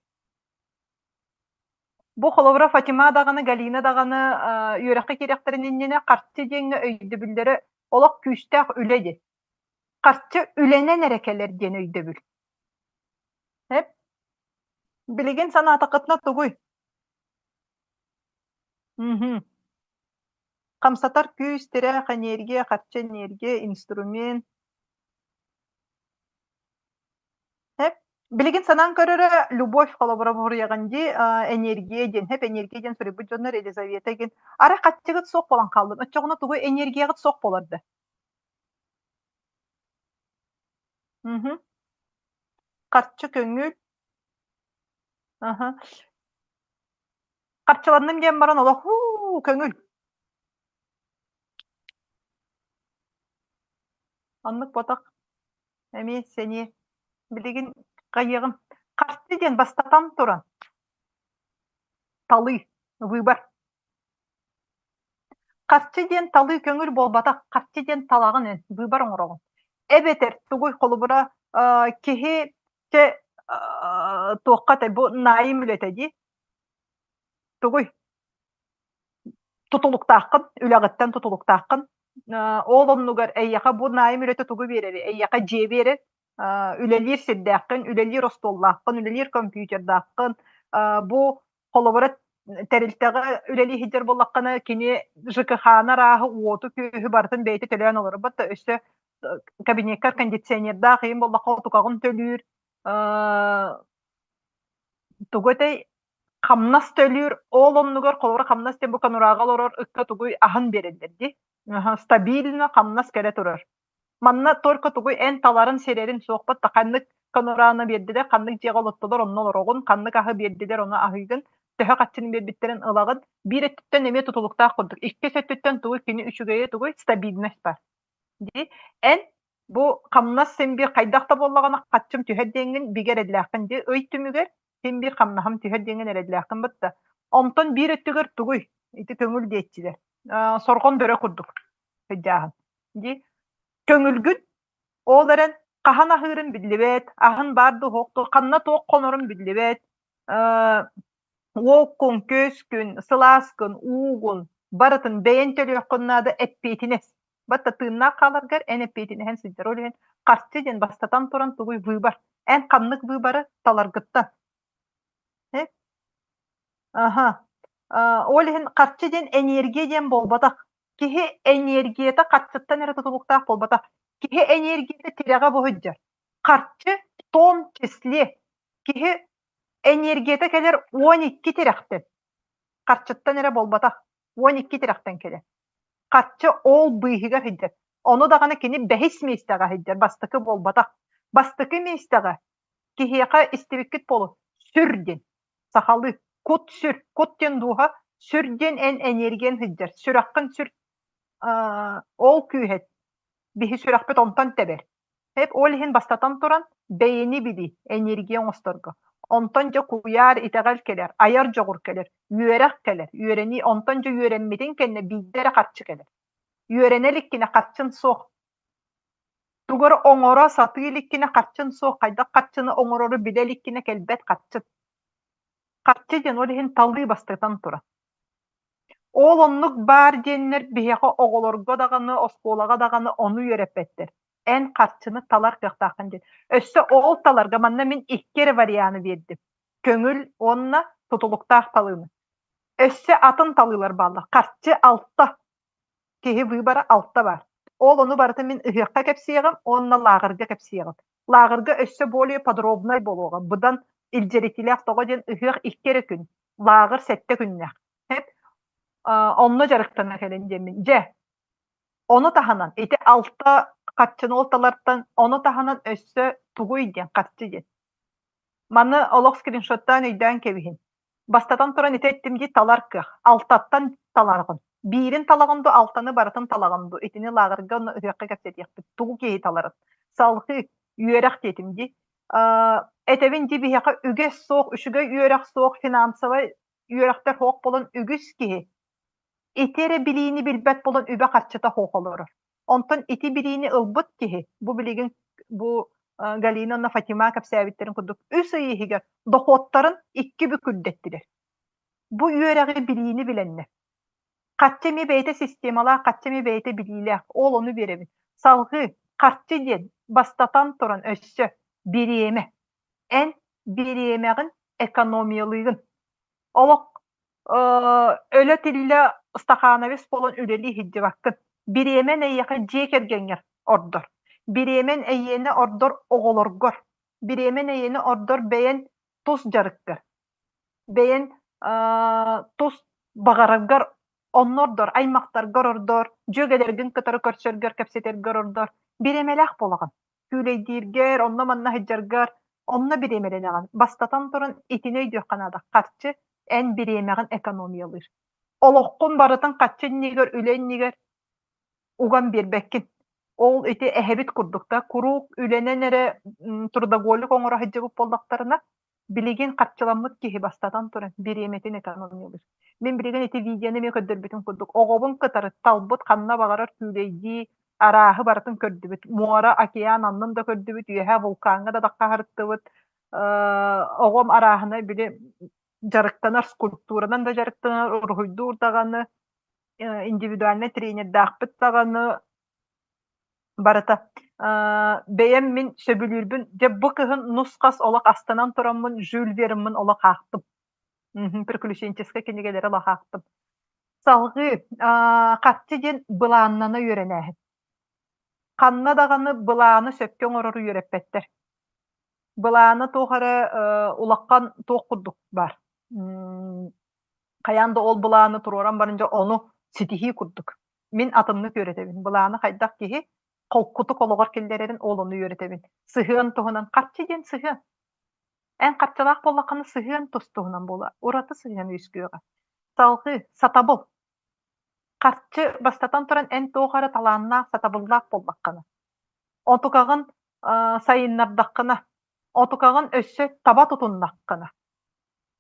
бу холобура Фатима даҕаны, Галина даҕаны үөрэххэ киириэхтэрин иннинэ харчы диэҥҥэ өйдөбүллэрэ олох күүстээх үлэ диэн. Харчы үлэнэн эрэ кэлэр диэн өйдөбүл. Эп Билигин санаатаххытына тугуй? Мгм. Хамсатар күүс, тирэх, энергия, харчы, энергия, инструмент. Эп билигин санаан көрөрө любовь холобура буруйаҕын дии, энергия диэн, эп энергия диэн суруйбут дьоннор Елизавета игин. Арай хаччыгыт суох буолан хааллын, оччоҕуна тугуй энергияҕыт суох буолар да? Мгм. Харчы көҥүл. Аһа. Харчыланным диэн баран олох уу көҥүл. Оннук ботах эмиэ сэниэ. Билигин хайыаҕым. Харчы диэн бастатан туран талыы, выбор. Харчы диэн талыы көҥүл буолбатах, харчы диэн талаҕын эн, быыбар оҥороҕун. Эбэтэр тугуй холобура киһи чэ туохха этэй бу найм үлэтэ дии. Тугуй тутулуктааххын, үлэҕиттэн тутулуктааххын. Ол оннугар эйиэхэ бу найм үлэтэ тугу биэрэрий? Эйиэхэ дьиэ биэрэр, үлэлиир сирдээххин, үлэлиир остуоллааххын, үлэлиир компьютердааххын. Бу Холобура, тэрилтэҕэ үлэлии сылдьар буоллаххына, кини ЖКХ-ны арааһы, уоту-күөһү барытын бэйэтэ төлөөн олорбот да, өссө кабинеккар кондиционердаах иһин буоллахха отукаҕын төлүүр, тугу этэй, хамнас төлүүр, ол оннугар холобура хамнас диэн бу конураҕа олорор ыкка тугуй аһын биэрэллэр дии. Стабильно хамнас кэлэ турар. Манна только тугуй эн таларын сирэрин суохпут да ханнык конурааны биэрдилэр, ханнык дьиэҕэ олоттулар онно олороҕун, ханнык аһы биэрдилэр ону аһыыгын, төһө хаччыны биэрбиттэрин ылаҕын. Биир өттүттэн эмиэ тутулуктаах курдук. Иккис өттүттэн тугуй кини үчүгэйэ тугуй стабильность бар. Дии эн бу хамнас син биир хайдах да буоллаҕына хаччым түһэр диэҥҥин бигэ эрэллээххин дии ый түмүгэр син биир хамнаһым түһэр диэҥҥин эрэллээххин бытта. Онтон биир өттүгэр тугуй ити көҥүл диэччилэр. Сорҕон бөрө курдук сыдьааһын. Дии. Көҥүлгүн, ол эрэн хаһан аһыырын биллибэт, аһын баар да уһуох дуо, ханна туох хонорун биллибэт, уоккун, күөскүн, сылааскын, уугун барытын бэйэн төлүөххүн наада эппиэтинэс. Батта тыыннаах хааларгар эн эппиэтинэһэн сылдьар. Ол иһин харчы диэн бастатан туран тугуй выбор. Эн ханнык выборы таларгыттан. Э? Аха. Ол иһин харчы диэн энергия диэн буолбатах. Киһи энергията харчыттан эрэ тутулуктаах буолбатах. Киһи энергията тирэҕэ бу сылдьар. Харчы в том числе киһи энергията кэлэр 12 тирэхтэн. Харчыттан эрэ буолбатах. 12 тирэхтэн кэлэр. Харчы ол быыһыгар сылдьар. Ону даҕаны кини бэһис миэстэҕэ сылдьар, бастакы буолбатах. Бастакы миэстэҕэ киһиэхэ истибиккит буолуо сүр диэн сахалыы кут-сүр, кут диэн дууһа, сүр диэн эн энергиян сылдьар, сүрэххин сүр ол күүһэ биһи сүрэхпит онтон тэбэр. Эп ол иһин бастатан туран бэйэни билии, энергия оҥосторго. Онтон дьэ куйаар итэҕэл кэлэр, айар дьоҕур кэлэр, үөрэх кэлэр, үөрэнии онтон дьэ үөрэммитин кэннэ биирдэ эрэ харчы кэлэр. Үөрэнэ иликкинэ харчын суох. Тугу эрэ оҥоро сатыы иликкинэ харчын суох, хайдах харчыны оҥорору билэ иликкинэ кэлбэт харчы. Харчы диэн ол иһин талыы бастатан турар. Ол оннук баар диэннэр биһиэхэ оҕолорго даҕаны, оскуолаҕа даҕаны ону үөрэппэттэр. Эн харчыны талар кыахтааххын диэн. Өссө ол таларга манна мин икки эрэ варианы биэрдим. Көҥүл уонна тутулуктаах талыыны. Өссө атын талыылар бааллар. Харчы алта Киһи выбора алта баар. Ол ону барытын мин ыһыахха кэпсиэҕим уонна лааҕырга кэпсиэҕим. Лааҕырга өссө более подробнай буолуоҕа. Быдан илдьиритиилээх тоҕо диэн ыһыах икки эрэ күн, лааҕыр сэттэ күннээх. Эп онно дьарыктана кэлин диэммин. Дьэ, ону таһынан ити алта харчыны алталартан ону таһынан өссө тугуй диэн харчы диэн. Маны олох скриншоттаан өйдөөн кэбиһин. Бастатан туран ити эттим дии талар кыах. Алтаттан таларҕын. Биирин талаҕын дуу, алтаны барытын талаҕын дуу. Итини лааҕырга онно ыһыахха кэпсэтиэхпит. Тугу киһи таларын. Салҕыы үөрэх диэтим дии. Этэбин дии биһиэхэ үгэс суох, үчүгэй үөрэх суох, финансовай үөрэхтэр суох буолан үгүс киһи ити эрэ билиини билбэт буолан үбэ-харчыта суох олорор. Онтон ити билиини ылбыт киһи, бу билигин бу Галина уонна Фатима кэпсээбиттэрин курдук үс ый иһигэр дохуоттарын икки бүк үрдэттилэр. Бу үөрэҕи билиини билэннэр. Харчы эмиэ бэйэтэ системалаах, харчы эмиэ бэйэтэ билиилээх. Ол ону биэрэбин. Салҕыы харчы диэн бастатан туран өссө бириэмэ. Эн бириэмэҕин экономиялыыгын. Олох өлө-тиллэ стахановец буолан үлэлии сылдьыбаккын. Бириэмэн эйиэхэ дьиэ кэргэҥҥэр ордор. Бириэмэн эйиэнэ ордор оҕолоргор. Бириэмэн эйиэнэ ордор бэйэн тус дьарыккар. Бэйэн тус баҕараргар онно ордор, аймахтаргар ордор, дьүөгэлэргин кытары көрсөргөр, кэпсэтэргэр ордор. Бириэмэлээх буолаҕын. Күүлэйдииргэр, онно-манна сылдьаргар онно бириэмэлэнэҕин. Бастатан туран итини өйдүөххэ наада. Харчы эн бириэмэҕин экономиялыыр. Олоххун барытын харчы иннигэр, үлэ иннигэр уган биэрбэккин. Ол ити эһэбит курдук да, куруук үлэнэн эрэ трудоголик оҥоро сылдьыбыт буоллахтарына, Билигин харчыламмыт киһи бастатан туран бириэмэтин экономиялыыр. Мин билигин ити видеоны эмиэ көрдөрбүтүм курдук оҕобун кытары талбыт ханна баҕарар күүлэйдии арааһы барытын көрдүбүт. Муора, океан аннын да көрдүбүт, үөһэ вулкаҥҥа да таххаһарыттыбыт. Оҕом арааһына били дьарыктанар, скульптуранан да дьарыктанар, уруһуйдуур даҕаны, индивидуальнай тренердаахпыт даҕаны Барыта. Бэйэм мин сөбүлүүрбүн дьэ бу кыһын нус-хас олох астынан тураммын Жюль Вернмын олох аахтым. Приключенческай кинигэлэри олох аахтым. Салҕыы харчы диэн былааннана үөрэнээһин. Ханна даҕаны былааны сөпкө оҥорору үөрэппэттэр. Былаана туох эрэ улахан туох курдук баар. Хайаан да ол былааны туруоран баран дьэ ону ситиһии курдук. Мин атыннык үөрэтэбин. Былааны хайдах киһи холкутук олоҕор киллэрэрин ол ону үөрэтэбин. Сыһыан туһунан харчы диэн сыһыан. Эн харчылаах буоллаххына сыһыан тус туһунан буолар. Ураты сыһыан үөскүөҕэ. Салҕыы сатабыл. Харчы бастатан туран эн туох эрэ талааннаах, сатабыллаах буоллаххына, отукаҕын сайыннардаххына, отукаҕын өссө таба тутуннаххына,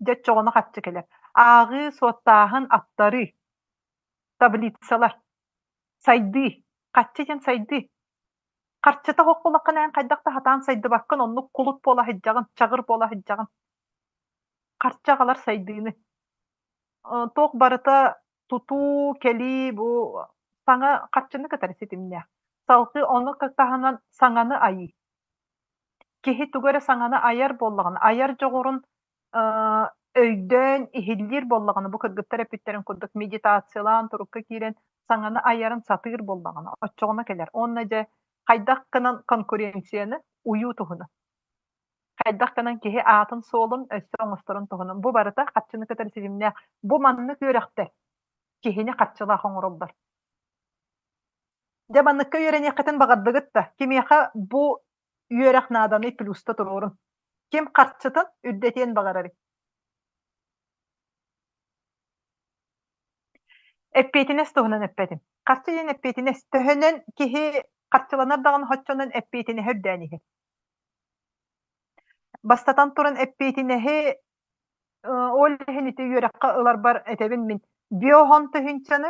дьэ оччоҕуна харчы кэлэр. Ааҕыы, суоттааһын, аттарыы. Таблицалар. Сайдыы. Хаччы диэн сайдыы. Харчыта суох буоллаххына эн хайдах да сатаан сайдыбаккын, оннук кулут буола сылдьаҕын, чаҕыр буола сылдьаҕын. Харчы аҕалар сайдыыны. Туох барыта тутуу, кэлии бу саҥа харчыны кытары ситимнээх. Салгыы ону таһынан саҥаны айыы. Киһи тугу эрэ саҥаны айар буоллаҕына, айар дьоҕурун өйдөөн иһиллиир буоллаҕына, бу кыргыттар эппиттэрин курдук медитациялаан турукка киирэн саҥаны айарын сатыыр буоллаҕына, оччоҕуна кэлэр. Уонна дьэ хайдах гынан конкуренцияны уйуу туһунан. Хайдах гынан киһи аатын-суолун өссө оҥосторун туһунан. Бу барыта харчыны кытары ситимнээх. Бу маннык үөрэхтэр киһини харчылаах оҥороллор. Дьэ манныкка үөрэниэххитин баҕардыгыт да, кимиэхэ бу үөрэх нааданый плюста туруорун. Ким харчытын үрдэтиэн баҕарарый? Эппиэтинэс туһунан эппэтим. Харчы диэн эппиэтинэс. Төһөнөн киһи харчыланар даҕаны оччонон эппиэтинэһэ үрдээн иһэр. Бастатан туран эппиэтинэһи ол иһин ити үөрэххэ ыларбар этэбин мин биоһон тыһыынчаны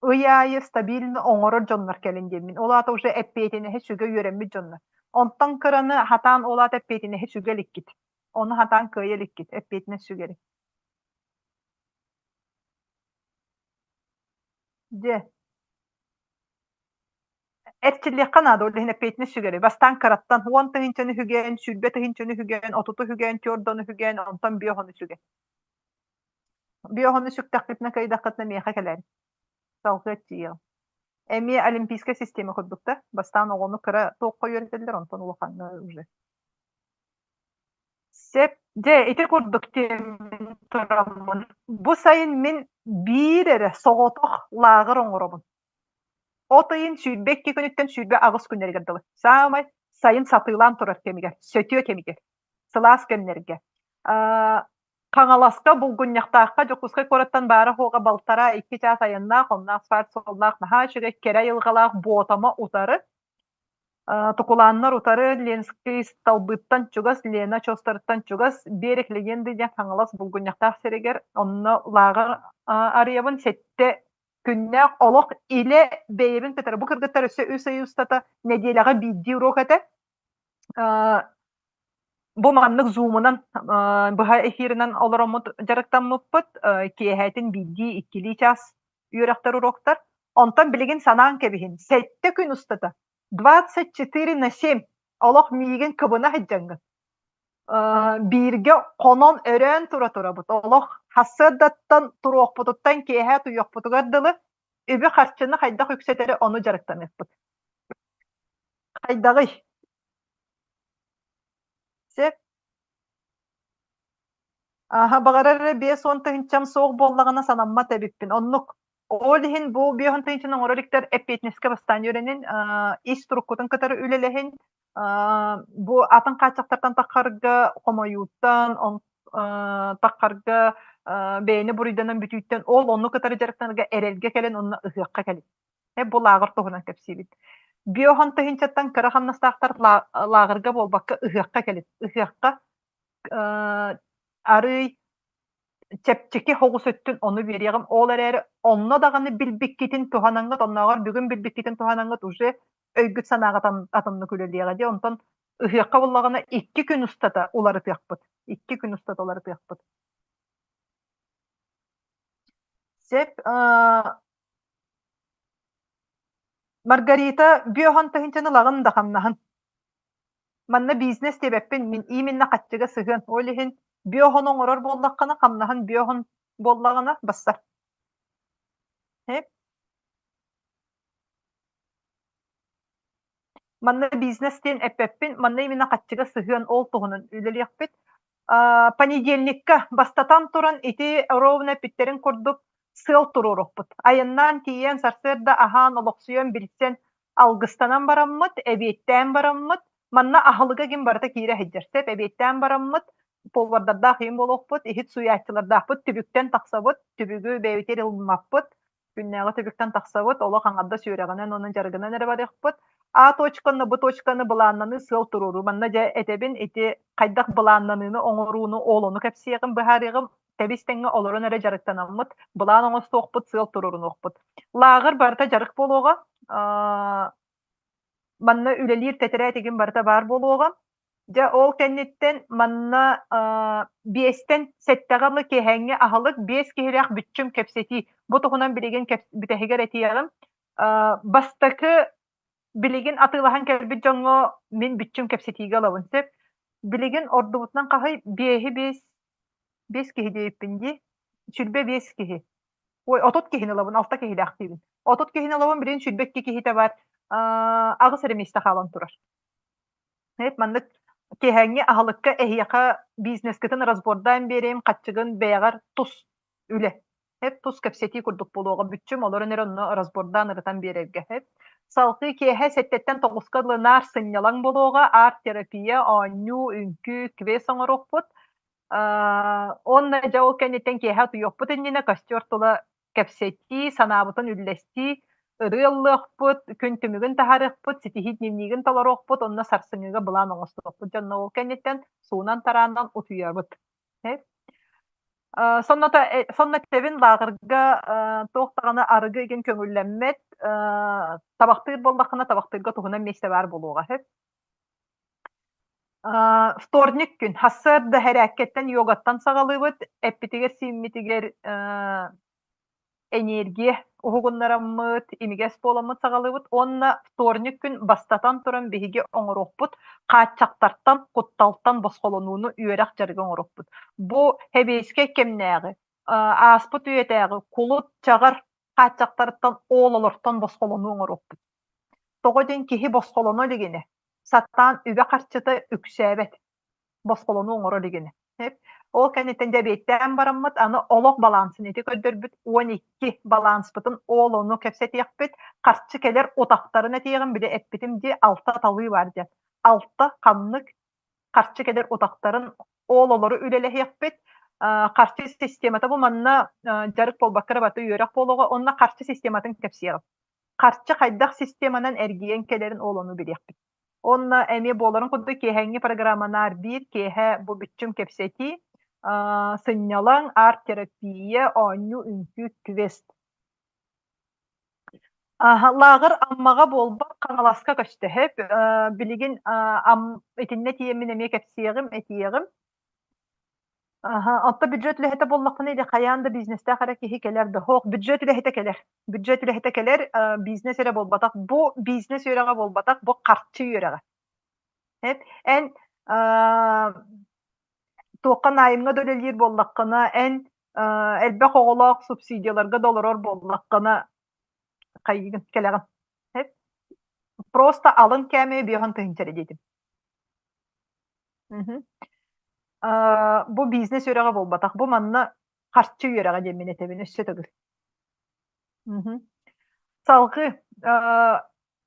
ый аайы стабильно оҥорор дьоннор кэлин диэммин. Ол аата уже эппиэтинэһи сүгэ үөрэммит дьоннор. Онтон кыраны хатаан ол аата эппиэтинэһи сүгэ иликкит. Ону хатаан кыайа иликкит, эппиэтинэс сүгэри. Дьэ, эрчиллиэххэ наада, ол иһин эппиэтинэс сүгэри. Бастаан кыраттан 10 тыһыынчаны үһүгэн, 20 тыһыынчаны үһүгэн, 30 үһүгэн, 40 үһүгэн, онтон биоһону сүгэ. Биоһону сүктэхпитинэ, кыайдаххытына миэхэ кэлээр. Салгыы тиийиэҕим. Эмиэ олимпийскай система курдук да, бастаан оҕону кыра туохха үөрэтэллэр, онтон улахаҥҥа уже. Сөп. Дьэ, ити курдук тиэммин тураммын. Бу сайын мин биир эрэ соҕотох лааҕыр оҥоробун. От ыйын 22 күнүттэн 28 күннэригэр дылы. Саамай сайын сатыылаан турар кэмигэр, сөтүө кэмигэр, сылаас кэмнэргэ. Хаҥаласка, Булгунньахтаахха Дьокуускай куораттан баара-суоҕа балтараа икки чаас айаннаах, онно асфальт суоллаах наһаа үчүгэй кэрэ айылҕалаах Буотама утары, Тукулааннар утары Ленскэй Столбыттан чугас, Лена очуостарыттан чугас, Берег Легенды диэн Хаҥалас Булгунньахтаах сиригэр онно лааҕыр арыйабын сэттэ күннээх олох илэ бэйэбин кытары бу кыргыттар өссө үс ый устата нэдиэлэҕэ биирдии уруок этэ. Бу маннык зумунан быһа эфиринэн олороммут дьарыктаммыппыт киэһэтин биирдии иккилии чаас үөрэхтэр уроктар. Онтон билигин санаан кэбиһин сэттэ күн устата 24 на 7 олох миигин кыбына сылдьаҥҥын бииргэ хонон өрөөн тура турабыт. Олох сарсыардаттан туруохпутуттан киэһэ утуйуохпутугар дылы үбү-харчыны хайдах үксэтэри ону дьарыктаныахпыт. Хайдаҕый? Сөп. Аһа, баҕарар эрэ 50 тыһыынчам суох буоллаҕына санаммат эбиппин. Оннук. Ол иһин бу 50 тыһыынчаны оҥорор иктэр эппиэтинэскэ бастаан үөрэнин, ис туруккутун кытары үлэлэһин, бу атын хааччахтартан таххарга, хомойууттан, таххарга, бэйэни буруйданан бүтүүттэн ол онну кытары дьарыктанарга эрэлгэ кэлэн онно ыһыахха кэлин. Бу лааҕыр туһунан кэпсиибит. Биоһон тыһыынчаттан кыра хамнастаахтар лааҕырга буолбакка ыһыахха кэлин. Ыһыахха арыый чэпчэки соҕус өттүн ону биэриэҕим. Ол эрээри онно даҕаны билбиккитин туһанаҥҥыт, оннооҕор бүгүн билбиккитин туһанаҥҥыт уже өйгүт санааҕыт атыннык үлэлиэҕэ дии. Онтон ыһыахха буоллаҕына икки күн устата уларытыахпыт. Икки күн устата уларытыахпыт. Сөп. Маргарита бүөһөн тыһыынчаны ылаҕын да хамнаһын. Манна бизнес диэбэппин, мин именно хаччыга сыһыан. Ол иһин бүөһөн оҥорор буоллаххына, хамнаһын бүөһөн буоллаҕына бассар. Манна бизнес диэн эппэппин, манна именно хаччыга сыһыан ол туһунан үлэлиэхпит. Понедельникка бастатан туран ити ровно эппиттэрин курдук сыал туруоруохпут. Айаннаан тиийэн сарсыарда аһаан, олохсуйан, билсэн, алгыстанан бараммыт, эбиэттээн бараммыт, манна аһылыга ким барыта киирэ сылдьар. Сөп эбиэттээн бараммыт, повардардаах иһин буолуохпут, иһит сууйааччылардаахпыт, түбүктэн тахсабыт, түбүгү бэйэбитигэр ылыммаппыт, күннээҕи түбүктэн тахсабыт, олох аҥардас үөрэҕинэн уонна дьарыгынан эрэ барыахпыт. А точканы, Б точканы былааннаныы сыал туруоруу. Манна дьэ этэбин, ити хайдах былааннаныыны оҥорууну, ол ону кэпсиэҕим, быһаарыаҕым. Тэбис тэҥҥэ олорон эрэ дьарыктанаммыт, былаан оҥостуохпут, сыал туруорунуохпут. Лааҕыр барыта дьарык буолуоҕа. Манна үлэлиир тэтэрээт игин барыта баар буолуоҕа. Дьэ, ол кэнниттэн манна биэстэн сэттэҕэ дылы киэһээҥҥи аһылык, биэс киһилээх бүччүм кэпсэтии. Бу туһунан билигин бүтэһигэр этиэҕим. Бастакы билигин атыылаһан кэлбит дьоҥҥо мин бүччүм кэпсэтиигэ ылабын сөп. Билигин ордубутунан хаһый биэһи биэс биэс киһи диэбиппин дии. 25 киһи. Ой, 30 киһини ылабын, алта киһилээх диибин. 30 киһини ылабын, билигин 22 киһитэ бар. Аҕыс эрэ миэстэ хаалан турар. Эп маннык киэһээҥҥи аһылыкка эһиэхэ бизнескытын разбордаан биэриэм, хаччыгын бэйэҕэр тус үлэ. Эп тус кэпсэтии курдук буолуоҕа бүччүм олорон эрэ онно разбордаан ырытан биэрэргэ. Эп салгыы киэһэ сэттэттэн тоҕуска дылы наар сынньалаҥ буолуоҕа, арт-терапия, оонньуу, үҥкүү, квест оҥоруохпут. Уонна дьэ ол кэнниттэн киэһэ утуйуохпут иннинэ костер тула кэпсэтии, санаабытын үллэстии, ырыа ыллыахпыт, күн түмүгүн таһаарыахпыт, ситиһии дневнигин толоруохпут, онно сарсыҥҥыга былаан оҥостуохпут. Дьонно ол кэнниттэн суунан-тараанан утуйабыт. Сонно сонно этэбин лааҕырга туох даҕаны арыгы игин көҥүллэммэт, табахтыыр буоллаххына табахтыырга туһунан миэстэ баар буолуоҕа сөп. Вторник күн сарсыарда эрээккэттэн йогаттан саҕалыыбыт, эппитигэр-сииммитигэр энергия уһугуннараммыт, имигэс буоламмыт саҕалыыбыт уонна вторник күн бастатан туран биһиги оҥоруохпут хааччахтартан, кутталтан босхолонууну үөрэх дьарыга оҥоруохпут. Бу сэбиэскэй кэмнээҕи, ааспыт үйэтээҕи кулут-чаҕар хааччахтарыттан ол олортон босхолонуу оҥоруохпут. Тоҕо диэн киһи босхолоно илигинэ, сатаан үбэ-харчыта үксээбэт, босхолонуу оҥоро илигинэ. Ол кэнниттэн дьэбиэттээн бараммыт, аны олох балансын ити көрдөрбүт 12 баланспытын ол ону кэпсэтиэхпит, харчы кэлэр утахтарын этиэҕим, били эппитим дии, алта талыы баар диэн. Алта ханнык харчы кэлэр утахтарын ол олору үлэлэһиэхпит. Харчы системата бу манна дьарык буолбакка эрэ баты үөрэх буолуоҕа, онно харчы систематын кэпсиэҕим. Харчы хайдах системанан эргийэн кэлэрин ол ону билиэхпит. Онно эмиэ буоларын курдук киэһээҥҥи программанаар биир киэһэ бу бүччүм кэпсэтии, сынньалаҥ, арт-терапия, оонньуу, үҥкүү, квест. Лааҕыр Аммаҕа буолбат, Хаҥаласка көстө сөп. Билигин итиннэ тиийэммин эмиэ кэпсиэҕим, этиэҕим. Аһа, оттон бюджет үлэһитэ буоллаххына или хайаан да бизнестээх эрэ киһи кэлэр да суох, бюджет үлэһитэ кэлэр. Бюджет үлэһитэ кэлэр, бизнес эрэ буолбатах. Бу бизнес үөрэҕэ буолбатах, бу харчы үөрэҕэ. Эп эн туохха найымҥа да үлэлиир буоллаххына, эн элбэх оҕолоох субсидияларга да олорор буоллаххына, хайыыгын кэлэҕин. Эп просто алын кээмэйэ биэһэн тыһыынча эрэ диэтим. Мгм. Бу бизнес үөрэҕэ буолбатах, бу манна харчы үөрэҕэ диэммин этэбин өссө төгүл. Мгм. Салгыы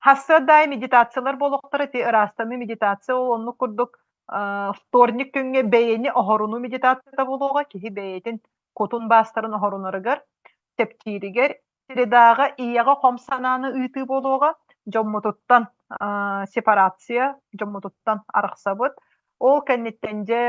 сарсыарда медитациялар буолуохтара ити ыраастаныы медитация ол оннук курдук вторник күҥҥэ бэйэни оһорунуу медитацията буолуоҕа киһи бэйэтин кутун баастарын оһорунарыгар чэпчииригэр Средаҕа ийэҕэ хом санааны ыытыы буолуоҕа, дьоммутуттан сепарация, дьоммутуттан арахсабыт. Ол кэнниттэн дьэ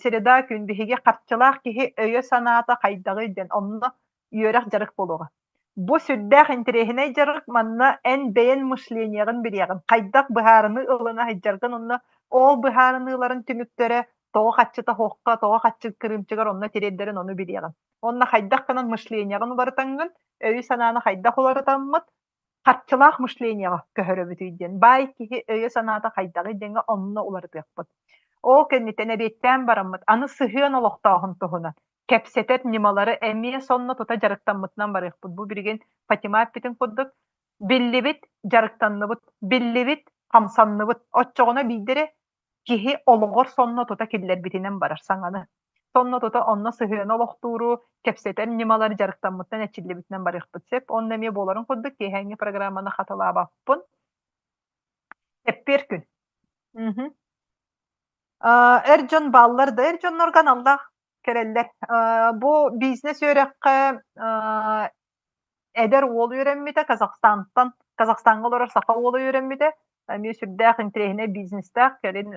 среда күн биһиги харчылаах киһи өйө-санаата хайдаҕый диэн онно үөрэх-дьарык буолуоҕа. Бу сүрдээх интэриэһинэй дьарык, манна эн бэйэн мышлениеҕын билиэҕин, хайдах быһаарыныы ылына сылдьаргын онно ол быһаарыныыларын түмүктэрэ тоҕо хаччыта суохха, тоҕо хаччы кырыымчыгар онно тириэрдэрин ону билиэҕин. Уонна хайдах гынан мышлениеҕын уларытаҥҥын, өйү-санааны хайдах уларытаммыт, харчылаах мышлениеҕа көһөрөбүтүй диэн, баай киһи өйө-санаата хайдаҕый диэҥҥэ онно уларытыахпыт. Ол кэнниттэн эбиэттээн бараммыт, аны сыһыан олохтооһун туһунан кэпсэтэр ньымалары эмиэ сонно тута дьарыктаммытынан барыахпыт. Бу билигин Фатима эппитин курдук, биллибит, дьарыктанныбыт, биллибит, хамсанныбыт. Оччоҕуна биирдэрэ киһи олоҕор сонно тута киллэрбитинэн барар саҥаны. Сонно тута онно сыһыаны олохтууру, кэпсэтэр ньымалары дьарыктаммыттан эрчиллибитинэн барыахпыт сөп. Онно эмиэ буоларын курдук киэһээҥҥи программаны хатылаабаппын. Эппиэр күн. Мгм. Эр дьон бааллар да, эр дьоннорго аналлаах кэлэллэр. Бу бизнес үөрэххэ Эдэр уол үөрэммитэ, Казахстантан, Казахстаҥҥа олорор саха уола үөрэммитэ, эмиэ сүрдээх интэриэһинэй бизнестээх, кэлин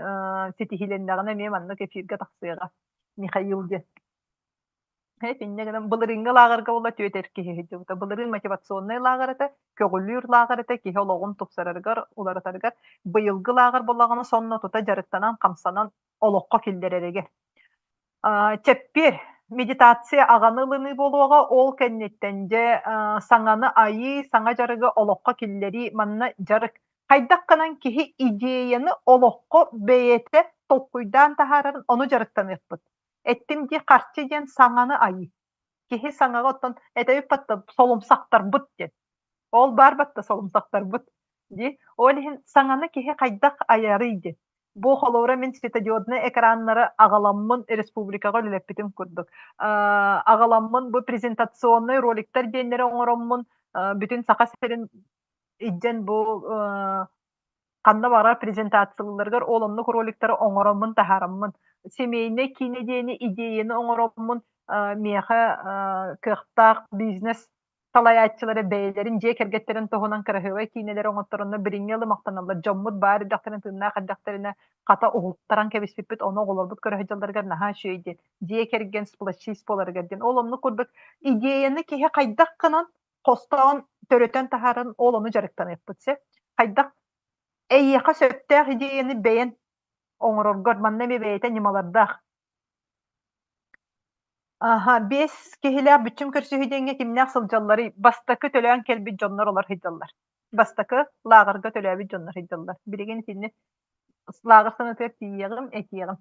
ситиһиилэннэҕинэ эмиэ маннык эфиргэ тахсыаҕа Михаил диэн. Инньэ гынан былырыыҥҥы лааҕырга буолла түөрт эр киһи сылдьыбыта. Былырыын мотивационнай лааҕыр этэ, көҕүлүүр лааҕыр этэ, киһи олоҕун тупсарарыгар, уларытарыгар. Быйылгы лааҕыр буоллаҕына сонно тута дьарыктанан, хамсанан олоххо киллэрэригэр. Чэппиэр медитация аҕаны ылыныы буолуоҕа, ол кэнниттэн дьэ саҥаны айыы, саҥа дьарыгы олоххо киллэрии манна дьарык. Хайдах гынан киһи идеяны олоххо бэйэтэ толкуйдаан таһаарарын ону дьарыктаныахпыт. Эттим дии харчы диэн саҥаны айыы. Киһи саҥаҕа оттон этэбит батта солумсахтарбыт диэн. Ол баар батта солумсахтарбыт дии. Ол иһин саҥаны киһи хайдах айарый диэн. Бу холобура мин светодиоднай экраннары аҕаламмын республикаҕа үлэлэппитим курдук. Аҕаламмын бу презентационнай роликтар диэннэри оҥороммун бүтүн Саха сирин илдьэн бу ханна баҕарар презентацияларыгар ол оннук роликтары оҥороммун таһаараммын семейнэй киинэ диэни идеяны оҥороммун миэхэ кыахтаах бизнес салайааччылара бэйэлэрин дьиэ кэргэттэрин туһунан кыраһыабай киинэлэри оҥотторонно билиҥҥи ылы махтаналлар дьоммут баар эрдэхтэринэ тыыннаах эрдэхтэринэ хата уһултаран кэбиспиппит ону оҕолорбут көрө сылдьалларыгар наһаа үчүгэй диэн дьиэ кэргэн сплочист буоларыгар диэн ол оннук курдук идеяны киһи хайдах гынан хостоон төрөтөн таһааран ол ону дьарыктаныахпыт сөп. Хайдах эйиэхэ сөптөөх идеяны бэйэн оҥороргор манна эмиэ бэйэтэ ньымалардаах. Аха, биэс киһилээх бүччүм көрсүһүү диэҥҥэ кимнээх сылдьалларый? Бастакы төлөөн кэлбит дьоннор олор сылдьаллар. Бастакы лааҕырга төлөөбүт дьоннор сылдьаллар. Билигин итинни лааҕыр санатыгар тиийиэҕим, этиэҕим.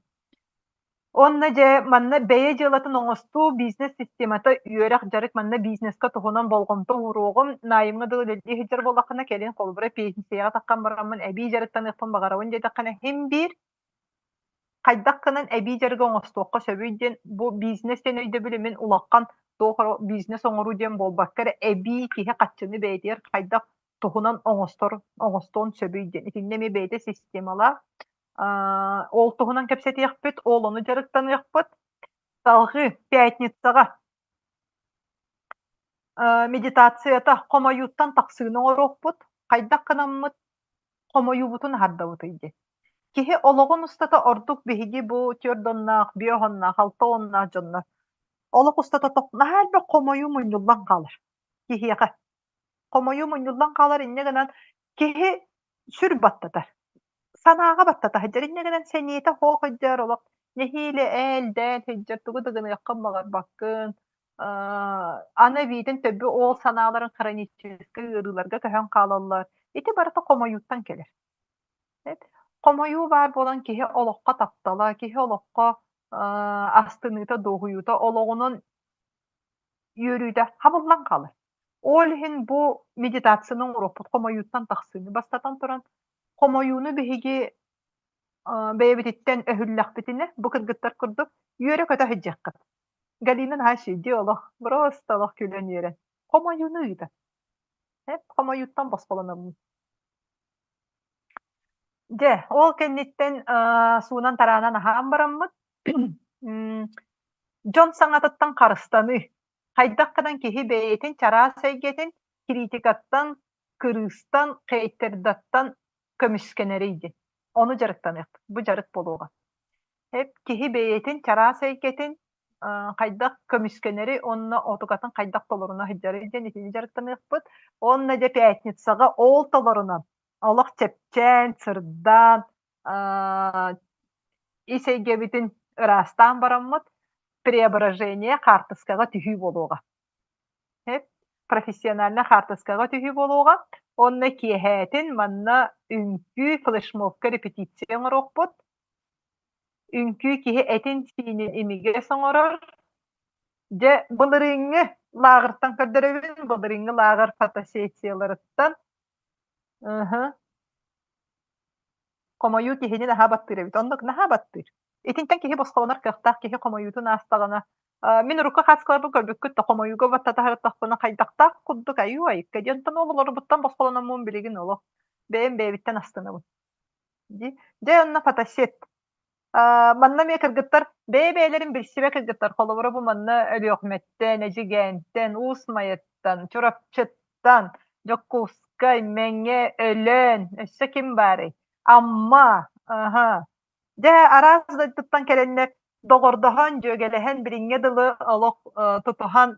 Уонна дьэ манна бэйэ дьыалатын оҥостуу, бизнес системата, үөрэх, дьарык манна бизнеска туһунан болҕомто ууруоҕум. Наайымҥа дылы үлэлии сылдьар буоллаххына, кэлин холобура пенсияҕа таххан бараммын эбии дьарыктаныахпын баҕарабын диэтэххинэ, син биир хайдах гынан эбии дьарыгы оҥостуохха сөбүй диэн бу бизнес диэн өйдөбүлү мин улахан туох эрэ бизнес оҥоруу диэн буолбакка эрэ эбии киһи хаччыны бэйэтигэр хайдах туһунан оҥостор оҥостуон сөбүй диэн итиннэ эмиэ бэйэтэ системалаах Ол туһунан кэпсэтиэхпит, ол ону дьарыктаныахпыт. Салҕыы пятницаҕа медитацията хомойууттан тахсыыны оҥоруохпут, хайдах гынаммыт хомойуубутун аһардабытый диэн. Киһи олоҕун устата ордук биһиги бу түөрт уоннаах, биэс уоннаах, алта уоннаах дьоннор олох устата наһаа элбэх хомойуу мунньуллан хаалар киһиэхэ. Хомойуу мунньуллан хаалар инньэ гынан киһи сүр баттатар. Санааҕа баттата сылдьар. Инньэ гынан сэниэтэ суох сылдьар, олох нэһиилэ ээл-дээл сылдьар, тугу да гыныаххын баҕарбаккын. Аны эбиитин төбө ол санааларын хроническай ыарыыларга көһөн хаалаллар. Ити барыта хомойууттан кэлэр. Хомойуу баар буолан киһи олоххо таптала, киһи олоххо астыныыта, дуоһуйуута олоҕунан үөрүүтэ хабыллан хаалар. Ол иһин бу медитацияны оҥоруохпут хомойууттан тахсыыны. Бастатан туран, хомойууну биһиги бэйэбититтэн өһүллэхпитинэ, бу кыргыттар курдук, үөрэ-көтө сылдьыаххыт. Галина наһаа үчүгэй олох, просто олох күлэн үөрэн. Хомойууну ыытар. Хомойууттан босхолонобун. Дьэ, ол кэнниттэн суунан-тараанан аһаан бараммыт, дьон саҥатыттан харыстаныы. Хайдах гынан киһи бэйэтин чараас эйгэтин критикаттан, кырыыстан, хейтердаттан көмүскэнэрий диэн. Ону дьарыктаныахпыт. Бу дьарык буолуоҕа. Киһи бэйэтин чараас эйгэтин хайдах көмүскэнэри уонна отукатын хайдах толоруна сылдьарый диэн итини дьарыктаныахпыт. Уонна дьэ пятницаҕа ол толорунан олох чэпчээн, сырдаан, ис эйгэбитин ыраастаан бараммыт преображение хаартыскаҕа түһүү буолуоҕа. Профессиональнай хаартыскаҕа түһүү буолуоҕа. Уонна киэһээтин манна үҥкүү, флешмобка репетиция оҥоруохпут. Үҥкүү киһи этин-сиинин имигэс оҥорор. Дьэ, былырыыҥҥы лааҕыртан көрдөрөбүн, былырыыҥҥы лааҕыр фотосессияларыттан. Ыһы. Хомойуу киһини наһаа баттыыр эбит. Оннук наһаа баттыыр. Итинтэн киһи босхолонор кыахтаах киһи хомойуутун аастаҕына, мин урукку хааскаларбын көрбүккүт да хомойууга баттата сырыттахпына хайдахтаах курдук айыы айыкка диэн онтон ол олорбуттан босхолономмун билигин олох бэйэм бэйэбиттэн астынабын. Дии. Дьэ онно фотосет. Манна эмиэ кыргыттар бэйэ-бэйэлэрин билсибэт кыргыттар холобура бу манна Өлүөхүмэттэн, Эдьигээнтэн, Уус Майаттан, Чурапчыттан, Дьокуускай, Мэҥэ, Өлөөн, өссө ким баарый? Амма, аһа. Дьэ араас дойдуттан кэлэннэр. Доҕордоһон, дьүөгэлэһэн билиҥҥэ дылы олох тутуһан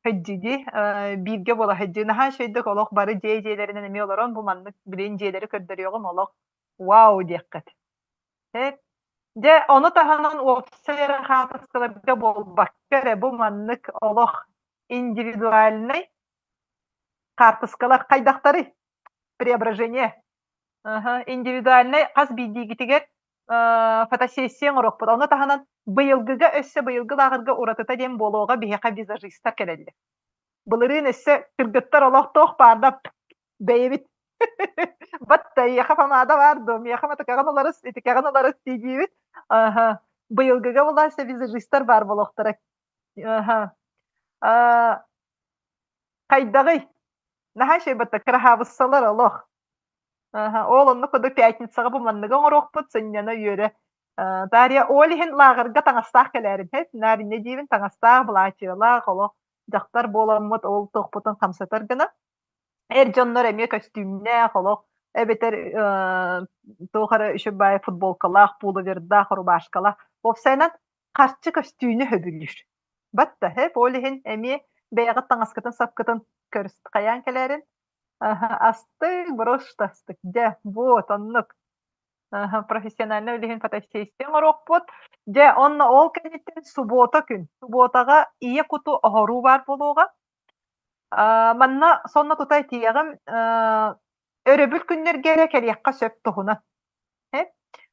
сылдьыйдыы, бииргэ буола сылдьыы. Наһаа үчүгэйдик олох бары дьиэ дьиэлэринэн эмиэ олорон бу маннык билигин дьиэлэри көрдөрүөҕүм олох вау диэххит. Дьэ, ону таһынан уопсай эрэ хаартыскаларга буолбакка эрэ бу маннык олох индивидуальнай хаартыскалар хайдахтарый? Преображение. Индивидуальнай хас биирдиигитигэр фотосессия оҥоруохпут. Ону таһынан быйылгыга өссө быйылгы лааҕырга уратыта диэн буолуоҕа биһиэхэ визажистар кэлэллэр. Былырыын өссө кыргыттар олох туох баарда бэйэбит Батта эйиэхэ помада баар дуо? Миэхэ матыкаҕын уларыс, итикэҕин уларыс дии диибит. Аха. Быйылгыга булааччы визажистар баар буолуохтара. Аха. Аа, хайдаҕый? Наһаа үчүгэй батта кыраһаабыссалар олох. Аха, ол оннук курдук пятницаҕа бу манныгы оҥоруохпут, сынньана үөрэ. Э, Дарья, ол иһин лааҕырга таҥастаах кэлээрин, һэт, наар инньэ диибин, таҥастаах, былаачыйалаах, олох дьахтар буоламмыт ол туохпутун хамсатар гына. Эр дьоннор эмиэ көстүүмнээх олох, эбэтэр э, туох эрэ үчүгэй футболкалаах, пуловердаах, рубашкалаах. Уопсайынан харчы көстүүнү сөбүлүүр. Батта, һэп, ол иһин эмиэ бэйэҕит таҥаскытын-сапкытын көрүс хайаан кэлээрин Аха, астык, просто астык. Дьэ, вот оннук. Аха, профессиональнай үлэһин фотосессия оҥоруохпут. Дьэ, онно ол кэнниттэн субуота күн. Субуотаҕа ийэ куту оһоруу баар буолуоҕа. Аа, манна сонно тута этиэҕим, аа, өрөбүл күннэргэ эрэ кэлиэххэ сөп туһунан.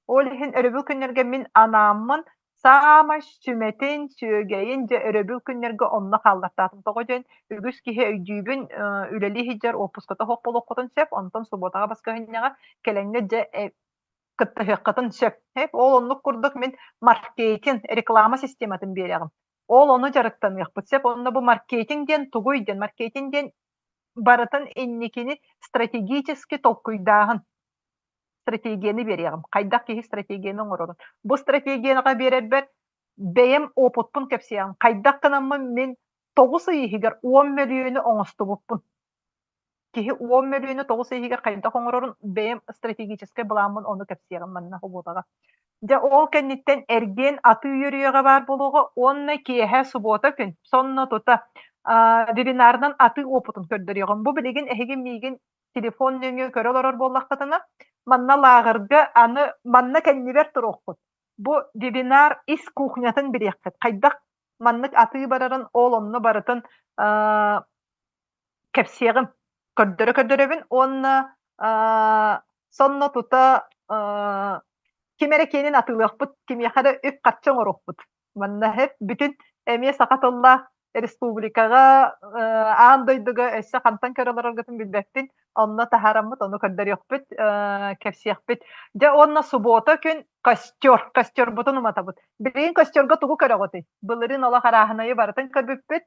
Ол иһин өрөбүл күннэргэ мин анааммын саамай сүмэтин, сүөгэйин дьэ өрөбүл күннэргэ онно хааллартаатым. Тоҕо диэн үгүс киһи өйдүүбүн, үлэлии сылдьар уоппуската суох буолуоххутун сөп, онтон субуотаҕа баскыһынньаҕа кэлэҥҥэ дьэ кыттыһыаххытын сөп. Ол оннук курдук мин маркетинг, реклама систематын биэрэҕим. Ол ону дьарыктаныахпыт сөп. Онно бу маркетинг диэн тугуй диэн, маркетинг диэн барытын инникини стратегически толкуйдааһын стратегияны биэриэҕим. Хайдах киһи стратегияны оҥорорун. Бу стратегияны биэрэрбэр бэйэм опытпын кэпсиэҕим. Хайдах гынаммын мин 9 ый иһигэр 10 мөлүйүөнү оҥостубуппун. Киһи 10 мөлүйүөнү 9 ый иһигэр хайдах оҥорорун бэйэм стратегическай былааммын ону кэпсиэҕим манна обуотаҕа. Дьэ ол кэнниттэн эргиэн атыы үөрүйэҕэ баар буолуоҕа уонна киэһэ субуота күн сонно тута вебинарынан атыы опытын көрдөрүөҕүм. Бу билигин эһиги миигин телефон нөҥүө көрө олорор буоллаххытына, манна лааҕырга аны манна кэннибэр туруоххут. Бу вебинар ис кухнятын билиэххит. Хайдах маннык атыы барарын ол онно барытын кэпсиэҕим, көрдөрө-көрдөрөбүн уонна сонно тута ким эрэ киэнин атыылыахпыт, кимиэхэ эрэ үп-харчы оҥоруохпут. Манна һэп бүтүн эмиэ саха тыллаах республикаҕа, аан дойдуга өссө хантан көрө олороргутун билбэппин. Онно таһаараммыт, ону көрдөрүөхпүт, кэпсиэхпит. Дьэ уонна субуота күн костер, костербутун уматабыт. Билигин костерга тугу көрөҕүтүй? Былырыын олох арааһынайы барытын көрбүппүт.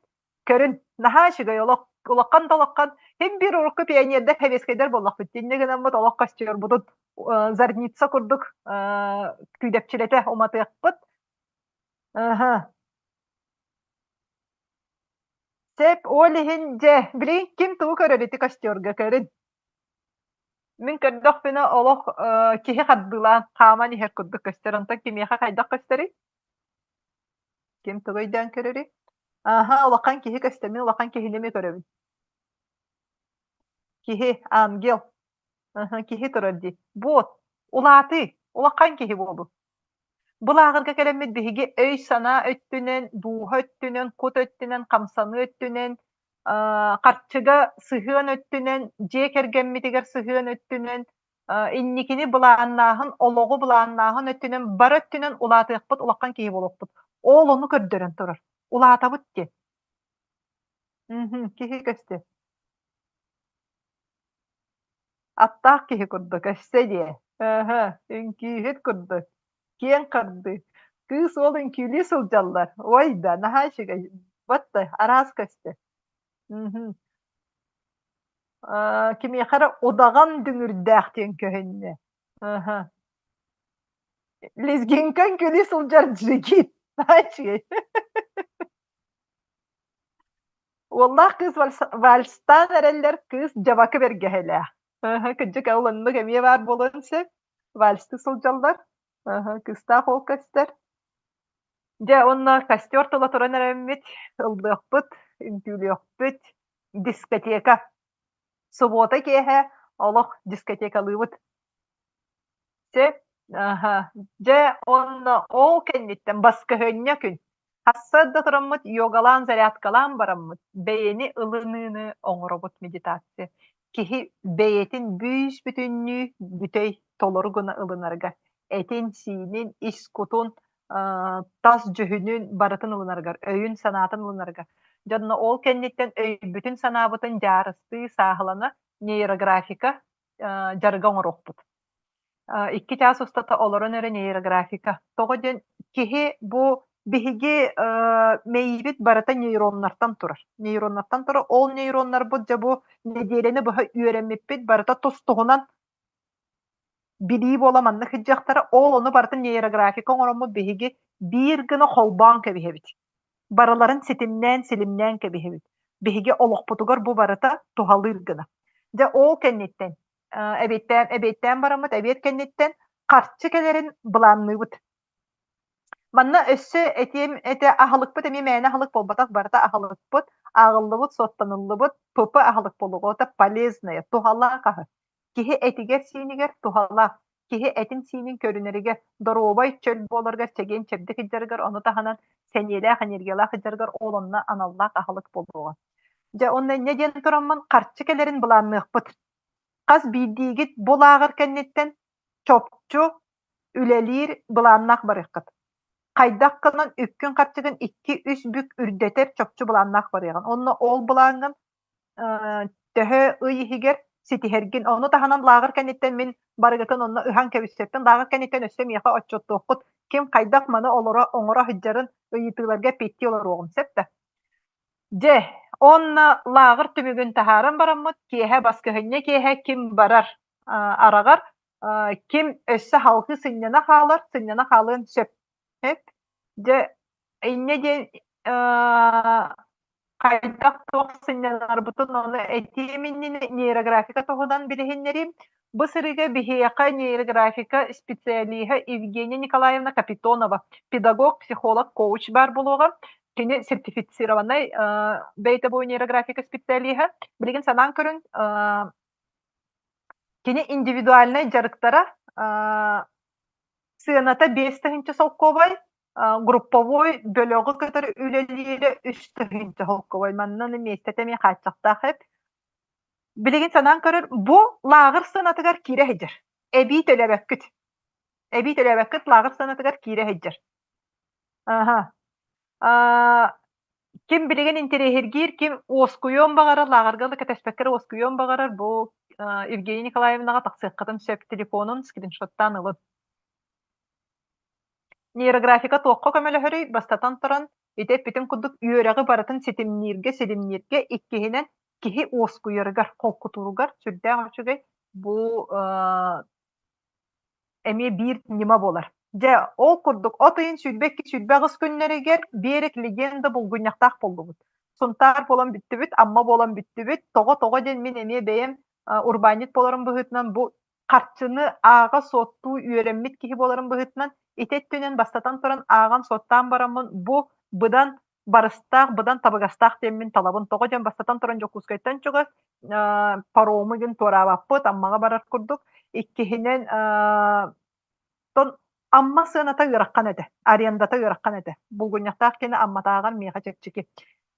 Көрүн, наһаа үчүгэй олох, улахан да улахан. Һин биир урукку пионердар, сэбиэскэйдэр буоллахпыт. Инньэ гынаммыт олох костербутун зарница курдук күүдэпчилэтэ уматыахпыт. Аһа. Сөп, ол иһин дьэ, билигин ким тугу көрөр ити костерга көрүн. Мин көрдөхпүнэ олох э, киһи хардыылаан хааман иһэр курдук көстөр. Онтон кимиэхэ хайдах көстөрүй? Ким тугу өйдөөн көрөрүй? Аһа, улахан киһи көстөр. Мин улахан киһини эмиэ көрөбүн. Киһи, ангел. Аһа, киһи турар дии. Вот, улаатыы, улахан киһи буолуу. Бу лааҕырга кэлэммит биһиги өй-санаа өттүнэн, дууһа өттүнэн, кут өттүнэн, хамсаныы өттүнэн, харчыга сыһыан өттүнэн, дьиэ кэргэммитигэр сыһыан өттүнэн, инникини былааннааһын, олоҕу былааннааһын өттүнэн бары өттүнэн улаатыахпыт, улахан киһи буолуохпут. Ол ону көрдөрөн турар. Улаатабыт диэн. Киһи көстөр. Аттаах киһи курдук өссө диэ. Ыһы, үҥкүүһүт курдук. Киэҥ хардыы. Кыыс уол үҥкүүлүү сылдьаллар. Ой да, наһаа үчүгэй. Вот араас көстөр. Мгм. Аа, кимиэхэ эрэ удаҕан дүҥүрдээх диэн көһүннэ. Ыһы. Лезгинка үҥкүүлүү сылдьар джигит. Наһаа үчүгэй. Уоллаах кыыс вальстаан эрэллэр, кыыс дьабакы бэргэһэлээх. Кырдьык ол оннук эмиэ баар буолуон сөп. Вальстыы сылдьаллар. Кыыстаах уол көстөр. Дьэ уонна костер тула туран эрэммит, ыллыахпыт, үҥкүүлүөхпүт, дискотека. Субуота киэһэ олох дискотекалыыбыт. Сөп. Аһа. Дьэ, уонна ол кэнниттэн баскыһыанньа күн. Сарсыарда тураммыт йогалаан, зарядкалаан бараммыт, бэйэни ылыныыны оҥоробут медитация. Киһи бэйэтин бүүс-бүтүннүү бүтэй толору гына ылынарыгар, этин-сиинин, ис кутун, тас дьүһүнүн барытын ылынарыгар, өйүн-санаатын ылынарыгар. Дьэ онно ол кэнниттэн өйбүтүн-санаабытын дьаарыстыы, сааһылана нейрографика дьарыга оҥоруохпут. 2 чаас устата олорон эрэ нейрографика. Тоҕо диэн киһи бу биһиги мэйиибит барыта нейроннартан турар. Нейроннартан турар. Ол нейроннарбыт дьэ бу нэдиэлэни быһа үөрэммиппит барыта тус-туһунан билии буола маннык сылдьыахтара. Ол ону барытын нейрографика оҥороммут биһиги биир гына холбоон кэбиһэбит. Барыларын ситимнээн, силимнээн кэбиһэбит. Биһиги олохпутугар бу барыта туһалыыр гына. Дьэ ол кэнниттэн эбиэттээн, эбиэттээн бараммыт, эбиэт кэнниттэн харчы кэлэрин былаанныыбыт. Манна өссө этиэм этэ аһылыкпыт эмиэ мээнэ аһылык буолбатах, барыта аһылыкпыт, ааҕыллыбыт, суоттаныллыбыт ПП аһылык буолуоҕа, полезное, туһалаах аһы. Киһи этигэр-сиинигэр туһалаах, киһи этин-сиинин көрүнэригэр, доруобай, чөл буоларыгар, чэгиэн-чэбдик сылдьарыгар, ону таһынан сэниэлээх, энергиялаах сылдьарыгар ол онно аналлаах аһылык буолуоҕа. Дьэ, уонна инньэ диэн тураммын харчы кэлэрин былаанныахпыт. Хас биирдиигит бу лааҕыр кэнниттэн чопчу үлэлиир былааннаах барыаххыт. Хайдах гынан үпкүн-харчыгын 2-3 бүк үрдэтэр чопчу былааннаах барыаҕын. Онно ол былааҥҥын төһө ый иһигэр ситиһэргин, ону таһынан лааҕыр кэнниттэн мин барыгытын онно ыһан кэбиспэппин. Лааҕыр кэнниттэн өссө миэхэ отчуоттуоххут. Ким хайдах маны олоро оҥоро сылдьарын ыйытыыларга эппиэттии олоруоҕум сөп да? Дьэ, уонна лааҕыр түмүгүн таһааран бараммыт, киэһэ баскыһынньа киэһэ ким барар араҕар, ким өссө салгыы сынньана хаалар, сынньана хаалыан сөп. Дьэ, инньэ диэн хайдах туох сынньанарбытын ону этиэм иннинэ нейрографика туһунан билиһиннэриим. Бу сырыыга биһиэхэ нейрографика специалиһа Евгения Николаевна Капитонова, педагог, психолог, коуч баар буолуоҕа. Кини сертифицированнай бэйэтэ бу нейрографика специалиһа. Билигин санаан көрүҥ, кини индивидуальнай дьарыктара сыаната 5000 солкуобай, групповой бөлөҕү кытары үлэлиирэ 3000 солкуобай. Манна миэстэтэ эмиэ хааччахтаах эбит. Билигин санаан көрөр, бу лааҕыр сыанатыгар киирэ сылдьар. Эбии төлөөбөккүт. Эбии төлөөбөккүт лааҕыр сыанатыгар киирэ сылдьар. Аха. Ким билигин интэриэһиргиир, ким уоскуйуон баҕарар, лааҕырга да кэтэспэккэ эрэ уоскуйуон баҕарар, бу Евгения Николаевнаҕа тахсыаххытын сөп телефонун скриншоттаан ылын. Нейрографика туохха көмөлөһөрүй? Бастатан туран, ити эппитим курдук үөрэҕи барытын ситимнииргэ, силимнииргэ, иккиһинэн, киһи уоскуйарыгар, холкутууругар сүрдээх үчүгэй бу эмиэ биир ньыма буолар. Дьэ, ол курдук от ыйын 22-28 күннэригэр Берег легенда булгунньахтаах буоллубут. Сунтаар буолан бүттүбүт, Амма буолан бүттүбүт. Тоҕо-тоҕо диэн мин эмиэ бэйэм урбаанньыт буоларым быһыытынан бу харчыны ааҕа-суоттуу үөрэммит киһи буоларым быһыытынан ити өттүнэн бастатан туран ааҕан-суоттаан бараммын бу быдан барыстаах, быдан табыгастаах диэммин талабын. Тоҕо диэн бастатан туран Дьокуускайтан чугас парому диэн туораабаппыт, Аммаҕа барар курдук. Иккиһинэн, тон Амма сыаната ыарахан этэ, арендата ыарахан этэ. Булгунньахтаах кини Амматааҕар миэхэ чэпчэки.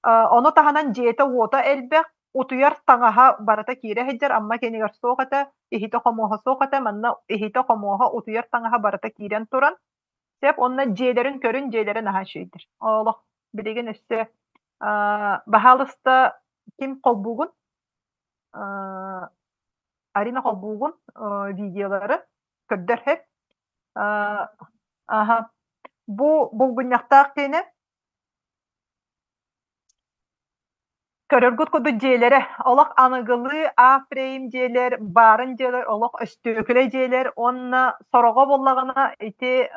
Ону таһынан дьиэтэ-уота элбэх, утуйар таҥаһа барыта киирэ сылдьар, Амма киэнигэр суох этэ, иһитэ-хомуоһа суох этэ, манна иһитэ-хомуоһа, утуйар таҥаһа барыта киирэн туран, Сөп уонна дьиэлэрин көрүн, дьиэлэрэ наһаа үчүгэйдэр. Олох билигин өссө баһаалыста ким холбуугун? Арина холбуугун видеолары көрдөр сөп. Аха. Бу булгунньахтаах киэнэ Көрөргүт курдук дьиэлэрэ олох аныгылыы А-фрейм дьиэлэр, баарын дьиэлэр, олох өстүөкүлэ дьиэлэр уонна сороҕо буоллаҕына ити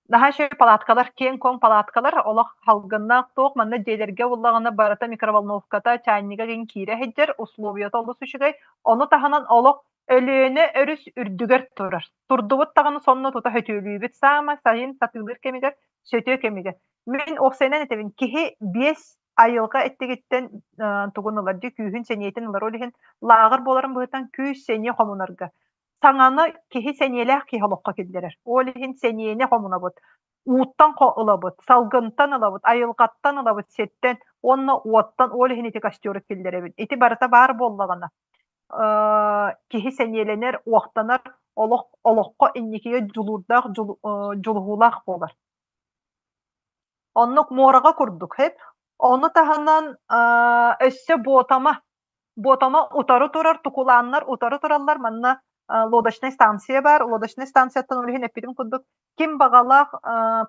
наһаа үчүгэй палаткалар, киэҥ-куоҥ палаткалар олох салгыннаах туох манна дьиэлэргэ буоллаҕына барыта микроволновката, чайнига игин киирэ сылдьар, условията олус үчүгэй. Ону таһынан олох. Өлүөнэ өрүс үрдүгэр турар. Турдубут даҕаны сонно тута сөтүөлүүбүт. Саамай сайын сатыылыыр кэмигэр, сөтүө кэмигэр. Мин уопсайынан этэбин, киһи биэс айылҕа эттигиттэн тугун ылар дии, күүһүн, сэниэтин ылар. Ол иһин лааҕыр буоларын быһыытынан күүс, сэниэ хомунарга. Саҥаны киһи сэниэлээх киһи олоххо киллэрэр. Ол иһин сэниэни хомунабыт. Ууттан ылабыт, салгынтан ылабыт, айылҕаттан ылабыт, сиртэн уонна уоттан ол иһин ити костеру киллэрэбит. Ити барыта баар буоллаҕына, киһи сэниэлэнэр, уохтанар, олох олоххо инникигэ дьулуурдаах, дьулуһуулаах буолар. Оннук муораҕа курдук, сөп. Ону таһынан өссө Буотама Буотама утары турар, тукулааннар утары тураллар. Манна лодочнай станция баар. Лодочнай станцияттан ол иһин эппитим курдук, ким баҕалаах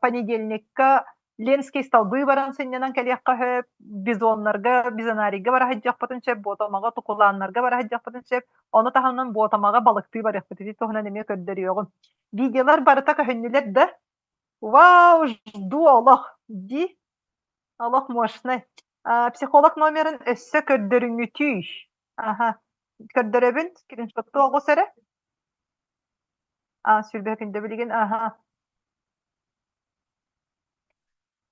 понедельникка Ленский столбы баран сынньанан кэлиэххэ сөп, бизоннарга, бизонарийга бара сылдьыахпытын сөп, Буотамаҕа, тукулааннарга бара сылдьыахпытын сөп. Ону таһынан Буотамаҕа балыктыы барыахпыт. Ити туһунан эмиэ көрдөрүөҕүм. Видеолар барыта көһүннүлэр да? Вау, жду олох дии. Олох мощный. Психолог номерын өссө көрдөрүҥүтүй. Аха. Көрдөрөбүн, скриншоттуу оҕус эрэ. А, сүүрбэ күндэ билигин, аха.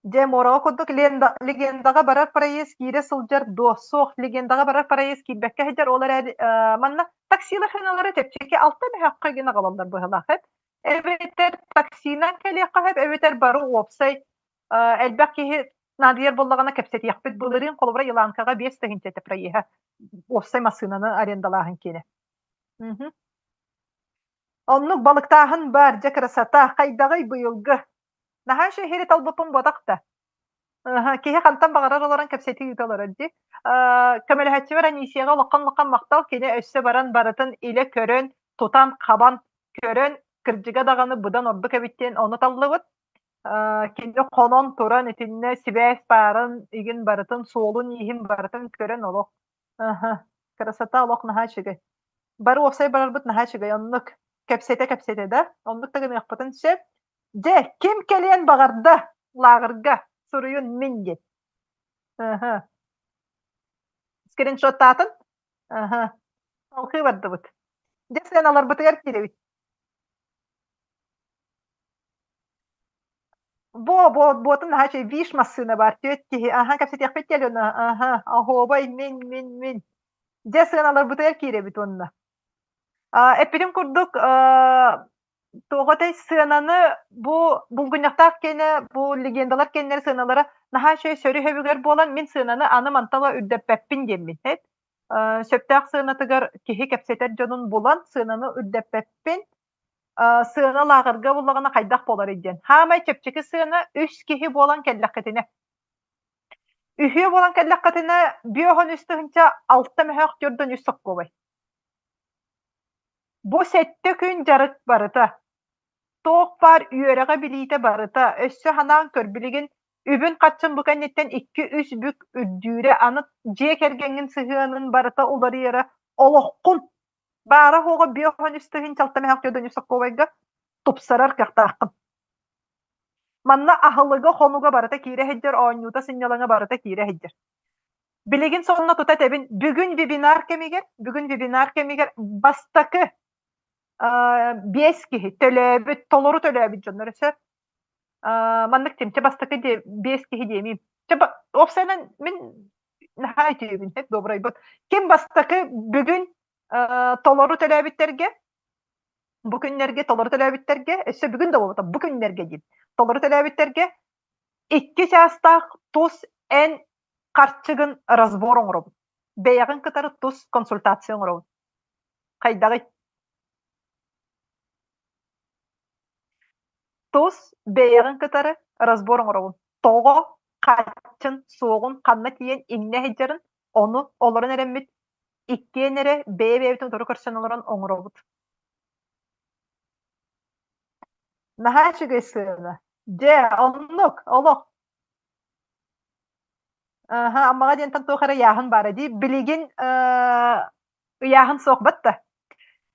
Дьэ, муораҕа курдук легендаҕа барар проезд киирэ сылдьар дуо? Суох, легендаҕа барар проезд киирбэккэ сылдьар, ол эрээри манна таксилар сыаналара чэпчэки алта мөһөөххө гына аҕалаллар быһыылаах эт. Эбэтэр таксинан кэлиэххэ сөп, эбэтэр бары уопсай элбэх киһи наадыйар буоллаҕына кэпсэтиэхпит. Былырыын холобура Еланкаҕа 5 тыһыынча этэ проеһа уопсай массыынаны арендалааһын киэнэ. Оннук балыктааһын баар, дьэ красота, хайдаҕый быйылгы? Наһаа үчүгэй талбыппын буотах да. Киһи хантан баҕарар олорон кэпсэтии ыыта олорор дии. Көмөлөһөөччүбэр Анисияҕа улахан-улахан махтал, кини өссө баран барытын илэ көрөн, тутан-хабан көрөн, кырдьыга даҕаны быдан ордук эбит диэн ону таллыбыт. Кини хонон туран итиннэ сибээс баарын игин барытын, суолун-ииһин барытын көрөн олох красота олох наһаа үчүгэй. Бары уопсай барарбыт наһаа үчүгэй, оннук кэпсэтэ-кэпсэтэ да, оннук да гыныахпытын сөп. Дьэ, ким кэлиэн баҕарда лааҕырга суруйун мин диэн. Аха. Скриншоттаатын? Аха. Салхыы бардыбыт. Дьэ, сыаналарбытыгар киирэбит. Бо, бо, буотун наһаа үчүгэй виш массыына баар, түөрт киһи. Аха, кэпсэтиэхпит диэн аха, оһуобай мин, мин, мин. Дьэ, сыаналарбытыгар киирэбит уонна. Эппитим курдук, туох этэй сыананы бу булгунньахтаах киэнэ, бу легендалар киэннэрэ сыаналара наһаа үчүгэй сөрү-сөбүгэр буолан, мин сыананы аны мантала үрдэппэппин диэммин. Сөптөөх сыанатыгар киһи кэпсэтэр дьонун булан сыананы үрдэппэппин. Сыана лааҕырга буллаҕына хайдах буоларый диэн. Хаамай чэпчэки сыана үс киһи буолан кэллэххитинэ. Үһүө буолан кэллэххитинэ 53 006 мөһөөх 43 соккуобай. Бу сэттэ күн дьарык барыта. Туох баар үөрэҕэ-билиитэ барыта. Өссө санаан көр, билигин үбүн-харчын бу кэнниттэн икки-үс бүк үрдүүрэ, аны дьиэ кэргэҥҥин сыһыанын барыта уларыйара олоххун баара-суоҕа 53 тыһыынча 6 сокуобайга тупсарар кыахтааххын. Манна аһылыга, хонуга барыта киирэ сылдьар, оонньуута, сынньалаҥа барыта киирэ сылдьар. Билигин сонно тута этэбин, бүгүн вебинар кэмигэр, бүгүн вебинар кэмигэр бастакы биэс киһи төлөөбүт, толору төлөөбүт дьоннор өссө маннык тимчэ бастакы биэс киһи диэмиим. Чэ, уопсайынан мин наһаа үтүөбүн, добрайбыт. Ким бастакы бүгүн толору төлөөбүттэргэ бу күннэргэ толору төлөөбүттэргэ, өссө бүгүн да буолбата, бу күннэргэ диэн толору төлөөбүттэргэ икки чаастаах тус эн харчыгын разбор оҥоробут. Бэйэҕин кытары тус консультация оҥоробут. Хайдаҕый? Тус бэйэҕин кытары разбор оҥоробун. Тоҕо харчын суоҕун ханна тиийэн иҥнэ сылдьарын ону олорон эрэммит иккиэн эрэ бэйэ-бэйэбитин утары көрсөн олорон оҥоробут. Наһаа үчүгэй сыана. Дьэ, оннук, олох. Аха, Аммаҕа диэнтэн туох эрэ ыйааһын баара дии. Билигин ыйааһын суох батта.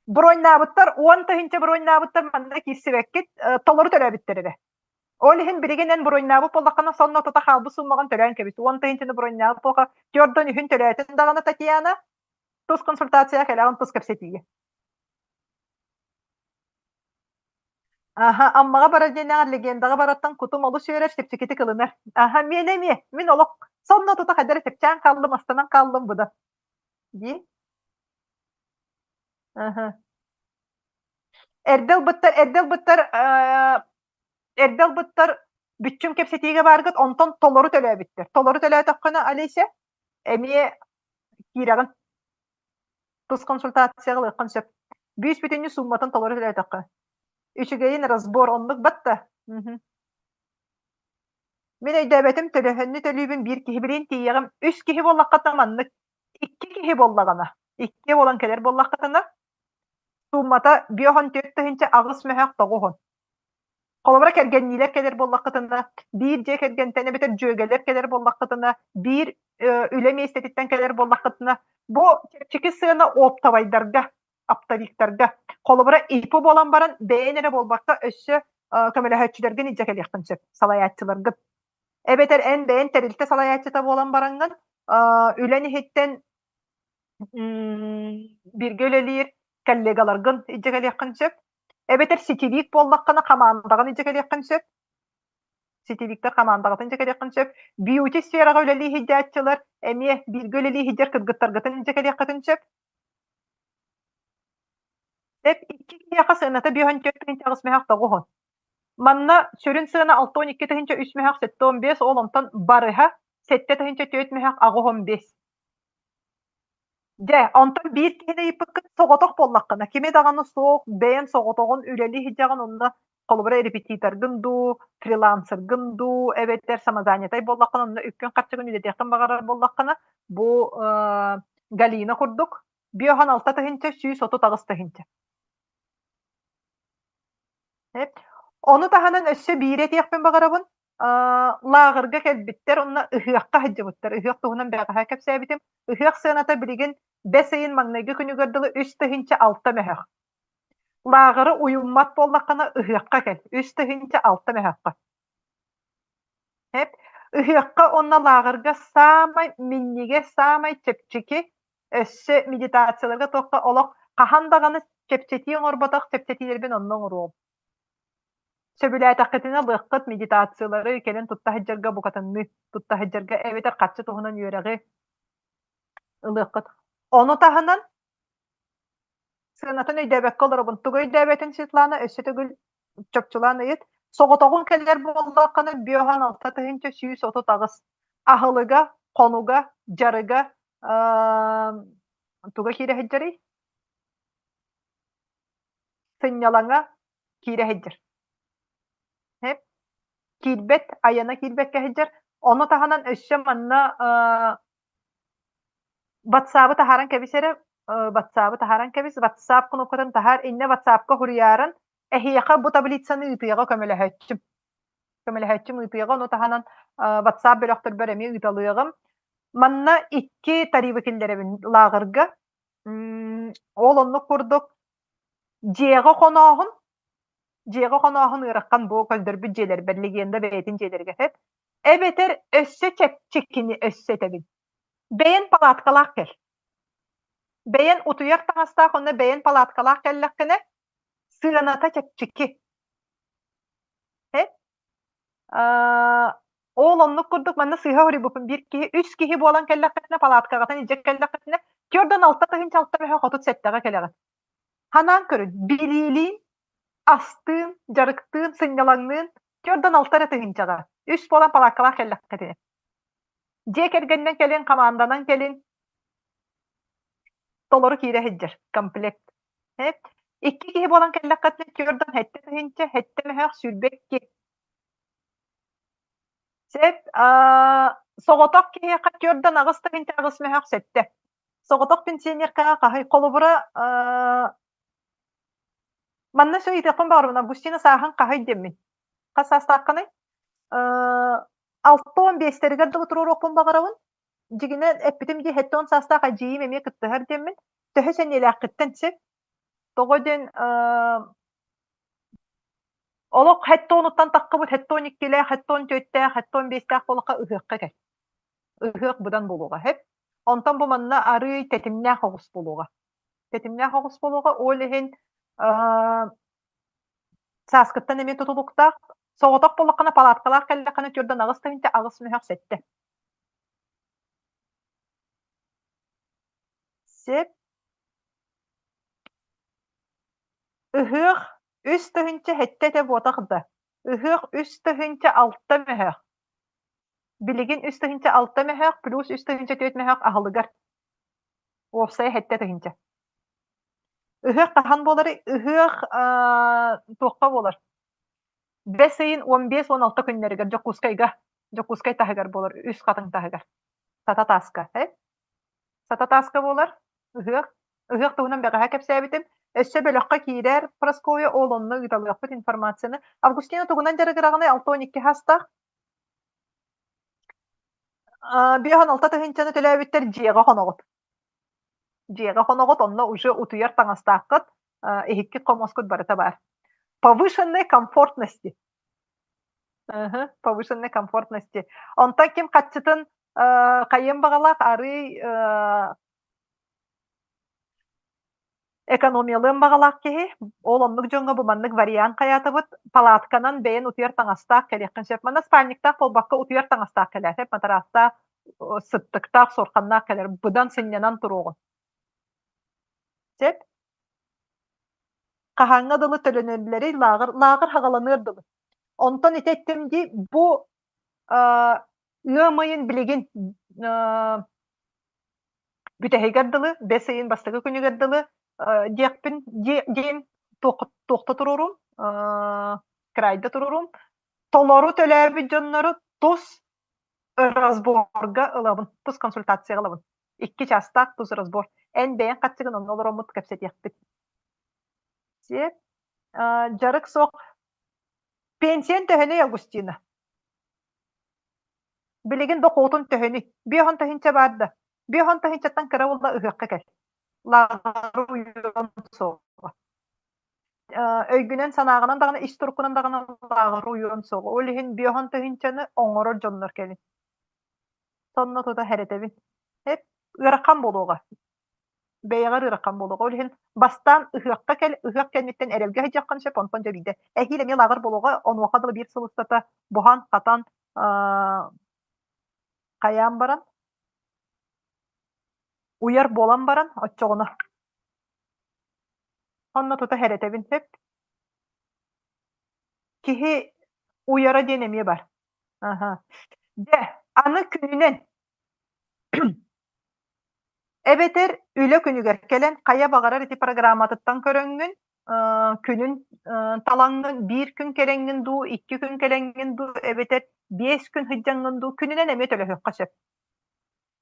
Броньнаабыттар, 10 тыһыынча броньнаабыттар манна киирсибэккит, толору төлөөбүттэр эрэ. Ол иһин билигин эн броньнаабыт буоллаххына, сонно тута хаалбыт суумаҕын төлөөн кэбис. 10 тыһыынчаны броньнаабыт буоллахха, төрдөн үһүн төлөөтүн даҕаны Татьяна, тус консультацияҕа кэлэҕин тус кэпсэтиигэ. Аха, Аммаҕа барар диэннээҕэр легендаҕа барартан кутум олус үөрэр, чэпчэкитик ылынар. Аха, миэнэ эмиэ. Мин олох сонно тута хайдах эрэ чэпчээн хааллым, астанан хааллым быдан. Дии. Аха. Эрдэ ылбыттар, эрдэ ылбыттар, э, эрдэ ылбыттар бүччүм кэпсэтиигэ бааргыт, онтон толору төлөөбүттэр. Толору төлөөтөххүнэ, Олеся, эмиэ киирэҕин. Тус консультацияҕа ылыаххын сөп. Бүүс бүтүннүү суумматын толору төлөөтөххө. Үчүгэйин разбор оннук батта. Мгм. Мин өйдөөбөтүм төлөһөннү төлүүбүн биир киһи билин тиийэҕим. Үс киһи буоллаххытына маннык. Икки киһи буоллаҕына, икки буолан кэлэр буоллаххытына, сууммата 54 тыһыынча аҕыс мөһөөх тоҕуһун. Холобура, кэргэнниилэр кэлэр буоллаххытына, биир дьиэ кэргэнтэн эбэтэр дьүөгэлэр кэлэр буоллаххытына, биир үлэ миэстэтиттэн кэлэр буоллаххытына, бу чэпчэки сыана оптовайдарга, оптовиктарга. Холобура, ИП буолан баран, бэйэн эрэ буолбакка, өссө көмөлөһөөччүлэргин илдьэ кэлиэххин сөп, салайааччыларгын. Эбэтэр эн бэйэн тэрилтэ салайааччыта буолан бараҥҥын, үлэн иһиттэн бииргэ үлэлиир коллегаларгын илдьэ кэлиэххин сөп. Эбэтэр сетевик буоллаххына хамаандаҕын илдьэ кэлиэххин сөп. Сетевиктэр хамаандаҕытын илдьэ кэлиэххин сөп. Бьюти сфераҕа үлэлии сылдьааччылар эмиэ бииргэ үлэлии сылдьар кыргыттаргытын илдьэ кэлиэххитин сөп. Сөп икки киһиэхэ сыаната 54 тыһыынча аҕыс мөһөөх тоҕуһун. Манна сүрүн сыана 62 тыһыынча үс мөһөөх 75, ол онтон барыһа 7 тыһыынча түөрт мөһөөх 85. Дьэ, онтон биир киһини ыйыппыккын соҕотох буоллаххына, кими даҕаны суох, бэйэҥ соҕотоҕун үлэлии сылдьаҕын онно холобура репетиторгын дуу, фрилансергын дуу, эбэтэр самозанятай буоллаххына, онно үпкүн-харчыгын үлэтиэххин баҕарар буоллаххына, бу э, Галина курдук 56 тыһыынча 138 тыһыынча. Ону таһынан өссө биири этиэхпин баҕарабын. Лааҕырга кэлбиттэр уонна ыһыахха сылдьыбыттар. Ыһыах туһунан бэҕэһээ кэпсээбитим. Ыһыах сыаната билигин бэс ыйын маҥнайгы күнүгэр дылы 3600 мөһөх. Лааҕыры уйуммат буоллаххына ыһыахха кэл. 3600 мөһөххө. Ыһыахха уонна лааҕырга саамай минньигэс, саамай чэпчэки, өссө медитацияларга туохха олох хаһан даҕаны чэпчэтии оҥорботох чэпчэтиилэрбин онно оҥоруом. Сөбүлээтэххитинэ ылыаххыт медитациялары кэлин тутта сылдьарга букатынныы тутта сылдьарга эбэтэр харчы туһунан үөрэҕи ылыаххыт. Ону таһынан Сыанатын өйдөөбөккө олоробун. Тугу өйдөөбөтүн Светлана өссө төгүл чопчулаан ыйыт. Соҕотоҕун кэлэр буоллаххына 56 138. Аһылыга, хонуга, дьарыга туга киирэ сылдьарый? Сынньалаҥа киирэ сылдьар. Киирбэт, айана киирбэккэ сылдьар. Ону таһынан өссө манна Ватсабы таһааран кэбис эрэ, ватсабы таһааран кэбис, ватсап кнопкатын таһаар, иннэ ватсапка суруйааран, эһиэхэ бу таблицаны ыытыаҕа көмөлөһөөччүм. Көмөлөһөөччүм ыытыаҕа, ону таһынан ватсап бөлөхтөрбөр эмиэ ыыталыаҕым. Манна икки тарифы киллэрэбин лааҕырга. Ол оннук курдук дьиэҕэ хонооһун, дьиэҕэ хонооһун ыарахан бу көрдөрбүт дьиэлэрбэр легенда бэйэтин дьиэлэригэр сөп. Эбэтэр өссө чэпчэкини өссө этэбин. Бэйэн палаткалаах кэл. Бэйэн утуйар таҥастаах уонна бэйэн палаткалаах кэллэххинэ, сыаната чэпчэки. Ол оннук курдук манна сыыһа суруйбуппун биир киһи, үс киһи буолан кэллэххитинэ, палаткаҕытын илдьэ кэллэххитинэ, түөртэн алта тыһыынча алта мөһө хотут сэттэҕэ кэлэҕит. Ханаан көрүн, билиилиин, астыын, дьарыктыын, сынньалаҥныын түөртэн алта эрэ тыһыынчаҕа үс буолан палааккалаах кэллэххитинэ. Дьиэ кэргэнинэн кэлин, хамаанданан кэлин, толору киирэ сылдьар комплект. Икки киһи буолан кэллэххитинэ түөртэн сэттэ тыһыынча, сэттэ мөһөөх 22. Сөп. Соҕотох киһиэхэ түөртэн аҕыс тыһыынча аҕыс мөһөөх сэттэ. Соҕотох пенсионеркаҕа хаһый холобура манна сөй ыйытыахпын баҕарабын Августина сааһын хаһый диэммин. Хас саастааххыный? Алта уон биэстэригэр дылы туруоруохпун баҕарабын. Дьигинэн эппитим дии 70 саастаах эдьиийим эмиэ кыттыһар диэммин. Төһө сэниэлээххиттэн сөп. Тоҕо диэн олох сэттэ уонуттан таххыбыт 72-лээх, 74-тээх, 75-тээх буоллахха ыһыахха кэл. Ыһыах быдан буолуоҕа сөп. Онтон бу манна арыый тэтимнээх оҕус буолуоҕа. Тэтимнээх оҕус буолуоҕа. Ол иһин Сааскыттан эмиэ тутулуктаах. Соҕотох буоллаххына палаткалаах кэллэххинэ 48 тыһыынча аҕыс мөһөх сэттэ. Сеп. Ыһыах 3 007 этэ буотах да. Ыһыах 3006 мөһөөх. Билигин 3006 мөһөөх плюс 3004 мөһөөх аһылыгар. Уопсайа 7000. Ыһыах хаһан буоларый? Ыһыах туохха буолар? Бэс ыйын 15-16 күннэригэр Дьокуускайга, Дьокуускай таһыгар буолар, Үс Хатыҥ таһыгар. Сата тааска, э? Сата тааска буолар ыһыах. Ыһыах туһунан бэҕэһээ кэпсээбитим. Өссө бөлөххө киирэр Прасковья ол онно ыыталыахпыт информацияны. Августина тугунан дьарыгыраҕыный 62 саастаах? 56 тыһыынчаны төлөөбүттэр дьиэҕэ хоноҕут. Дьиэҕэ хоноҕут, онно уже утуйар таҥастааххыт, иһиккит хомуоскут барыта баар. Повышенной комфортности. Повышенной комфортности. Онтон ким хаччытын хайыан баҕалаах арыый Экономиялыан баҕалаах киһи, ол оннук дьоҥҥо бу маннык вариант хайаатыбыт, палатканан бэйэн утуйар таҥастаах кэлиэххин сөп. Манна спальниктаах буолбакка утуйар таҥастаах кэлээр, матараастаах, сыттыктаах, суорханнаах кэлэр, быдан сынньанан туруоҕун. Сөп? Хаһааҥҥа дылы төлөнөллөрүй лааҕыр, лааҕыр хаҕаланыар дылы. Онтон ити эттим дии, бу ыам ыйын билигин бүтэһигэр дылы, бэс ыйын бастакы күнүгэр дылы диэхпин диэн туохта туруорум, крайда туруорум. Толору төлөөбүт дьоннору тус разборга ылабын, тус консультацияҕа ылабын. Икки чаастаах тус разбор. Эн бэйэҥ хаччыгын онно олороммут кэпсэтиэхпит. Сиэп. Дьарык суох. Пенсиян төһөнүй, Августина? Билигин дохуотун төһөнүй? Биэһон тыһыынча баар да? Биэһон тыһыынчаттан кыра буолла ыһыахха кэл. Лааҕыр уйуон суоҕа. Өйгүнэн санааҕынан даҕаны, ис туруккунан даҕаны лааҕыр уйуон суоҕа. Ол иһин биэһон тыһыынчаны оҥорор дьоннор кэлин. Сонно тута хэрэтэбин. Эп ыарахан буолуоҕа. Бэйэҕэр ыарахан буолуоҕа. Ол иһин бастаан ыһыахха кэл, ыһыах кэнниттэн эрэлгэ сылдьыаххын сөп, онтон дьэ биирдэ. Эһиил эмиэ лааҕыр буолуоҕа, онуоха дылы биир сыл устата буһан-хатан, хайаан баран, уйар буолан баран, оччоҕуна онно тута хэрэтэбин сөп. Киһи уйара диэн эмиэ бар. Аха. Дьэ, аны күнүнэн Эбэтэр үлэ күнүгэр кэлэн хайа баҕарар ити программатыттан көрөҥҥүн, күнүн талаҥҥын биир күн кэлэҥҥин дуу, икки күн кэлэҥҥин дуу, эбэтэр биэс күн сылдьаҥҥын дуу, күнүнэн эмиэ төлөһүөххэ сөп.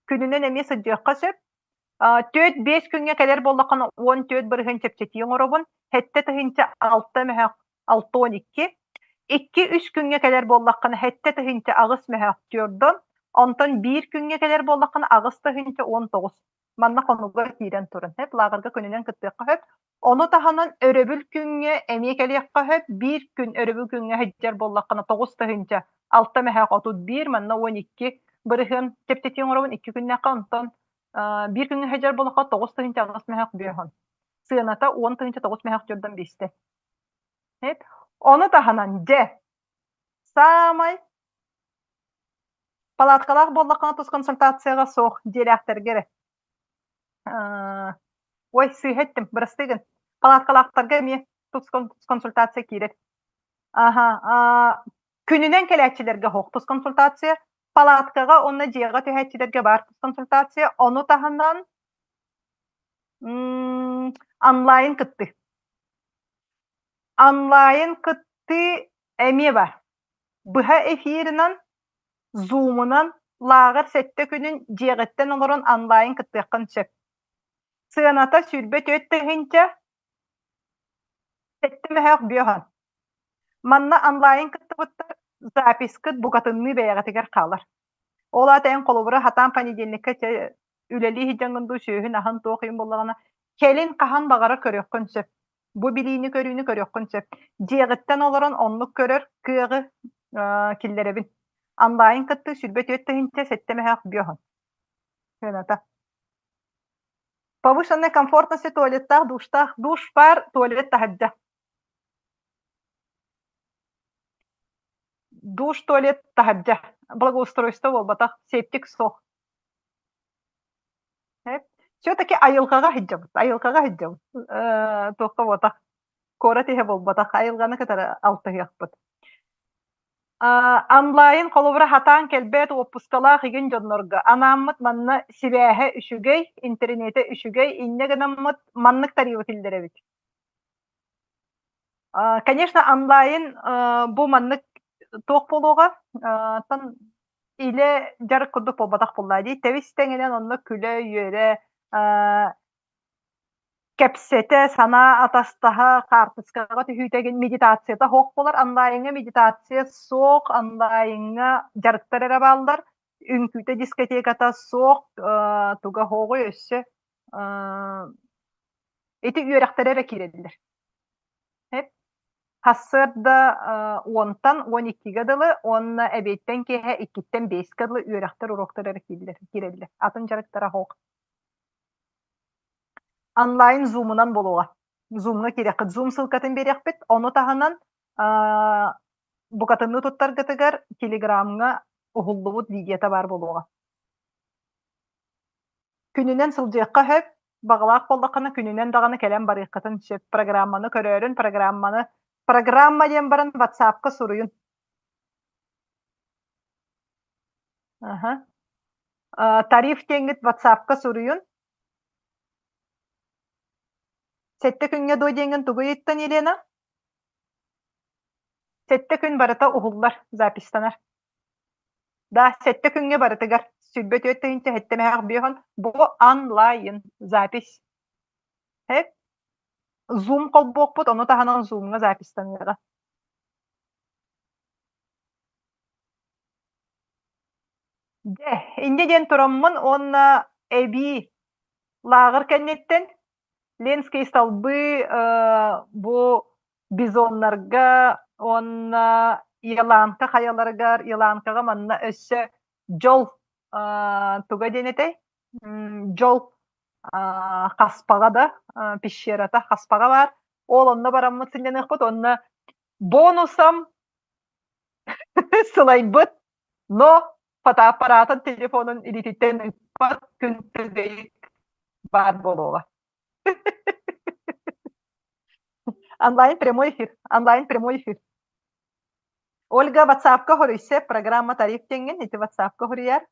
Күнүнэн эмиэ сылдьыахха сөп. Түөрт-биэс күҥҥэ кэлэр буоллаххына 14% чэпчэтии оҥоробун, 7 006 мөһөөх 62. Икки-үс күҥҥэ кэлэр буоллаххына 7 008 мөһөөх түөрдон, онтон биир күҥҥэ кэлэр буоллаххына 8 019. Манна хонууга киирэн туран, сөп, лааҕырга күнүнэн кыттыахха сөп. Ону таһынан өрөбүл күҥҥэ эмиэ кэлиэххэ сөп. Биир күн өрөбүл күҥҥэ сылдьар буоллаххына 9 006 мөһөөх 31, манна 12% чэпчэтии оҥоробун икки күннээххэ, онтон биир күҥҥэ сылдьар буоллахха 9 008 мөһөөх 5. Сыаната 10 009 мөһөөх түөрдэн биэстэ. Ону таһынан, дьэ, саамай палаткалаах буоллаххына тус консультацияҕа суох дьиэлээхтэргэ эрэ. Ой, сыыһа эттим, бырастыы гын. Палаткалаахтарга эмиэ тус консультация киирэр. Аха, күнүнэн кэлээччилэргэ суох тус консультация, палаткаҕа уонна дьиэҕэ түһээччилэргэ баар тус консультация, ону таһынан онлайн кыттыы. Онлайн кыттыы эмиэ баар. Быһа эфирынан, зумунан лааҕыр сэттэ күнүн дьиэҕиттэн олорон онлайн кыттыаххын сөп. Сыаната 24 000, сэттэ мөһөөх бүөһөн. Манна онлайн кыттыбыттар запискыт букатынныы бэйэҕитигэр хаалар. Ол аата эн холобура хатаан понедельникка үлэлии сылдьаҥҥын дуу, сүөһүн аһын туох иһин буоллаҕына, кэлин хаһан баҕарар көрүөххүн сөп. Бу билиини-көрүүнү көрүөххүн сөп. Дьиэҕиттэн олорон оннук көрөр кыаҕы киллэрэбин. Онлайн кыттыы 24 000 сэттэ мөһөөх бүөһүн. Сыаната. Повышенной комфортности туалеттаах, душтаах, душ баар, туалет таһырдьа. Душ, туалет таһырдьа. Благоустройство буолбатах, септик суох. Все-таки айылҕаҕа сылдьабыт, айылҕаҕа сылдьабыт. Э, туохха буолбатах, куорат иһэ буолбатах, айылҕаны кытары алтыһыахпыт. Онлайн холобура хатаан кэлбэт уоппускалаах игин дьоннорго анааммыт манна сибээһэ үчүгэй, интэриниэтэ үчүгэй, инньэ гынаммыт маннык тарыыбы киллэрэбит. Конечно, онлайн бу маннык туох буолуоҕа, оттон илэ дьарык курдук буолбатах буоллаа дии. Тэбис тэҥинэн онно күлэ-үөрэ, кэпсэтэ, санаа атастаһа, хаартыскаҕа түһүүтэ игин медитацията суох буолар. Онлайҥҥа медитация суох, онлайҥҥа дьарыктар эрэ бааллар. Үҥкүүтэ дискотеката суох, туга суоҕуй өссө ити үөрэхтэрэ эрэ киирэллэр. Сарсыарда уонтан 12-гэ дылы уонна эбиэттэн киэһэ иккиттэн биэскэ дылы үөрэхтэр, уруоктар эрэ киирэллэр. Атын дьарыктара суох. Онлайн зумунан буолуоҕа. Зумҥа киириэххит. Зум ссылкатын биэриэхпит. Ону таһынан букатынныы туттаргытыгар Телеграмҥа уһуллубут видеота баар буолуоҕа. Күнүнэн сылдьыахха сөп. Баҕалаах буоллаххына күнүнэн даҕаны кэлэн барыаххытын сөп. Программаны көрөөрүн, программаны программа диэн баран WhatsApp-ка суруйун. Аха. Тариф диэҥҥит WhatsApp-ка суруйун. Сэттэ күҥҥэ дуо диэҥҥин тугу ыйыттан, Елена? Сэттэ күн барыта уһуллар, запистанар. Да, сэттэ күҥҥэ барытыгар 24 тыһыынча сэттэ биэһон бу онлайн запись. Хэп. Zoom холбуохпут, ону таһынан Zoom-ҥа запистаныаҕа. Дьэ, инньэ диэн тураммын уонна эбии лааҕыр кэнниттэн Ленскэй столбы бу бизоннарга уонна Еланка хайаларыгар, Еланкаҕа манна өссө дьол туга диэн этэй? Дьол хаспаҕа да, пещерата хаспаҕа баар. Ол онно бараммыт сынньаныахпыт уонна бонусом сылайбыт, но фотоаппаратын телефонун илиититтэн ыыппат күн тыгыйык баар буолуоҕа. Онлайн прямой эфир. Онлайн прямой эфир. Ольга WhatsApp-ка хоруйса программа тариф диэҥҥин ити WhatsApp-ка хоруйар.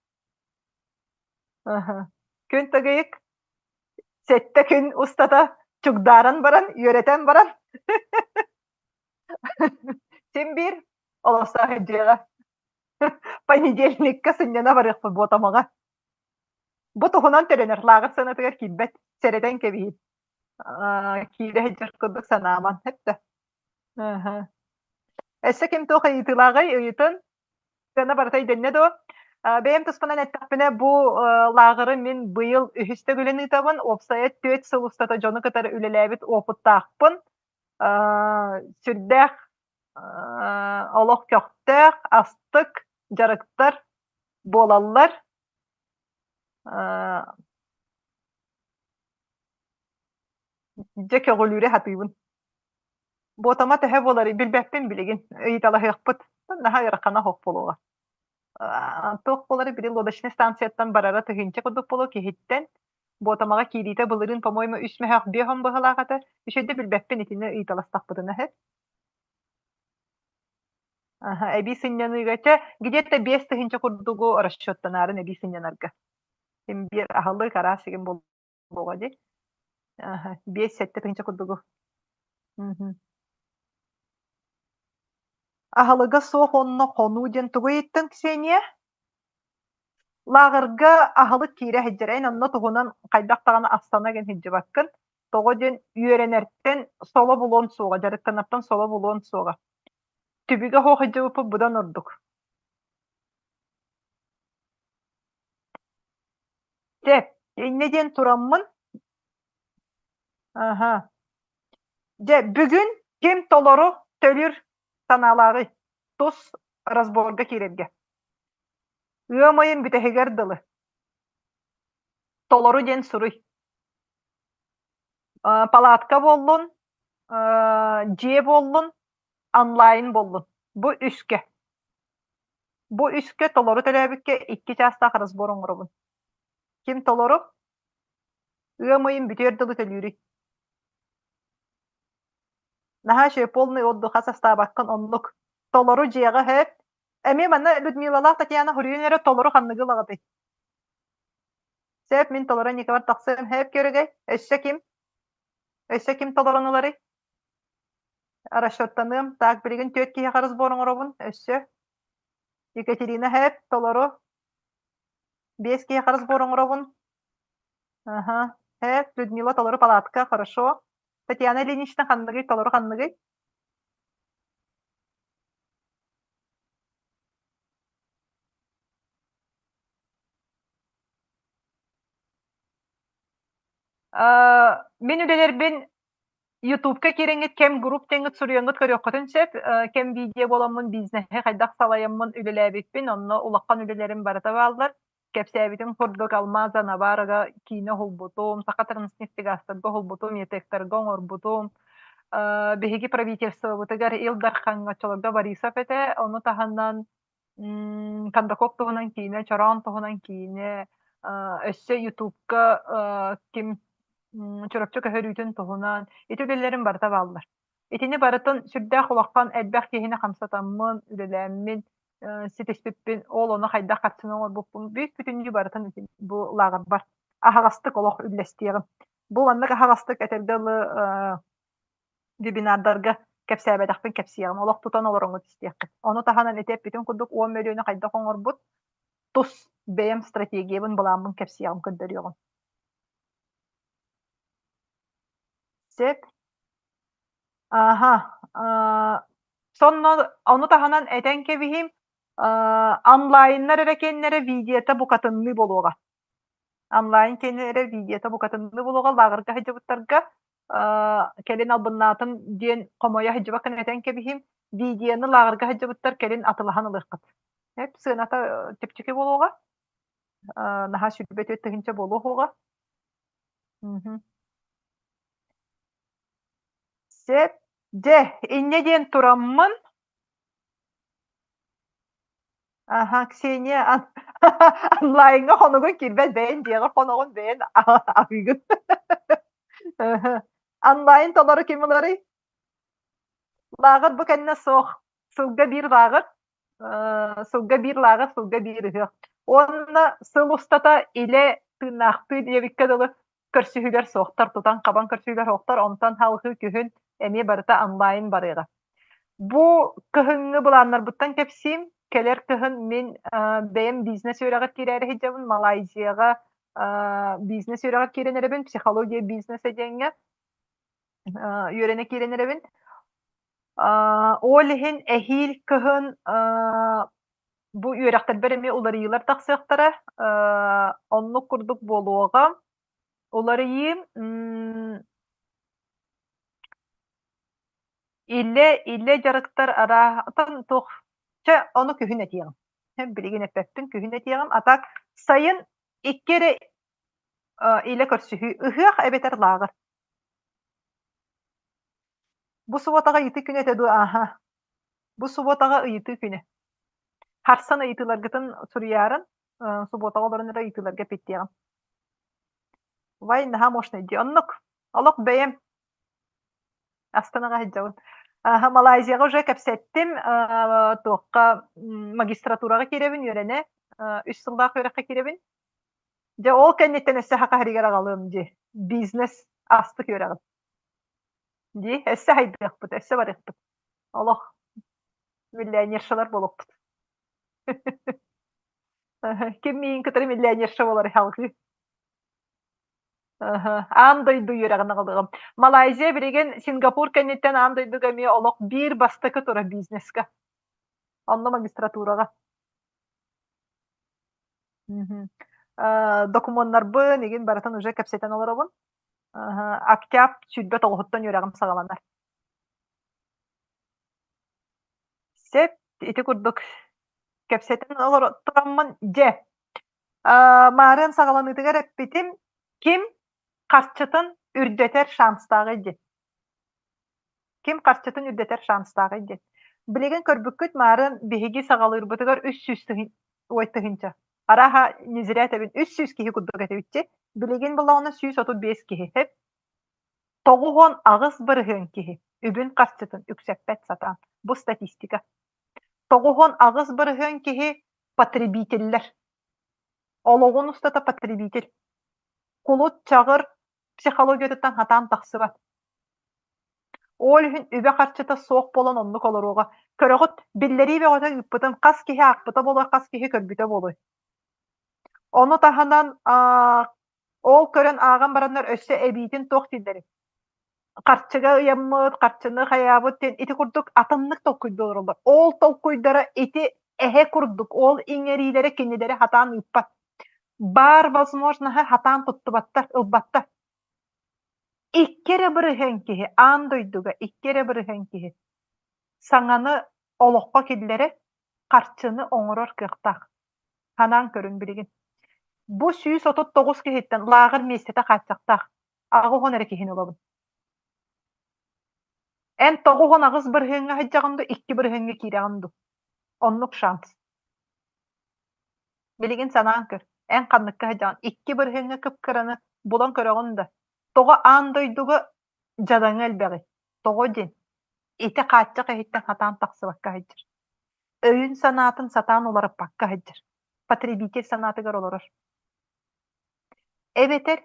Күн тыгыйык сэттэ күн устата чугдааран баран, үөрэтэн баран син биир олохсоох дьиэҕэ понедельникка сынньана барыахпыт буотамаҕа. Бу туһунан төлөнөр лааҕыр сыанатыгар киирбэт, сэрэтэн кэбиһин. Киирэ сылдьар курдук санааман эттэ. Өссө ким туох ыйытыылааҕый ыйытын. Сыана барыта өйдөннө дуо? Бэйэм туспунан эттэхпинэ, бу лааҕыры мин быйыл үһүс төгүлүн ыытабын. Уопсайа түөрт сыл устата дьону кытары үлэлээбит уопуттаахпын. Сүрдээх олох көхтөөх, астык дьарыктар буолаллар. Дьэ көҕүлүүрү сатыыбын. Буотама төһө буоларый билбэппин билигин. Ыйыталаһыахпыт. Наһаа ыарахана суох буолуоҕа. Туох буоларый били лодочнай станцияттан барара тыһыынча курдук буолуо киһиттэн. Буотамаҕа киириитэ былырыын, по-моему, үс мөһөөх биэс он быһыылаах этэ. Үчүгэйдик билбэппин итини ыйыталастахпытына сөп. Аха, эбии сынньаныыга чэ, где-то 5000 курдугу расчеттанаарын эбии сынньанарга. Син биир аһылык араас игин буолуоҕа дии. Аха, 5-7 тыһыынча курдугу. Мгм. Аһылыга суох онно хонуу диэн тугу ыйыттыҥ, Ксения? Лааҕырга аһылык киирэ сылдьар, эн онно туһунан хайдах даҕаны астана гэн сылдьыбаккын. Тоҕо диэн үөрэнэртэн соло булуон суоҕа, дьарыктанартан соло булуон суоҕа. Түбүгэ суох сылдьыбыппыт быдан ордук. Чэ, инньэ диэн тураммын, аһа, дьэ бүгүн ким толору төлүүр санаалааҕый? Тус разборга киирэргэ. Ыам ыйын бүтэһигэр дылы. Толору диэн суруй. Палатка буоллун, дьиэ буоллун, онлайн буоллун. Бу үскэ. Бу үскэ толору төлөөбүккэ 2 чаастаах разбор оҥоробун. Ким толору? Ыам ыйын бүтүөр дылы төлүүрүй? Наһаа үчүгэй полный отдыха састаабаккын оннук. Толору дьиэҕэ сөп. Эмиэ манна Людмилалаах Татьяна хоруйун эрэ толору ханныгы ылаҕытый? Сөп, мин толору Николар тахсыам. Сөп көрүгэй. Өссө ким? Өссө ким толорон ыларый? Расчеттаныам. Так, билигин түөрт киһиэхэ разбор оҥоробун. Өссө. Екатерина сөп, толору. Биэс киһиэхэ разбор оҥоробун. Аха. Сөп, Людмила толору палатка, хорошо. Татьяна Ильинична ханныгый, толору ханныгый? Мин үлэлэрбин Ютубка киирэҥҥит кэм групп диэҥҥит суруйаҥҥыт көрүөххүтүн сөп. Кэм видео буоламмын бизнеһи хайдах салайаммын үлэлээбиппин, онно улахан үлэлэрим барыта бааллар. Кэпсээбитим курдук Алмаза Наварога киинэ уһулбутум, Саха Транснефтегазтарга уһулбутум, ЯТЭКтарга оҥорбутум. Биһиги правительствобытыгар Ил Дархаҥҥа оччолорго Борисов этэ, ону таһынан Кондаков туһунан киинэ, Чороон туһунан киинэ, өссө Ютубка ким Чурапчы көһөрүүтүн туһунан ити үлэлэрим барыта бааллар. Итини барытын сүрдээх улахан элбэх киһини хамсатаммын, үлэлээммин ситиспиппин, ол ону хайдах харчыны оҥорбуппун бүүс-бүтүннүү барытын бу лааҕырбар аһаҕастык олох үллэстиэҕим. Бу маннык аһаҕастык этэргэ дылы вебинардарга кэпсээбэтэхпин кэпсиэҕим, олох тутан олороҥҥут истиэххит. Ону таһынан ити эппитим курдук 10 мөлүйүөнү хайдах оҥорбут тус бэйэм стратегиябын, былааммын кэпсиэҕим, көрдөрүөҕүм. Сөп. Аха. Сонно ону таһынан этэн кэбиһим, онлайннар эрэ кэннэрэ видеота букатынныы буолуоҕа. Онлайн кэннэрэ видеота букатынныы буолуоҕа лааҕырга сылдьыбыттарга кэлин албыннаатым диэн хомойо сылдьыбаккын этэн кэбиһим. Видеоны лааҕырга сылдьыбыттар кэлин атылаһан ылыаххыт. Эп сыаната чэпчэки буолуоҕа. Наһаа 24 тыһыынча буолуоҕа. Сөп. Дьэ, инньэ диэн тураммын Аха, Ксения онлайҥҥа хонугун киирбэт бэйэн дьиэҕэр хоноҕун бэйэн аһыыгын. Онлайн толору ким ыларый? Лааҕыр бу кэннэ суох. Сылга биир лааҕыр, сылга биир лааҕыр, сылга биир ыһыах. Уонна сыл устата илэ тыыннаахтыы диэбиккэ дылы көрсүһүүлэр суохтар, тутан-хабан көрсүһүүлэр суохтар, онтон салгыы күһүн эмиэ барыта онлайн барыаҕа. Бу кыһыҥҥы былааннарбыттан кэпсиим. Кэлэр кыһын мин бэйэм бизнес үөрэҕэр киирээри сылдьабын. Малайзияҕа бизнес үөрэҕэр киирэн эрэбин, психология бизнеса диэҥҥэ үөрэнэ киирэн эрэбин. Ол иһин эһиил кыһын бу үөрэхтэрбэр эмиэ уларыйыылар тахсыахтара. Оннук курдук буолуоҕа. Уларыйыы Иллэ, иллэ дьарыктар арааһатан туох чэ ону күһүн этиэҕим. Билигин эппэппин, күһүн этиэҕим. А так сайын икки эрэ илэ көрсүһүү ыһыах эбэтэр лааҕыр. Бу субуотаҕа ыйытыы күнэ этэ дуо? Ааһа. Бу субуотаҕа ыйытыы күнэ. Харсан ыйытыыларгытын суруйаарын, субуотаҕа олорон эрэ ыйытыыларга эппиэттиэҕим. Вай, наһаа мощный дии. Оннук. Олох бэйэм Астанаҕа сылдьабын. Малайзияҕа уже кэпсэттим. Туохха магистратураҕа киирэбин үөрэнэ. Үс сыллаах үөрэххэ киирэбин. Дьэ ол кэнниттэн өссө саха сиригэр аҕалыам дии. Бизнес астык үөрэҕим. Дии, өссө хайдыахпыт, өссө барыахпыт. Олох миллионершалар буолуохпут. Ким миигин кытары миллионерша буолар салгыы. Аан дойду үөрэҕин аҕалыаҕым. Малайзия билигин Сингапур кэнниттэн аан дойдуга эмиэ олох биир бастакы турар бизнеска. Онно магистратураҕа. Докумуоннарбын игин барытын уже кэпсэтэн олоробун. Октябрь 29-уттан үөрэҕим саҕаланар. Сөп, ити курдук кэпсэтэн олоро тураммын дьэ Маарыан саҕаланыытыгар эппитим, ким харчытын үрдэтэр шанстааҕый диэн. Ким харчытын үрдэтэр шанстааҕый диэн. Билигин көрбүккүт маарын биһиги саҕалыырбытыгар 300 тыһын ой тыһыынча. Арааһа не зря этэбин 300 киһи курдук этибитчи. Билигин буллаҕына 135 киһи. Хэп. 98% киһи үбүн харчытын үксэппэт сатаан. Бу статистика. 98% киһи потребителлэр. Олоҕун устата потребитель. Кулут, чаҕыр психологиятыттан хатаан тахсыбат. Ол иһин үбэ-харчыта суох буолан оннук олоруоҕа. Көрөҕүт, биллэрии бөҕөтө ыыппытын хас киһи аахпыта буолуой, хас киһи көрбүтэ буолуой. Ону таһынан ол көрөн ааҕан бараннар өссө эбиитин туох дииллэрий? Харчыга ыйаммыт, харчыны хайаабыт диэн ити курдук атыннык толкуйдуу олороллор. Ол толкуйдара ити эһэ курдук, ол иҥэриилэрэ кинилэри хатаан ыыппат. Баар возможноһы хатаан туттубаттар, ылбаттар. Икки эрэ бырыһыан киһи аан дойдуга икки эрэ бырыһыан киһи саҥаны олоххо киллэрэр, харчыны оҥорор кыахтаах. Санаан көрүҥ билигин. Бу 139 киһиттэн лааҕыр миэстэтэ хааччахтаах. 80 эрэ киһини ылабын. Эн 98 бырыһыаҥҥа сылдьаҕын дуу, 2 бырыһыаҥҥа киирэҕин дуу? Оннук шанс. Билигин санаан көр, эн ханныкка сылдьаҕын? Икки бырыһыаҥҥа кып-кыраны булан көрөҕүн да, тоҕо аан дойдуга дьадаҥы элбэҕий? Тоҕо диэн, ити хааччах иһиттэн сатаан тахсыбакка сылдьар. Өйүн-санаатын сатаан уларыппакка сылдьар. Потребитель санаатыгар олорор. Эбэтэр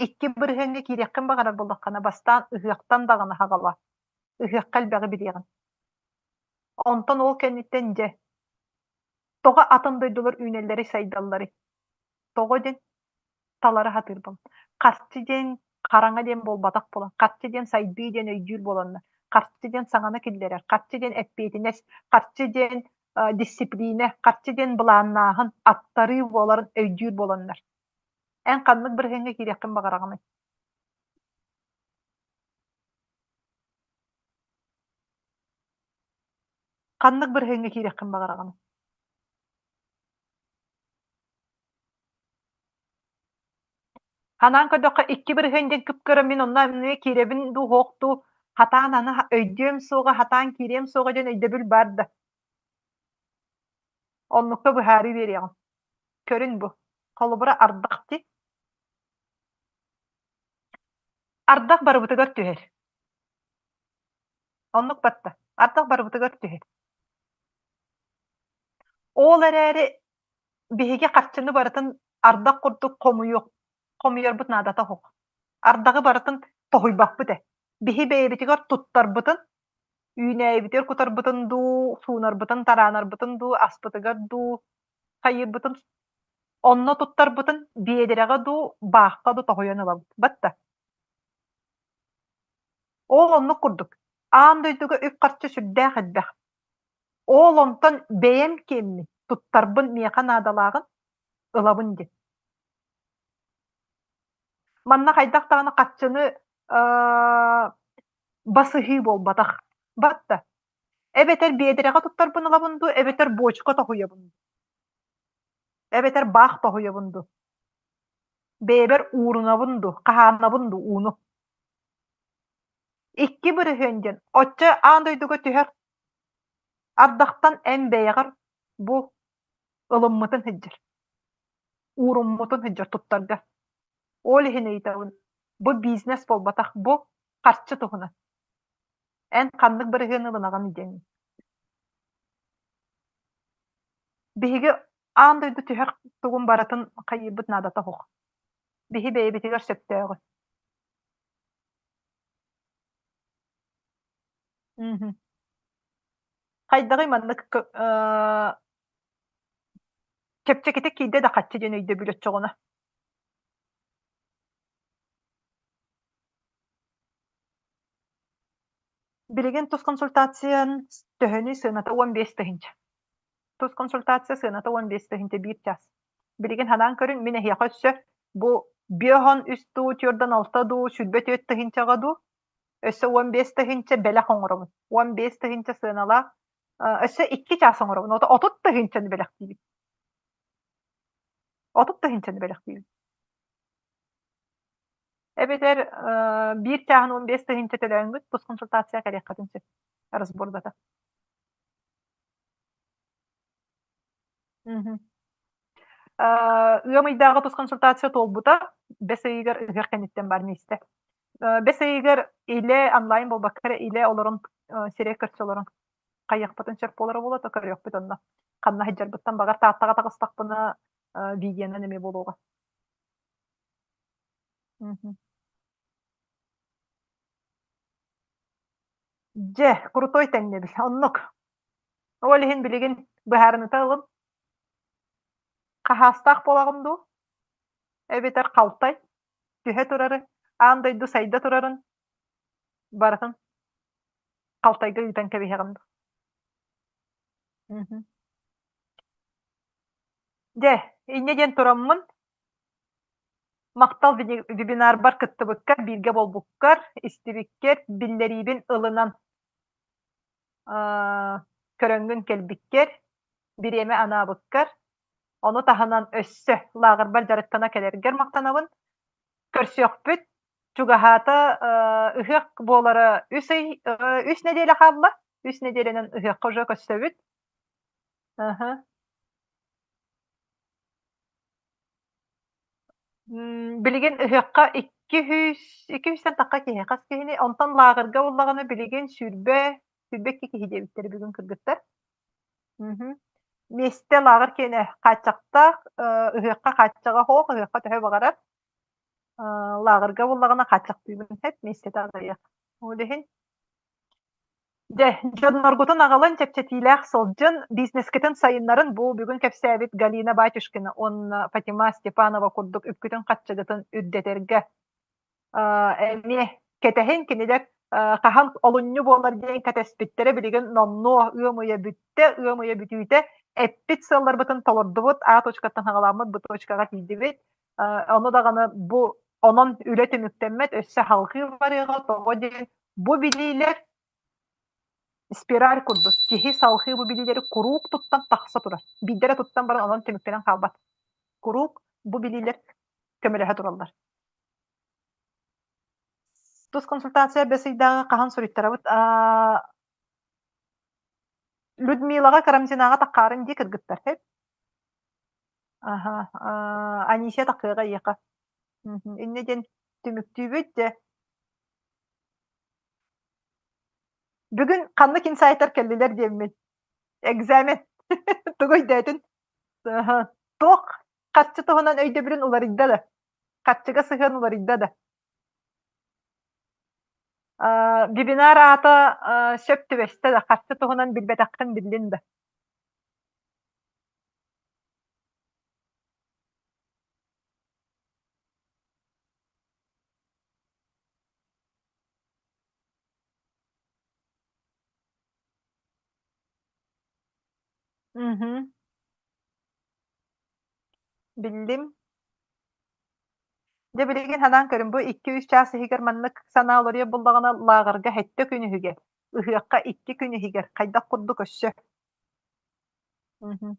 икки бырыһыаҥҥа киириэххин баҕарар буоллаххына, бастаан ыһыахтан даҕаны саҕала. Ыһыахха элбэҕи билиэҕин. Онтон ол кэнниттэн дьэ, Тоҕо атын дойдулар үүнэллэрий-сайдалларый? Тоҕо диэн талары сатыыр буолан. Харчы диэн хараҥа диэн буолбатах буолан, харчы диэн сайдыы диэн өйдүүр буоланнар, харчы диэн саҥаны киллэрэр, харчы диэн эппиэтинэс, харчы диэн дисциплинэ, харчы диэн былааннааһын, аттарыы буоларын өйдүүр буоланнар. Эн ханнык бырыһыаҥҥа киириэххин баҕараҕыный? Ханнык бырыһыаҥҥа киириэххин баҕараҕын? Ханаан көрдөххө икки бырыһыан диэн кып-кыра мин онно эмиэ киирэбин дуу, суох дуу, хатаан аны өйдүөм суоҕа, хатаан киириэм суоҕа диэн өйдөбүл баар да. Оннукка быһаарыы биэриэҕим. Көрүн бу. Холобура ардах дии. Ардах барыбытыгар түһэр. Оннук батта. Ардах барыбытыгар түһэр. Ол эрээри биһиги харчыны барытын ардах курдук хомуйуох хомуйарбыт наадата суох. Ардаҕы барытын тоһуйбаппыт ээ. Биһи бэйэбитигэр туттарбытын, үүнээйибитигэр кутарбытын дуу, суунарбытын, тараанарбытын дуу, аспытыгар дуу, хайыырбытын онно туттарбытын биэдэрэҕэ дуу, баахха дуу тоһуйан ылабыт. Батта. Ол оннук курдук, аан дойдуга үп-харчы сүрдээх элбэх. Ол онтон бэйэм киэммин, туттарбын миэхэ наадалааҕын ылабын диэн. Манна хайдах даҕаны харчыны басыһыы буолбатах. Батта. Эбэтэр биэдэрэҕэ туттарбын ылабын дуу, эбэтэр буочука тоһуйабын дуу, эбэтэр баах тоһуйабын дуу. Бэйэбэр уурунабын дуу, хаһаанабын дуу ууну. Икки бырыһыан диэн оччо аан дойдуга түһэр ардахтан эн бэйэҕэр бу ылыммытын сылдьар, ууруммутун сылдьар туттарга. Ол иһин ыйытабын, бу бизнес буолбатах, бу харчы туһунан. Эн ханнык бырыһыан ылынаҕын диэн. Биһиги аан дойду түһэр тугун барытын хайыырбыт наадата суох. Биһи бэйэбитигэр сөптөөҕү. Мгм. Хайдаҕый маннык чэпчэкитик киирдэ да хаччы диэн өйдөбүл оччоҕуна. Билигин тус консультациян төһөнүй сыаната 15 тыһыынча. Тус консультация сыаната 15 тыһыынча биир час. Билигин ханаан көрүҥ, мин эһиэхэ өссө бу биоһон үс дуу, түөрдэн алта дуу, 24 тыһыынчаҕа дуу, өссө 15 тыһыынча бэлэх оҥоробун. 15 тыһыынча сыаналаах өссө икки чаас оҥоробун. Ото 30 тыһыынчаны бэлэхтиибин. 30 тыһыынчаны бэлэхтиибин. Эбэтэр биир чааһын 15 тыһыынча төлөөҥҥүт тус консультация кэлиэххитин сөп. Разбордата. Мгм. Ыам ыйдааҕы тус консультация туолбута. Бэс ыйыгар ыһыах кэнниттэн бар миэстэ. Бэс ыйыгар илэ онлайн буолбакка эрэ илэ олорон сирэй көрсө олорон хайыахпытын сөп буолара буолуо, то көрүөхпүт онно. Ханна сылдьарбыттан баҕар Тааттаҕа таҕыстахпына видеонан эмиэ буолуоҕа. Мгм. Дьэ, крутой тэҥнэбил. Оннук. Ол иһин билигин быһаарыныта ылым. Хаһаастаах буолаҕын дуу? Эбэтэр халтай түһэ турары, аан дойду сайда турарын барытын халтайга ыытан кэбиһэҕин дуу? Мгм. Дьэ, инньэ диэн тураммын Махтал вебинарбар кыттыбыккар, бииргэ буолбуккар, истибиккэр, биллэриибин ылынан көрөҥҥүн кэлбиккэр, бириэмэ анаабыккар, ону таһынан өссө лааҕырбар дьарыктана кэлэргэр махтанабын. Көрсүөхпүт чугаһаата ыһыах буолара үс ый үс нэдиэлэ хаалла. Үс нэдиэлэнэн ыһыахха уже көрсөбүт. Билигин ыһыахха 200 200-тэн тахха киһи хас киһини, онтон лааҕырга буоллаҕына билигин 20 22 киһи диэбиттэрэ бүгүн кыргыттар. Мгм. Миэстэ лааҕыр киэнэ хааччахтаах, ыһыахха хааччаҕа суох, ыһыахха төһө баҕарар. Лааҕырга буоллаҕына хааччахтыыбын сөп, миэстэтэ аҕыйах. Ол иһин Дьэ, дьонноргутун аҕалан чэпчэтиилээх сылдьын, бизнескитин сайыннарын бу бүгүн кэпсээбит Галина Батюшкина уонна Фатима Степанова курдук үпкүтүн-хаччыгытын үрдэтэргэ эмиэ кэтэһин кинилэр хаһан олунньу буолар диэн кэтэспиттэрэ билигин номнуо ыам ыйа бүттэ, ыам ыйа бүтүүтэ эппит сыалларбытын толордубут, А точкаттан саҕаламмыт Б точкаҕа тиийдибит. Ону даҕаны бу онон үлэ түмүктэммэт, өссө салҕыы барыаҕа, тоҕо диэн бу билиилэр спираль курдук киһи салҕыы бу билиилэри куруук туттан тахса турар. Биирдэрэ туттан баран онон түмүктэнэн хаалбат. Куруук бу билиилэр көмөлөһө тураллар. Тус консультация бэс ыйдааҕы хаһан суруйтарабыт? Людмилаҕа Карамзинаҕа таххаарын дии кыргыттар, сөп? Аха, Анисия таххыаҕа эйиэхэ. Инньэ диэн түмүктүүбүт дьэ. Бүгүн ханнык инсайтар кэллилэр диэммин. Экзамен. Тугу өйдөөтүн? Туох харчы туһунан өйдөбүлүн уларыйда да? Харчыга сыһыан уларыйда да? Вебинар аата сөп түбэстэ да, харчы туһунан билбэтэххин биллин да? Мгм. Биллим. Дьэ билигин санаан көрүн, бу 2-3 чаас иһигэр маннык санаа уларыйар буоллаҕына, лааҕырга сэттэ күн иһигэр, ыһыахха 2 күн иһигэр хайдах курдук өссө Мгм.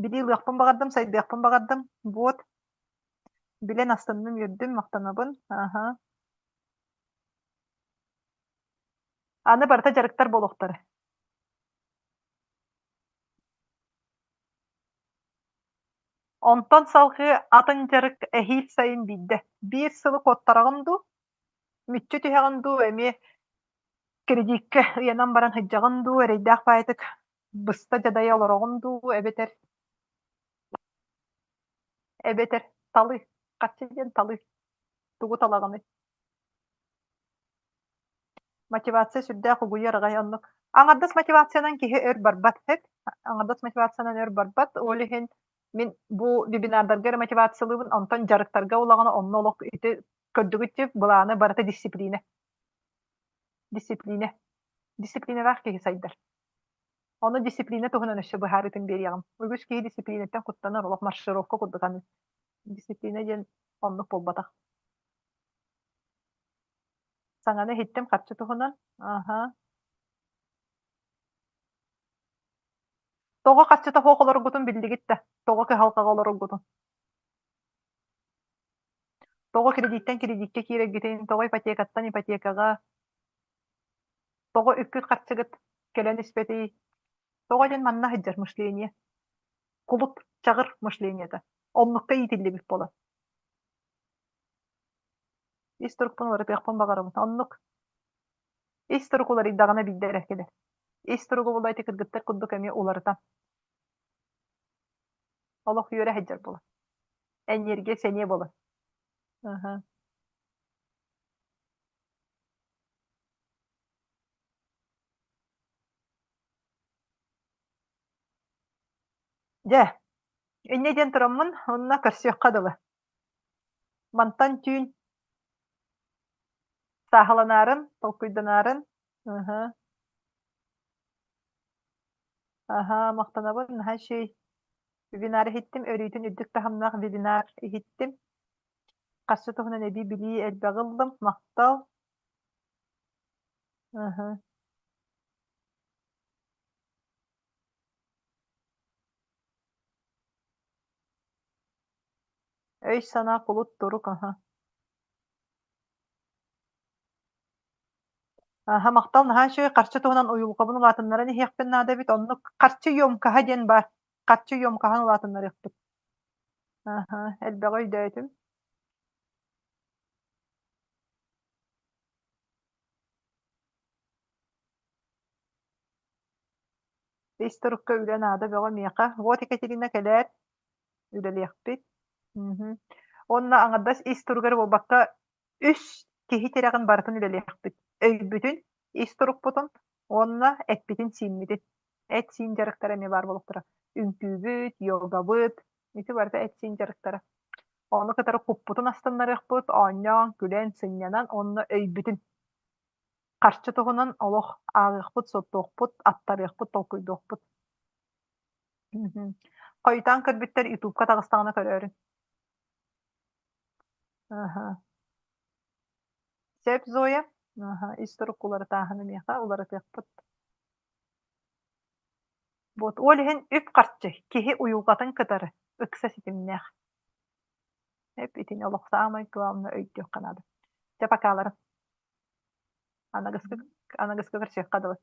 Билии ылыахпын баҕардым, сайдыахпын баҕардым. Вот. Билэн астынным, үөрдүм, махтанабын. Аһа. Аны барыта дьарыктар буолуохтара. Онтон салҕыы атын дьарык эһиил сайын биирдэ. Биир сылы куоттараҕын дуу, мүччү түһэҕин дуу, эмиэ кредиккэ ыйанан баран сылдьаҕын дуу, эрэйдээх баайытык быста дьадайа олороҕун дуу, эбэтэр эбэтэр талыы, харчы диэн талыы, тугу талаҕыный? Мотивация сүрдээх угуйар аҕай оннук. Аҥардас мотивациянан киһи өр барбат эт. Аҥардас мотивациянан өр барбат. Ол иһин мин бу вебинардарга эрэ мотивациялыыбын, онтон дьарыктарга улаҕана онно олох ити көрдүгүт тип былааны барыта дисциплина. Дисциплина. Дисциплиналаах киһи сайдар. Ону дисциплина туһунан өссө быһаарыытын биэриэҕим. Үгүс киһи дисциплинаттан куттанар, олох маршировка курдук аны. Дисциплина диэн оннук буолбатах. Саҥаны иһиттим харчы туһунан. Аһа. Тоҕо харчыта суох олороргутун биллигит да, тоҕо кыһалҕаҕа олороргутун. Тоҕо кредиттэн кредиккэ киирэргитин, тоҕо ипотекаттан ипотекаҕа, тоҕо үккүт харчыгыт кэлэн испэтий? Тоҕо диэн манна сылдьар мышление. Кулут, чаҕыр мышлениета. Оннукка иитиллибит буолан. Ис турукпун уларытыахпын баҕарабын. Оннук. Ис турук уларыйдаҕына биирдэ эрэ кэлэр. Ис туругу була ити кыргыттар курдук эмиэ уларытан. Олох үөрэ сылдьар буолан. Эньиэргэ сэниэ буолан. Аха. Дьэ, инньэ диэн тураммын, онно көрсүөххэ дылы. Мантан түүн сааһыланаарын, толкуйданаарын Аһа. Аһа, махтанабын, наһаа үчүгэй вебинар иһиттим, өрүүтүн үрдүк таһымнаах вебинар иһиттим. Харчы туһунан эбии билии элбэҕи ыллым, махтал. Аһа. Өй-санаа кулут турук, аһа. Аһа, махтал, наһаа үчүгэй харчы туһунан уйулҕабын улаатыннаран иһиэхпин наада эбит. Оннук харчы емкоһа диэн баар. Харчы емкоһын улаатыннарыахпыт. Аһа, элбэҕи өйдөөтүм. Ис турукка үлэ наада бөҕө миэхэ. Вот Екатерина кэлээр, үлэлиэхпит. Мгм. Уонна аҥардас ис туругар буолбакка, үс киһи тирэҕин барытын үлэлиэхпит. Өйбүтүн, ис турукпутун уонна эппитин-сииммитин. Эт-сиин дьарыктара эмиэ баар буолуохтара. Үҥкүүбүт, йогабыт, ити барыта эт-сиин дьарыктара. Ону кытары куппутун астыннарыахпыт, оонньоон, күлэн, сынньанан уонна өйбүтүн Харчы туһунан олох ааҕыахпыт, суоттуохпут, аттарыахпыт, толкуйдуохпут. Мгм. Хойутаан көрбүттэр Ютубка таҕыстаҕына көрөөрүҥ. Аһа. Сөп, Зоя. Аһа, ис турук уларытааһыны миэхэ уларытыахпыт. Вот ол иһин үп-харчы киһи уйулҕатын кытары ыкса ситимнээх. Эп итини олох саамай главное өйдүөххэ наада. Дьэ, покаларын. Аныгыскы, аныгыскы көрсүөххэ дылы.